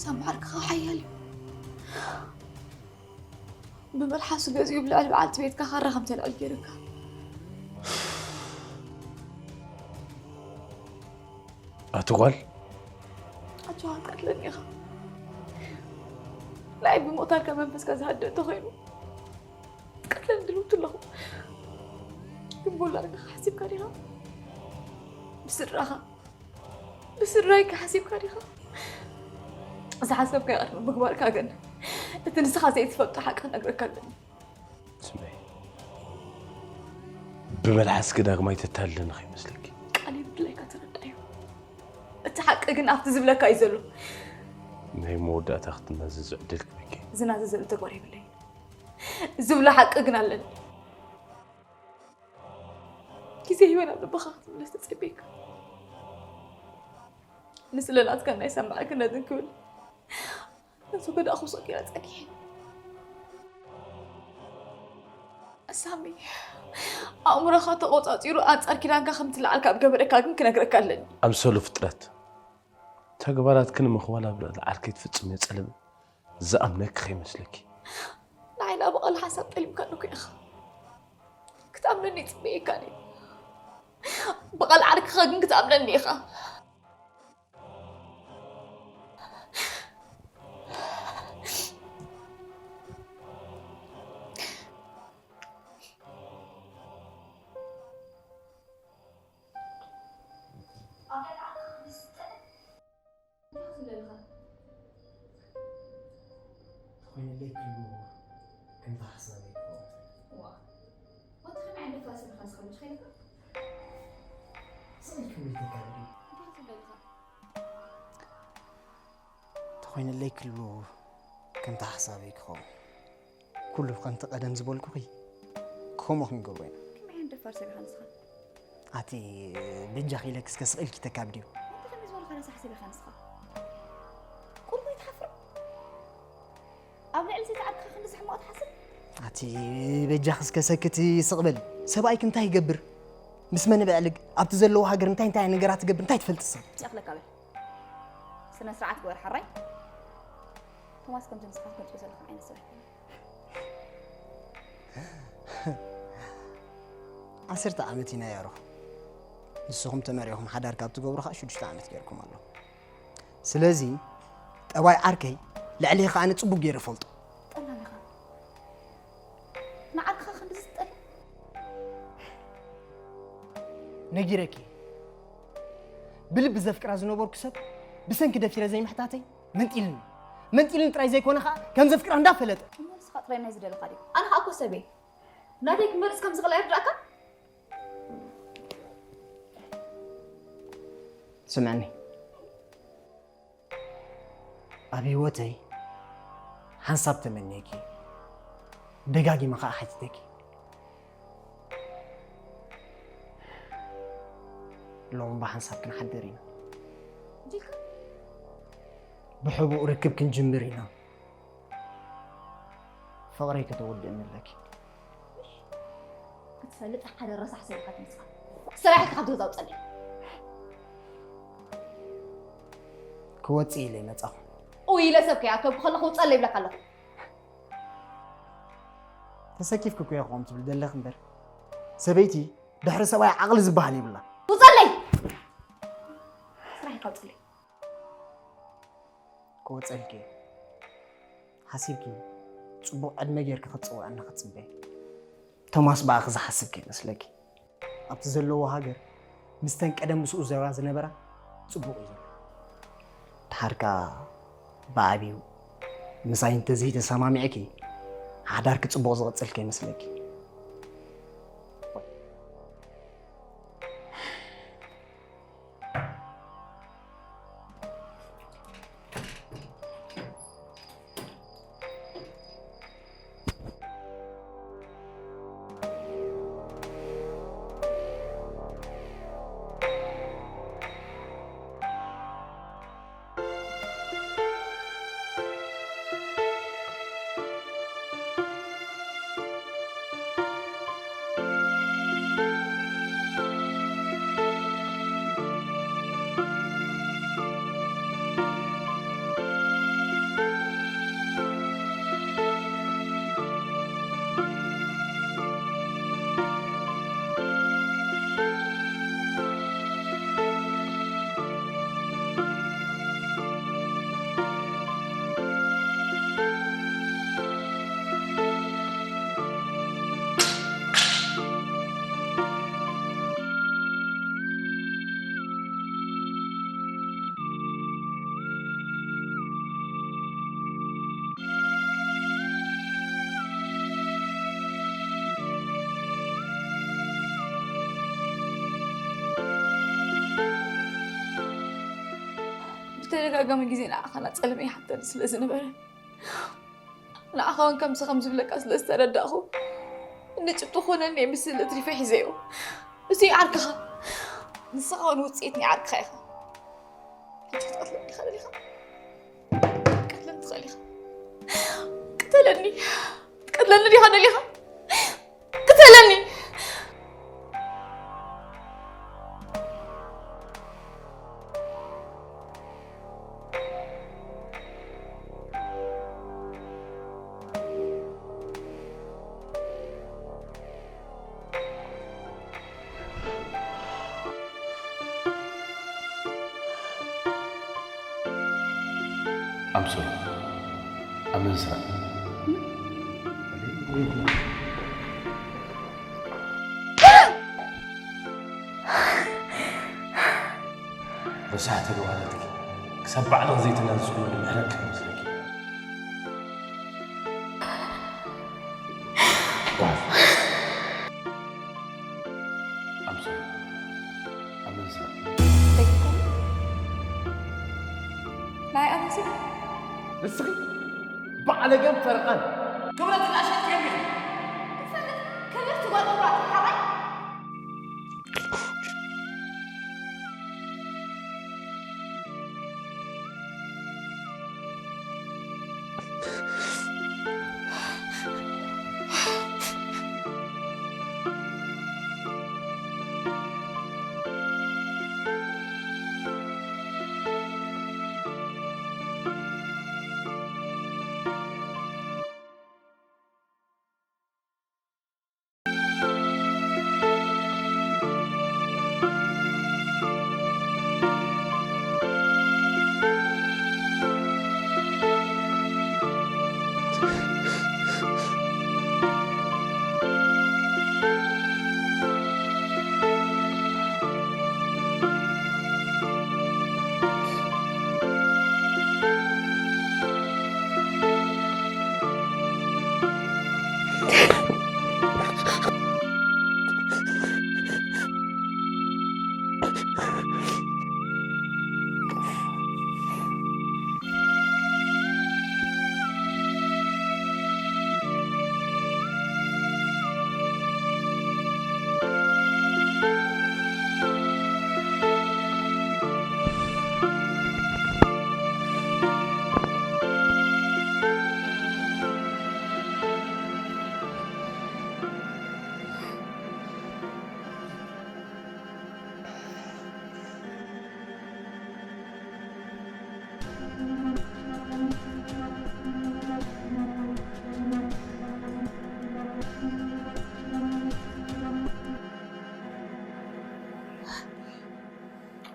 ሳሚ ዓርክኻ ሓያል እዩ። ብመልሓሱ ገዚኡ ብልዕሊ በዓልቲ ቤትካ ካራ ከም ተልዕል ገይሩካ። ኣቲ ጓል ኣጆኻ ቀትለኒ ኢኻ። ንዓይ ብሞታልካ መንፈስካ ዝሃድእ እንተኾይኑ ቀትለኒ ድልውቲ ኣለኹ። ግን ብውላድካ ሓሲብካ ዲኻ? ብስድራኻ ብስድራይ ሓሲብካ ዲኻ? ዝሓሰብካዮ ቅድሚ ምግባርካ ግን እቲ ንስኻ ዘይትፈልጦ ሓቂ ክነግረካ ኣለኒ። ስምዒ ብመልሓስኪ ዳግማይ ተታልለኒ ከይመስለኪ። ቃል የብድለይካ ተረዳዩ። እቲ ሓቂ ግን ኣብቲ ዝብለካ እዩ ዘሎ። ናይ መወዳእታ ክትናዘዝ ዕድል ክበኪ። ዝናዘዘሉ ተግባር የብለይ። ዝብሎ ሓቂ ግን ኣለኒ። ግዜ ይበን ኣብ ልብኻ ክትምለስ ተጸበየካ። ንስለ ናትካ ናይ ሰማዕክነትን ክብል ነቲ ገዳእኹ ሰጊረ ጸኒሐ። ሳሚ ኣእምሮኻ ተቆጻጺሩ ኣንጻር ኪዳንካ ከም ትለዓል ካብ ገበረካ ግን ክነግረካ ኣለኒ። ኣምሰሉ ፍጥረት ተግባራትኪ ንምኽዋል ኣብ ልዕሊ ዓርከይ ትፍጽምዮ ጸለመ ዝኣምነኪ ከይመስለኪ። ንዓይ ናብ ቃል ሓሳብ ጠሊምካ ኣለኩ ኢኻ ክትኣምነኒ ይጽበየካ ነይ ብቓል ዓርክኻ ግን ክትኣምነኒ ኢኻ። ተኾይነለይ ክሉ ከምታ ሓሳበይ ክኸውን። ዋ፣ ወዲ ከመይ ዓይነት ፋስ ኢልካ ንስኻ ምሽ ከይልካ? ስቕ ኢልክኒ ተጋብሪ። እንታይ ትብለልኻ? ተኾይነለይ ክሉ ከምታ ሓሳበይ ክኸውን። ኩሉ ከምቲ ቀደም ዝበልኩኺ ከምኡ ክንገብሮ ኢና። ከመይ ዓይነት ደፋር ሰብ ኢኻ ንስኻ? ኣቲ በጃኺ ኢለኪ እስከ ስቕ ኢልኪ ተካብድዮ። ኣንተ ከመይ ዝበልካ ረሳሕ ሰብ ኢኻ ንስኻ? ቁሩብ ኣይትሓፍር? ኣብ ልዕሊ ሰይቲ ዓድካ ክንዲ ዝሕማቕ ትሓስብ? ኣቲ በጃኺ እስከ ሰክቲ ስቕ በሊ። ሰብኣይኪ እንታይ ይገብር? ምስ መን ብዕልግ ኣብቲ ዘለዎ ሃገር እንታይ እንታይ ነገራት ትገብር እንታይ ትፈልጥሲ? ጨኽለካ በል። ስነ ስርዓት ግበር ሓራይ። ቶማስ ከምዚ ንስኻ ትገልጾ ዘለኻ ዓይነት ሰብ ኣይኮነን። ዓሰርተ ዓመት ኢና ያሮ ንስኹም ተመሪኹም ሓዳር ካብ ትገብሩ ከዓ ሽዱሽተ ዓመት ገይርኩም ኣሎ ስለዚ ጠባይ ዓርከይ ልዕሊ ከዓ ንፅቡቅ ገይሩ ፈልጦ ጠላም ኢኻ ንዓርክኻ ክንዲ ዝጠላ ነጊረኪ ብልቢ ዘፍቅራ ዝነበርኩ ሰብ ብሰንኪ ደፊረ ዘይምሕታተይ መንጢልኒ መንጢልኒ ጥራይ ዘይኮነ ከዓ ከም ዘፍቅራ እንዳፈለጠ እሞ ንስኻ ጥራይ ናይ ዝደለኻ ድዩ ኣነ ከዓ እኮ ሰበይ ናተይ ክመርፅ ከም ዝኽእል ኣይርዳእካ ስምዕኒ ኣብ ህይወተይ ሓንሳብ ተመንየኪ ደጋጊመ ከዓ ሓቲተኪ ሎሚ ብሓንሳብ ክንሓድር ኢና ብሕቡእ ርክብ ክንጅምር ኢና ፍቕረይ ከተወድእኒ ኣለኪ ክትፈልጥ ሓደ ረሳሕ ሰብ ኢኻ ትመስል ስራሕ ኢልካ ካብ ገዛ ውፀለይ ክወፅእ ኢለ መፃኹ ኡ ኢለ ሰብ ከይኣከብኩ ከለኹ ውፀለይ ይብለካ ኣለኹ ተሰኪፍኪ እኮ ኢኹም ትብል ዘለኺ እምበር ሰበይቲ ድሕሪ ሰብኣይ ዓቕሊ ዝበሃል የብላ ውፀለይ ስራሕ ኢልካ ውፀለይ ክወፀልኪ ሓሲብኪ ፅቡቕ ዕድመ ጌርኪ ክትፅውዕኒ ክትፅበይ ቶማስ ብኣኺ ዝሓስብ ከይመስለኪ ኣብቲ ዘለዎ ሃገር ምስተን ቀደም ምስኡ ዘራ ዝነበራ ፅቡቕ እዩ ዘሎ ድሓር ከዓ ብዓብዩ ምሳይ እንተዘይተሰማሚዕኪ ሓዳርኪ ፅቡቕ ዝቕፅል ከይመስለኪ ተደጋጋሚ ግዜ ንዓኻ ናጸልመ ይሓተኒ ስለ ዝነበረ፣ ንዓኻ እውን ከምዚ ከም ዝብለካ ስለ ዝተረዳእኹ፣ እንዳ ጭብጢ ክኾነኒ እየ ምስል እትሪፈ ሒዘዮ። እዚ ዓርክኻ፣ ንስኻ እውን ውጽኢት ናይ ዓርክኻ ኢኻ። ሕጂ ክትቀትለኒ ኢኻ ደሊኻ? ክትቀትለኒ ትኽእል ኢኻ። ቅተለኒ። ትቀትለኒ ዲኻ ደሊኻ? ቅተለኒ። ኣምሶ፣ ኣመንዝራ። ረሳሕ ተግባራትኪ ክሳብ ባዕልኺ ዘይተናዘዝክሉ ምሕረት ከይመስለኪ። ጓል። ኣምሶ፣ ኣመንዝራ። ናይ ኣመንዝራ? ንስኺ ባዕለገን ፈረቓን። ክብረት ዝናእሸት ከሚኺ። ክብርቲ ጓል መብራህቱ ሓራይ።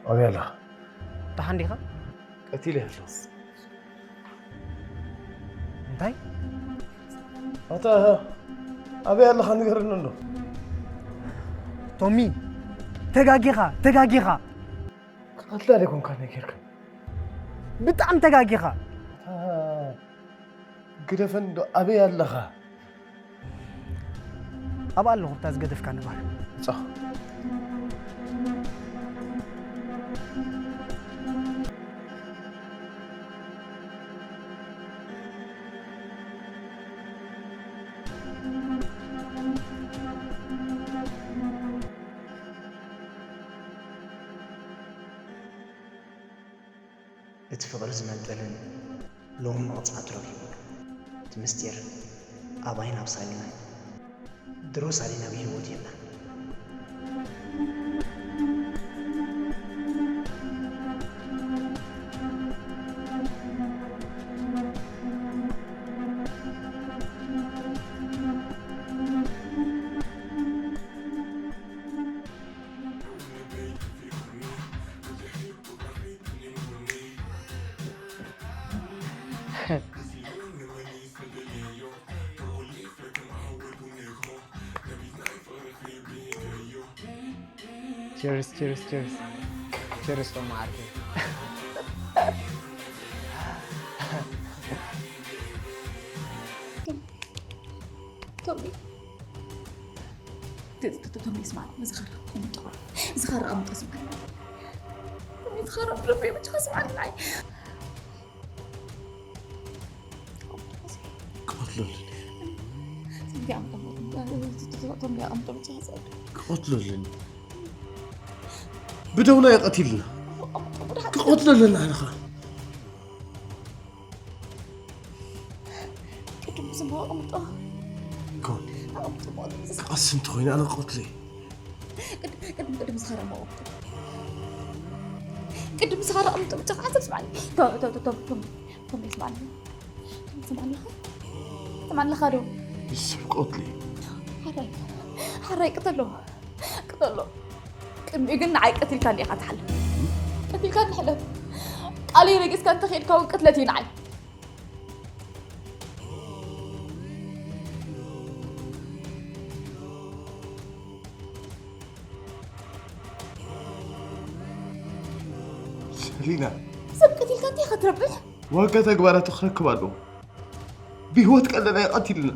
ኣበይ ኣለኻ? ደሓን ዲኻ? ቀቲለ ኣለኹ። እንታይ? ኣታ ኣበይ ኣለኻ ንገረኒ እንዶ። ቶሚ፣ ተጋጊኻ፣ ተጋጊኻ። ክቐትላ ዶ ኣይኮንካ ነጊርካ? ብጣዕሚ ተጋጊኻ። ኣታ ግደፈኒ እንዶ፣ ኣበይ ኣለኻ? ኣብኣ ኣለኹ፣ እታ ዝገደፍካኒ ጓል። እጻ። እቲ ፍቕሪ ዝመንጠልን ሎሚ መቕጻዕቱ ረኺቡ። እቲ ምስጢር ኣባይን ኣብ ሳሊናን። ድሮ ሳሊና ብህይወት የላን። ቸርስ፣ ቸርስ፣ ቸርስ። ቸርስ ቶም ዓርከይ። ቶሚ፣ ቶሚ፣ ስማዕ፣ እዚ ኸራ ቅምጦ፣ እዚ ኸራ ቅምጦ፣ ስማዕ። ቶሚ፣ ተኸረብ ረቢ መቸ ከስማዕናይ። ክቐትለሉ። ክቐትለሉ። ብደውና ይቐትልና። ክቐትለሉ ኣለኻ። ቅድም ዝመቐምጦ። ኮን። ኣቐምጦ። ክቐስ እንተኾይኑ ኣነ ክቐትሎ እየ። ቅድም፣ ቅድም፣ ቅድም ዝኸረ መቐምጦ። ቅድም ዝኸረ ኣቐምጦ። ብቻ ዓሰብ ስማዕኒ። ቶም፣ ቶም፣ ቶም፣ ቶም፣ ቶም፣ ስማዕኒ። ስማዕኒ ኣለኻ? ስማዕኒ ኣለኻ ዶ? ንሱ ክቐትሎ እየ። ሓራይ፣ ሓራይ ቅተሎ። ቅተሎ። ቅድሚኡ ግን ንዓይ ቀቲልካኒ ኢኻ ትሓልፍ። ቀቲልካኒ ሕለፍ። ቃለይ ረጊጽካ እንተኸይድካ እውን ቅትለት እዩ ንዓይ። ሰሊና። ሰብ ቀቲልካ እንታይ ኢኻ ትረብሕ? ዋጋ ተግባራቱ ክረክብ ኣለዎ። ብህይወት ቀለና እዩ ቀቲልና።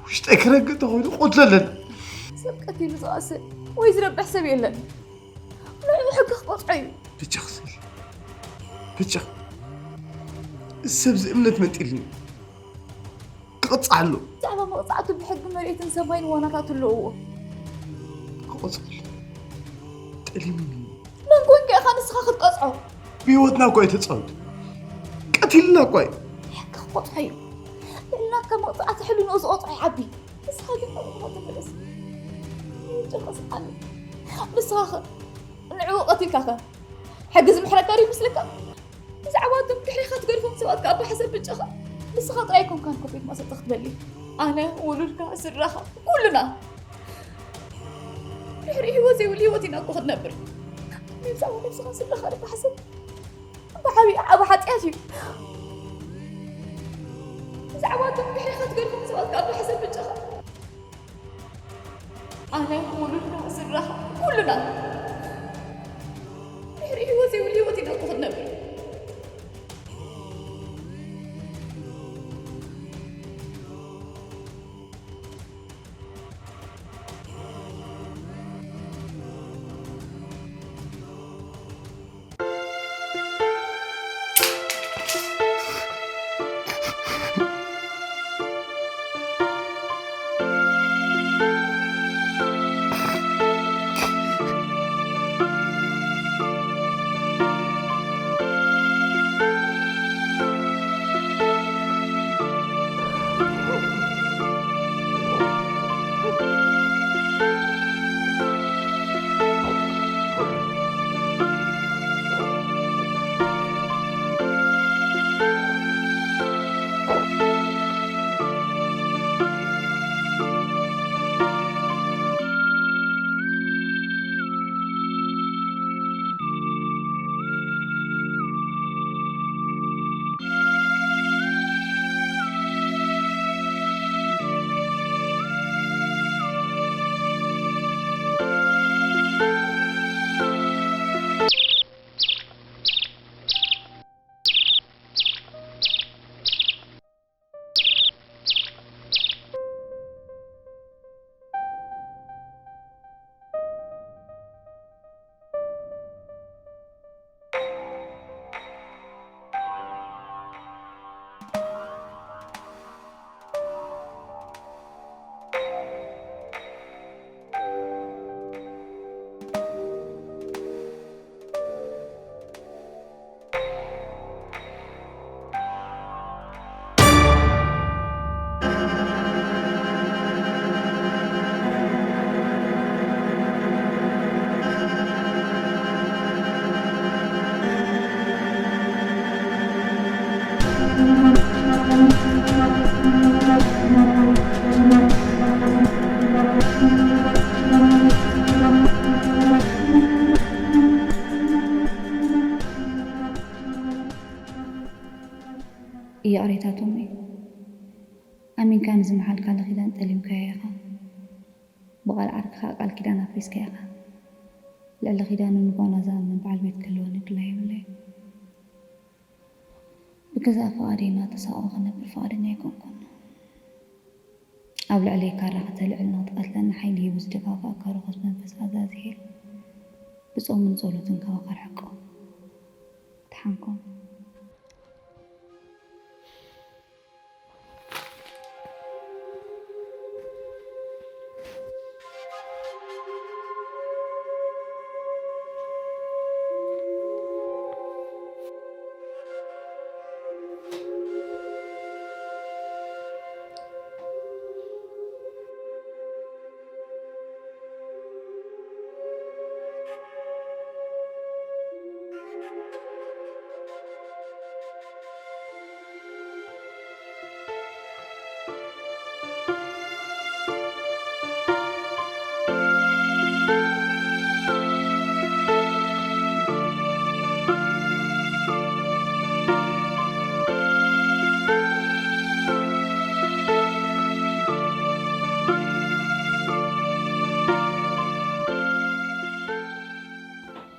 ውሽጠይ ክረግእ ተኾይኑ ቆትሎ ኣለና። ሰብ ቀቲሉ ዝቐስል ወይ ዝረብሕ ሰብ የለን። ንዕኡ ሕጊ ክቆጽዖ እዩ። ብቻ ክስል። ብቻ። ሰብ ዝእምነት መንጢልኒ። ክቕጻዕ ኣሎ። ብዛዕባ መቕጻዕቱ ብሕጊ መሬትን ሰማይን ዋናታት ኣለውዎ። ክቐጽዕ ኣሎ። ጠሊሙኒ። መን ኮንካ ኢኻ ንስኻ ክትቀጽዖ? ብህይወትና እኳ እዩ ተጻዊቱ። ቀቲልና እኳ እዩ። ሕጊ ክቆጽሖ እዩ። ልዕልናካ መቕጻዕቲ ሕልንኡ ዝቖጽዖ ይዓቢ። ንስኻ ግን ናብኡ ኢኻ ትምለስ። ይጨቐስ ኣሎ። ንስኻ ኸ ንዕኡ ቀቲልካ ኸ ሕጊ ዝምሕረካ ዶ ይመስለካ? ብዛዕባ እቶም ድሕሬኻ ትገድፎም ሰባት ከኣ ብሓሰብ ብጨኻ ንስኻ ጥራይ ኣይኮንካን ኮፍ ኢልካ ሰጥ ክትበሊ። ኣነ፣ ውሉድካ፣ ስድራኻ፣ ኩልና። ድሕሪ ህይወት ዘይብሉ ህይወት ኢና እኮ ክትነብር። ብዛዕባ ነብስኻን ስድራኻ ዶ ብሓሰብ? ብዓብዩ ዓቢ ሓጢኣት እዩ። ብዛዕባ እቶም ድሕሬኻ ትገድፎም ሰባት ከኣ ብሓሰብ ብጨኻ። ኣነ፣ ውሉድና፣ ስድራኻ፣ ኩልና ድሕሪ ህይወት ዘይብሉ ህይወት ኢና እኮ ክንነብር። ይቕሬታ ቶሚ፣ ኣሚንካ ንዝመሓልካሉ ኪዳን ጠሊምካዮ ኢኻ። ብቓል ዓርክኻ ቃል ኪዳን ኣፍሪስካ ኢኻ። ልዕሊ ኪዳኑ ንጓና ዝኣምን በዓል ቤት ክህልወኒ ድላይ የብለይን። ብገዛእ ፍቓደይ እናተሳቐኹ ክነብር ፍቓደኛ ኣይኮንኩን። ኣብ ልዕለይ ካራ ከተልዕል ንኽትቐትለኒ ሓይሊ ሂቡ ዝደፋፍኣካ ርኹስ መንፈስ ኣዛዝሄል፣ ብጾምን ጸሎትን ካባኻ ርሕቆ። ደሓን ኩን።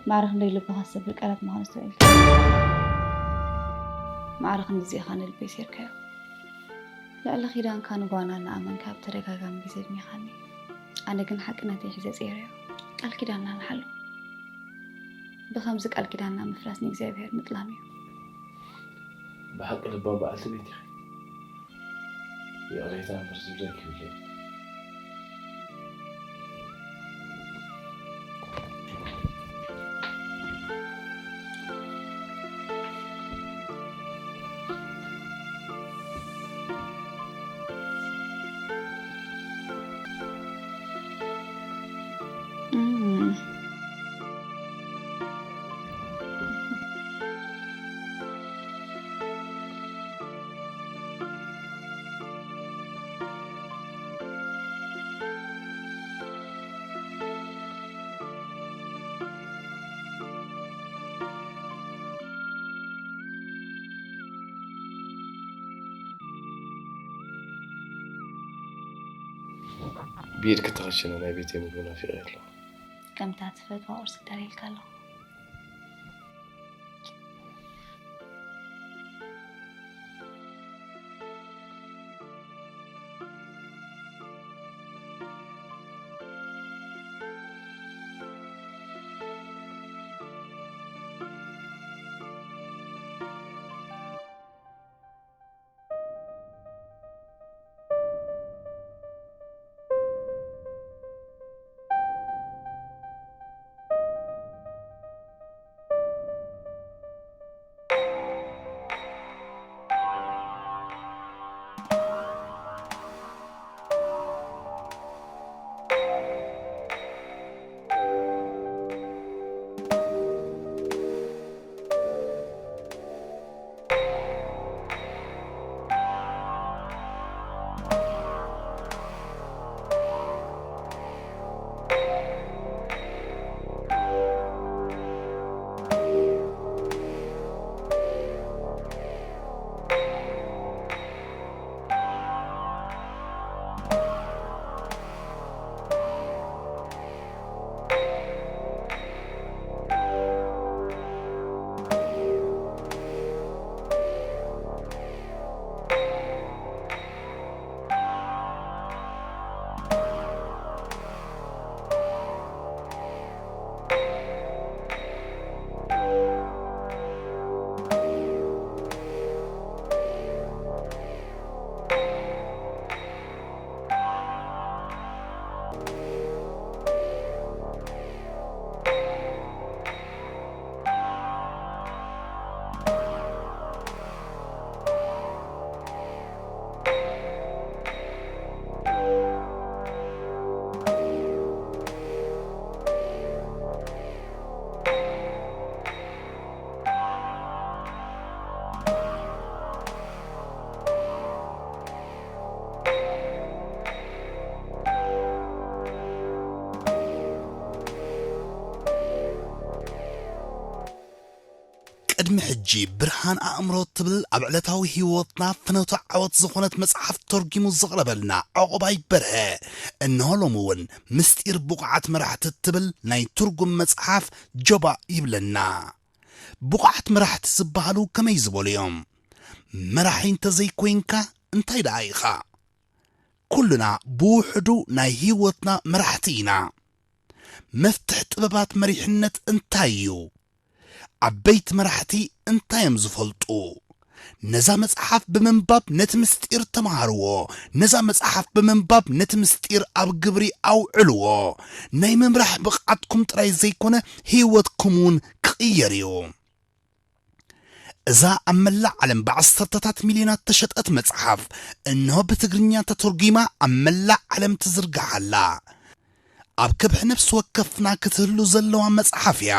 ማዕረ ክንደይ ልብኻ ዝሰብር ቃላት ምዃኑ ኣስተውዒልካ። ማዕረ ክንድዚ ኢኻ ንልበይ ሴርካዮ። ልዕሊ ኪዳንካ ንጓና እናኣመንካ ብተደጋጋሚ ግዜ ኣድሚኻኒ። ኣነ ግን ሓቅነተይ ሒዘ ጸይረዮ። ቃል ኪዳንና ንሓሎ። ብኸምዚ ቃል ኪዳንና ምፍራስ ንእግዚኣብሔር ምጥላም እዩ። ብሓቂ ልባም በዓልቲ ቤት ኢኺ። ይቕሬታ እምበር ዝብለኪ የብለይን። ብኢድ ክትኸሽነ ናይ ቤተይ ምግቢ ናፊቐ ኣለኹ። ከምታ ትፈትዋ ቁርሲ ደልየልካ ኣለኹ። ቅድሚ ሕጂ ብርሃን ኣእምሮ ትብል ኣብ ዕለታዊ ህይወትና ፍኖተ ዓወት ዝኾነት መጽሓፍ ተርጒሙ ዘቕረበልና ዑቕባይ በርሀ፣ እንሆ ሎሚ እውን ምስጢር ብቑዓት መራሕቲ እትብል ናይ ትርጉም መጽሓፍ ጀባ ይብለና። ብቑዓት መራሕቲ ዝበሃሉ ከመይ ዝበሉ እዮም? መራሒ እንተዘይኮይንካ እንታይ ደኣ ኢኻ? ኩልና ብውሕዱ ናይ ህይወትና መራሕቲ ኢና። መፍትሕ ጥበባት መሪሕነት እንታይ እዩ? ዓበይቲ መራሕቲ እንታይ እዮም ዝፈልጡ? ነዛ መጽሓፍ ብምንባብ ነቲ ምስጢር ተማሃርዎ። ነዛ መጽሓፍ ብምንባብ ነቲ ምስጢር ኣብ ግብሪ ኣውዕልዎ። ናይ ምምራሕ ብቕዓትኩም ጥራይ ዘይኮነ፣ ህይወትኩም እውን ክቕየር እዩ። እዛ ኣብ መላእ ዓለም ብዓሰርተታት ሚልዮናት ተሸጠት መጽሓፍ፣ እንሆ ብትግርኛ ተተርጒማ ኣብ መላእ ዓለም ትዝርጋሕ ኣላ። ኣብ ከብሒ ነፍሲ ወከፍና ክትህሉ ዘለዋ መጽሓፍ እያ።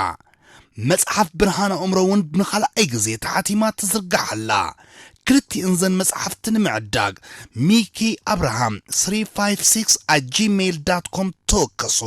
መጽሓፍ ብርሃን ኣእምሮ እውን ንኻልኣይ ግዜ ተሓቲማ ትዝርጋሕ ኣላ። ክልቲእን ዘን መጽሓፍቲ ንምዕዳግ ሚኪ ኣብርሃም three five six at gmail dot com ተወከሱ።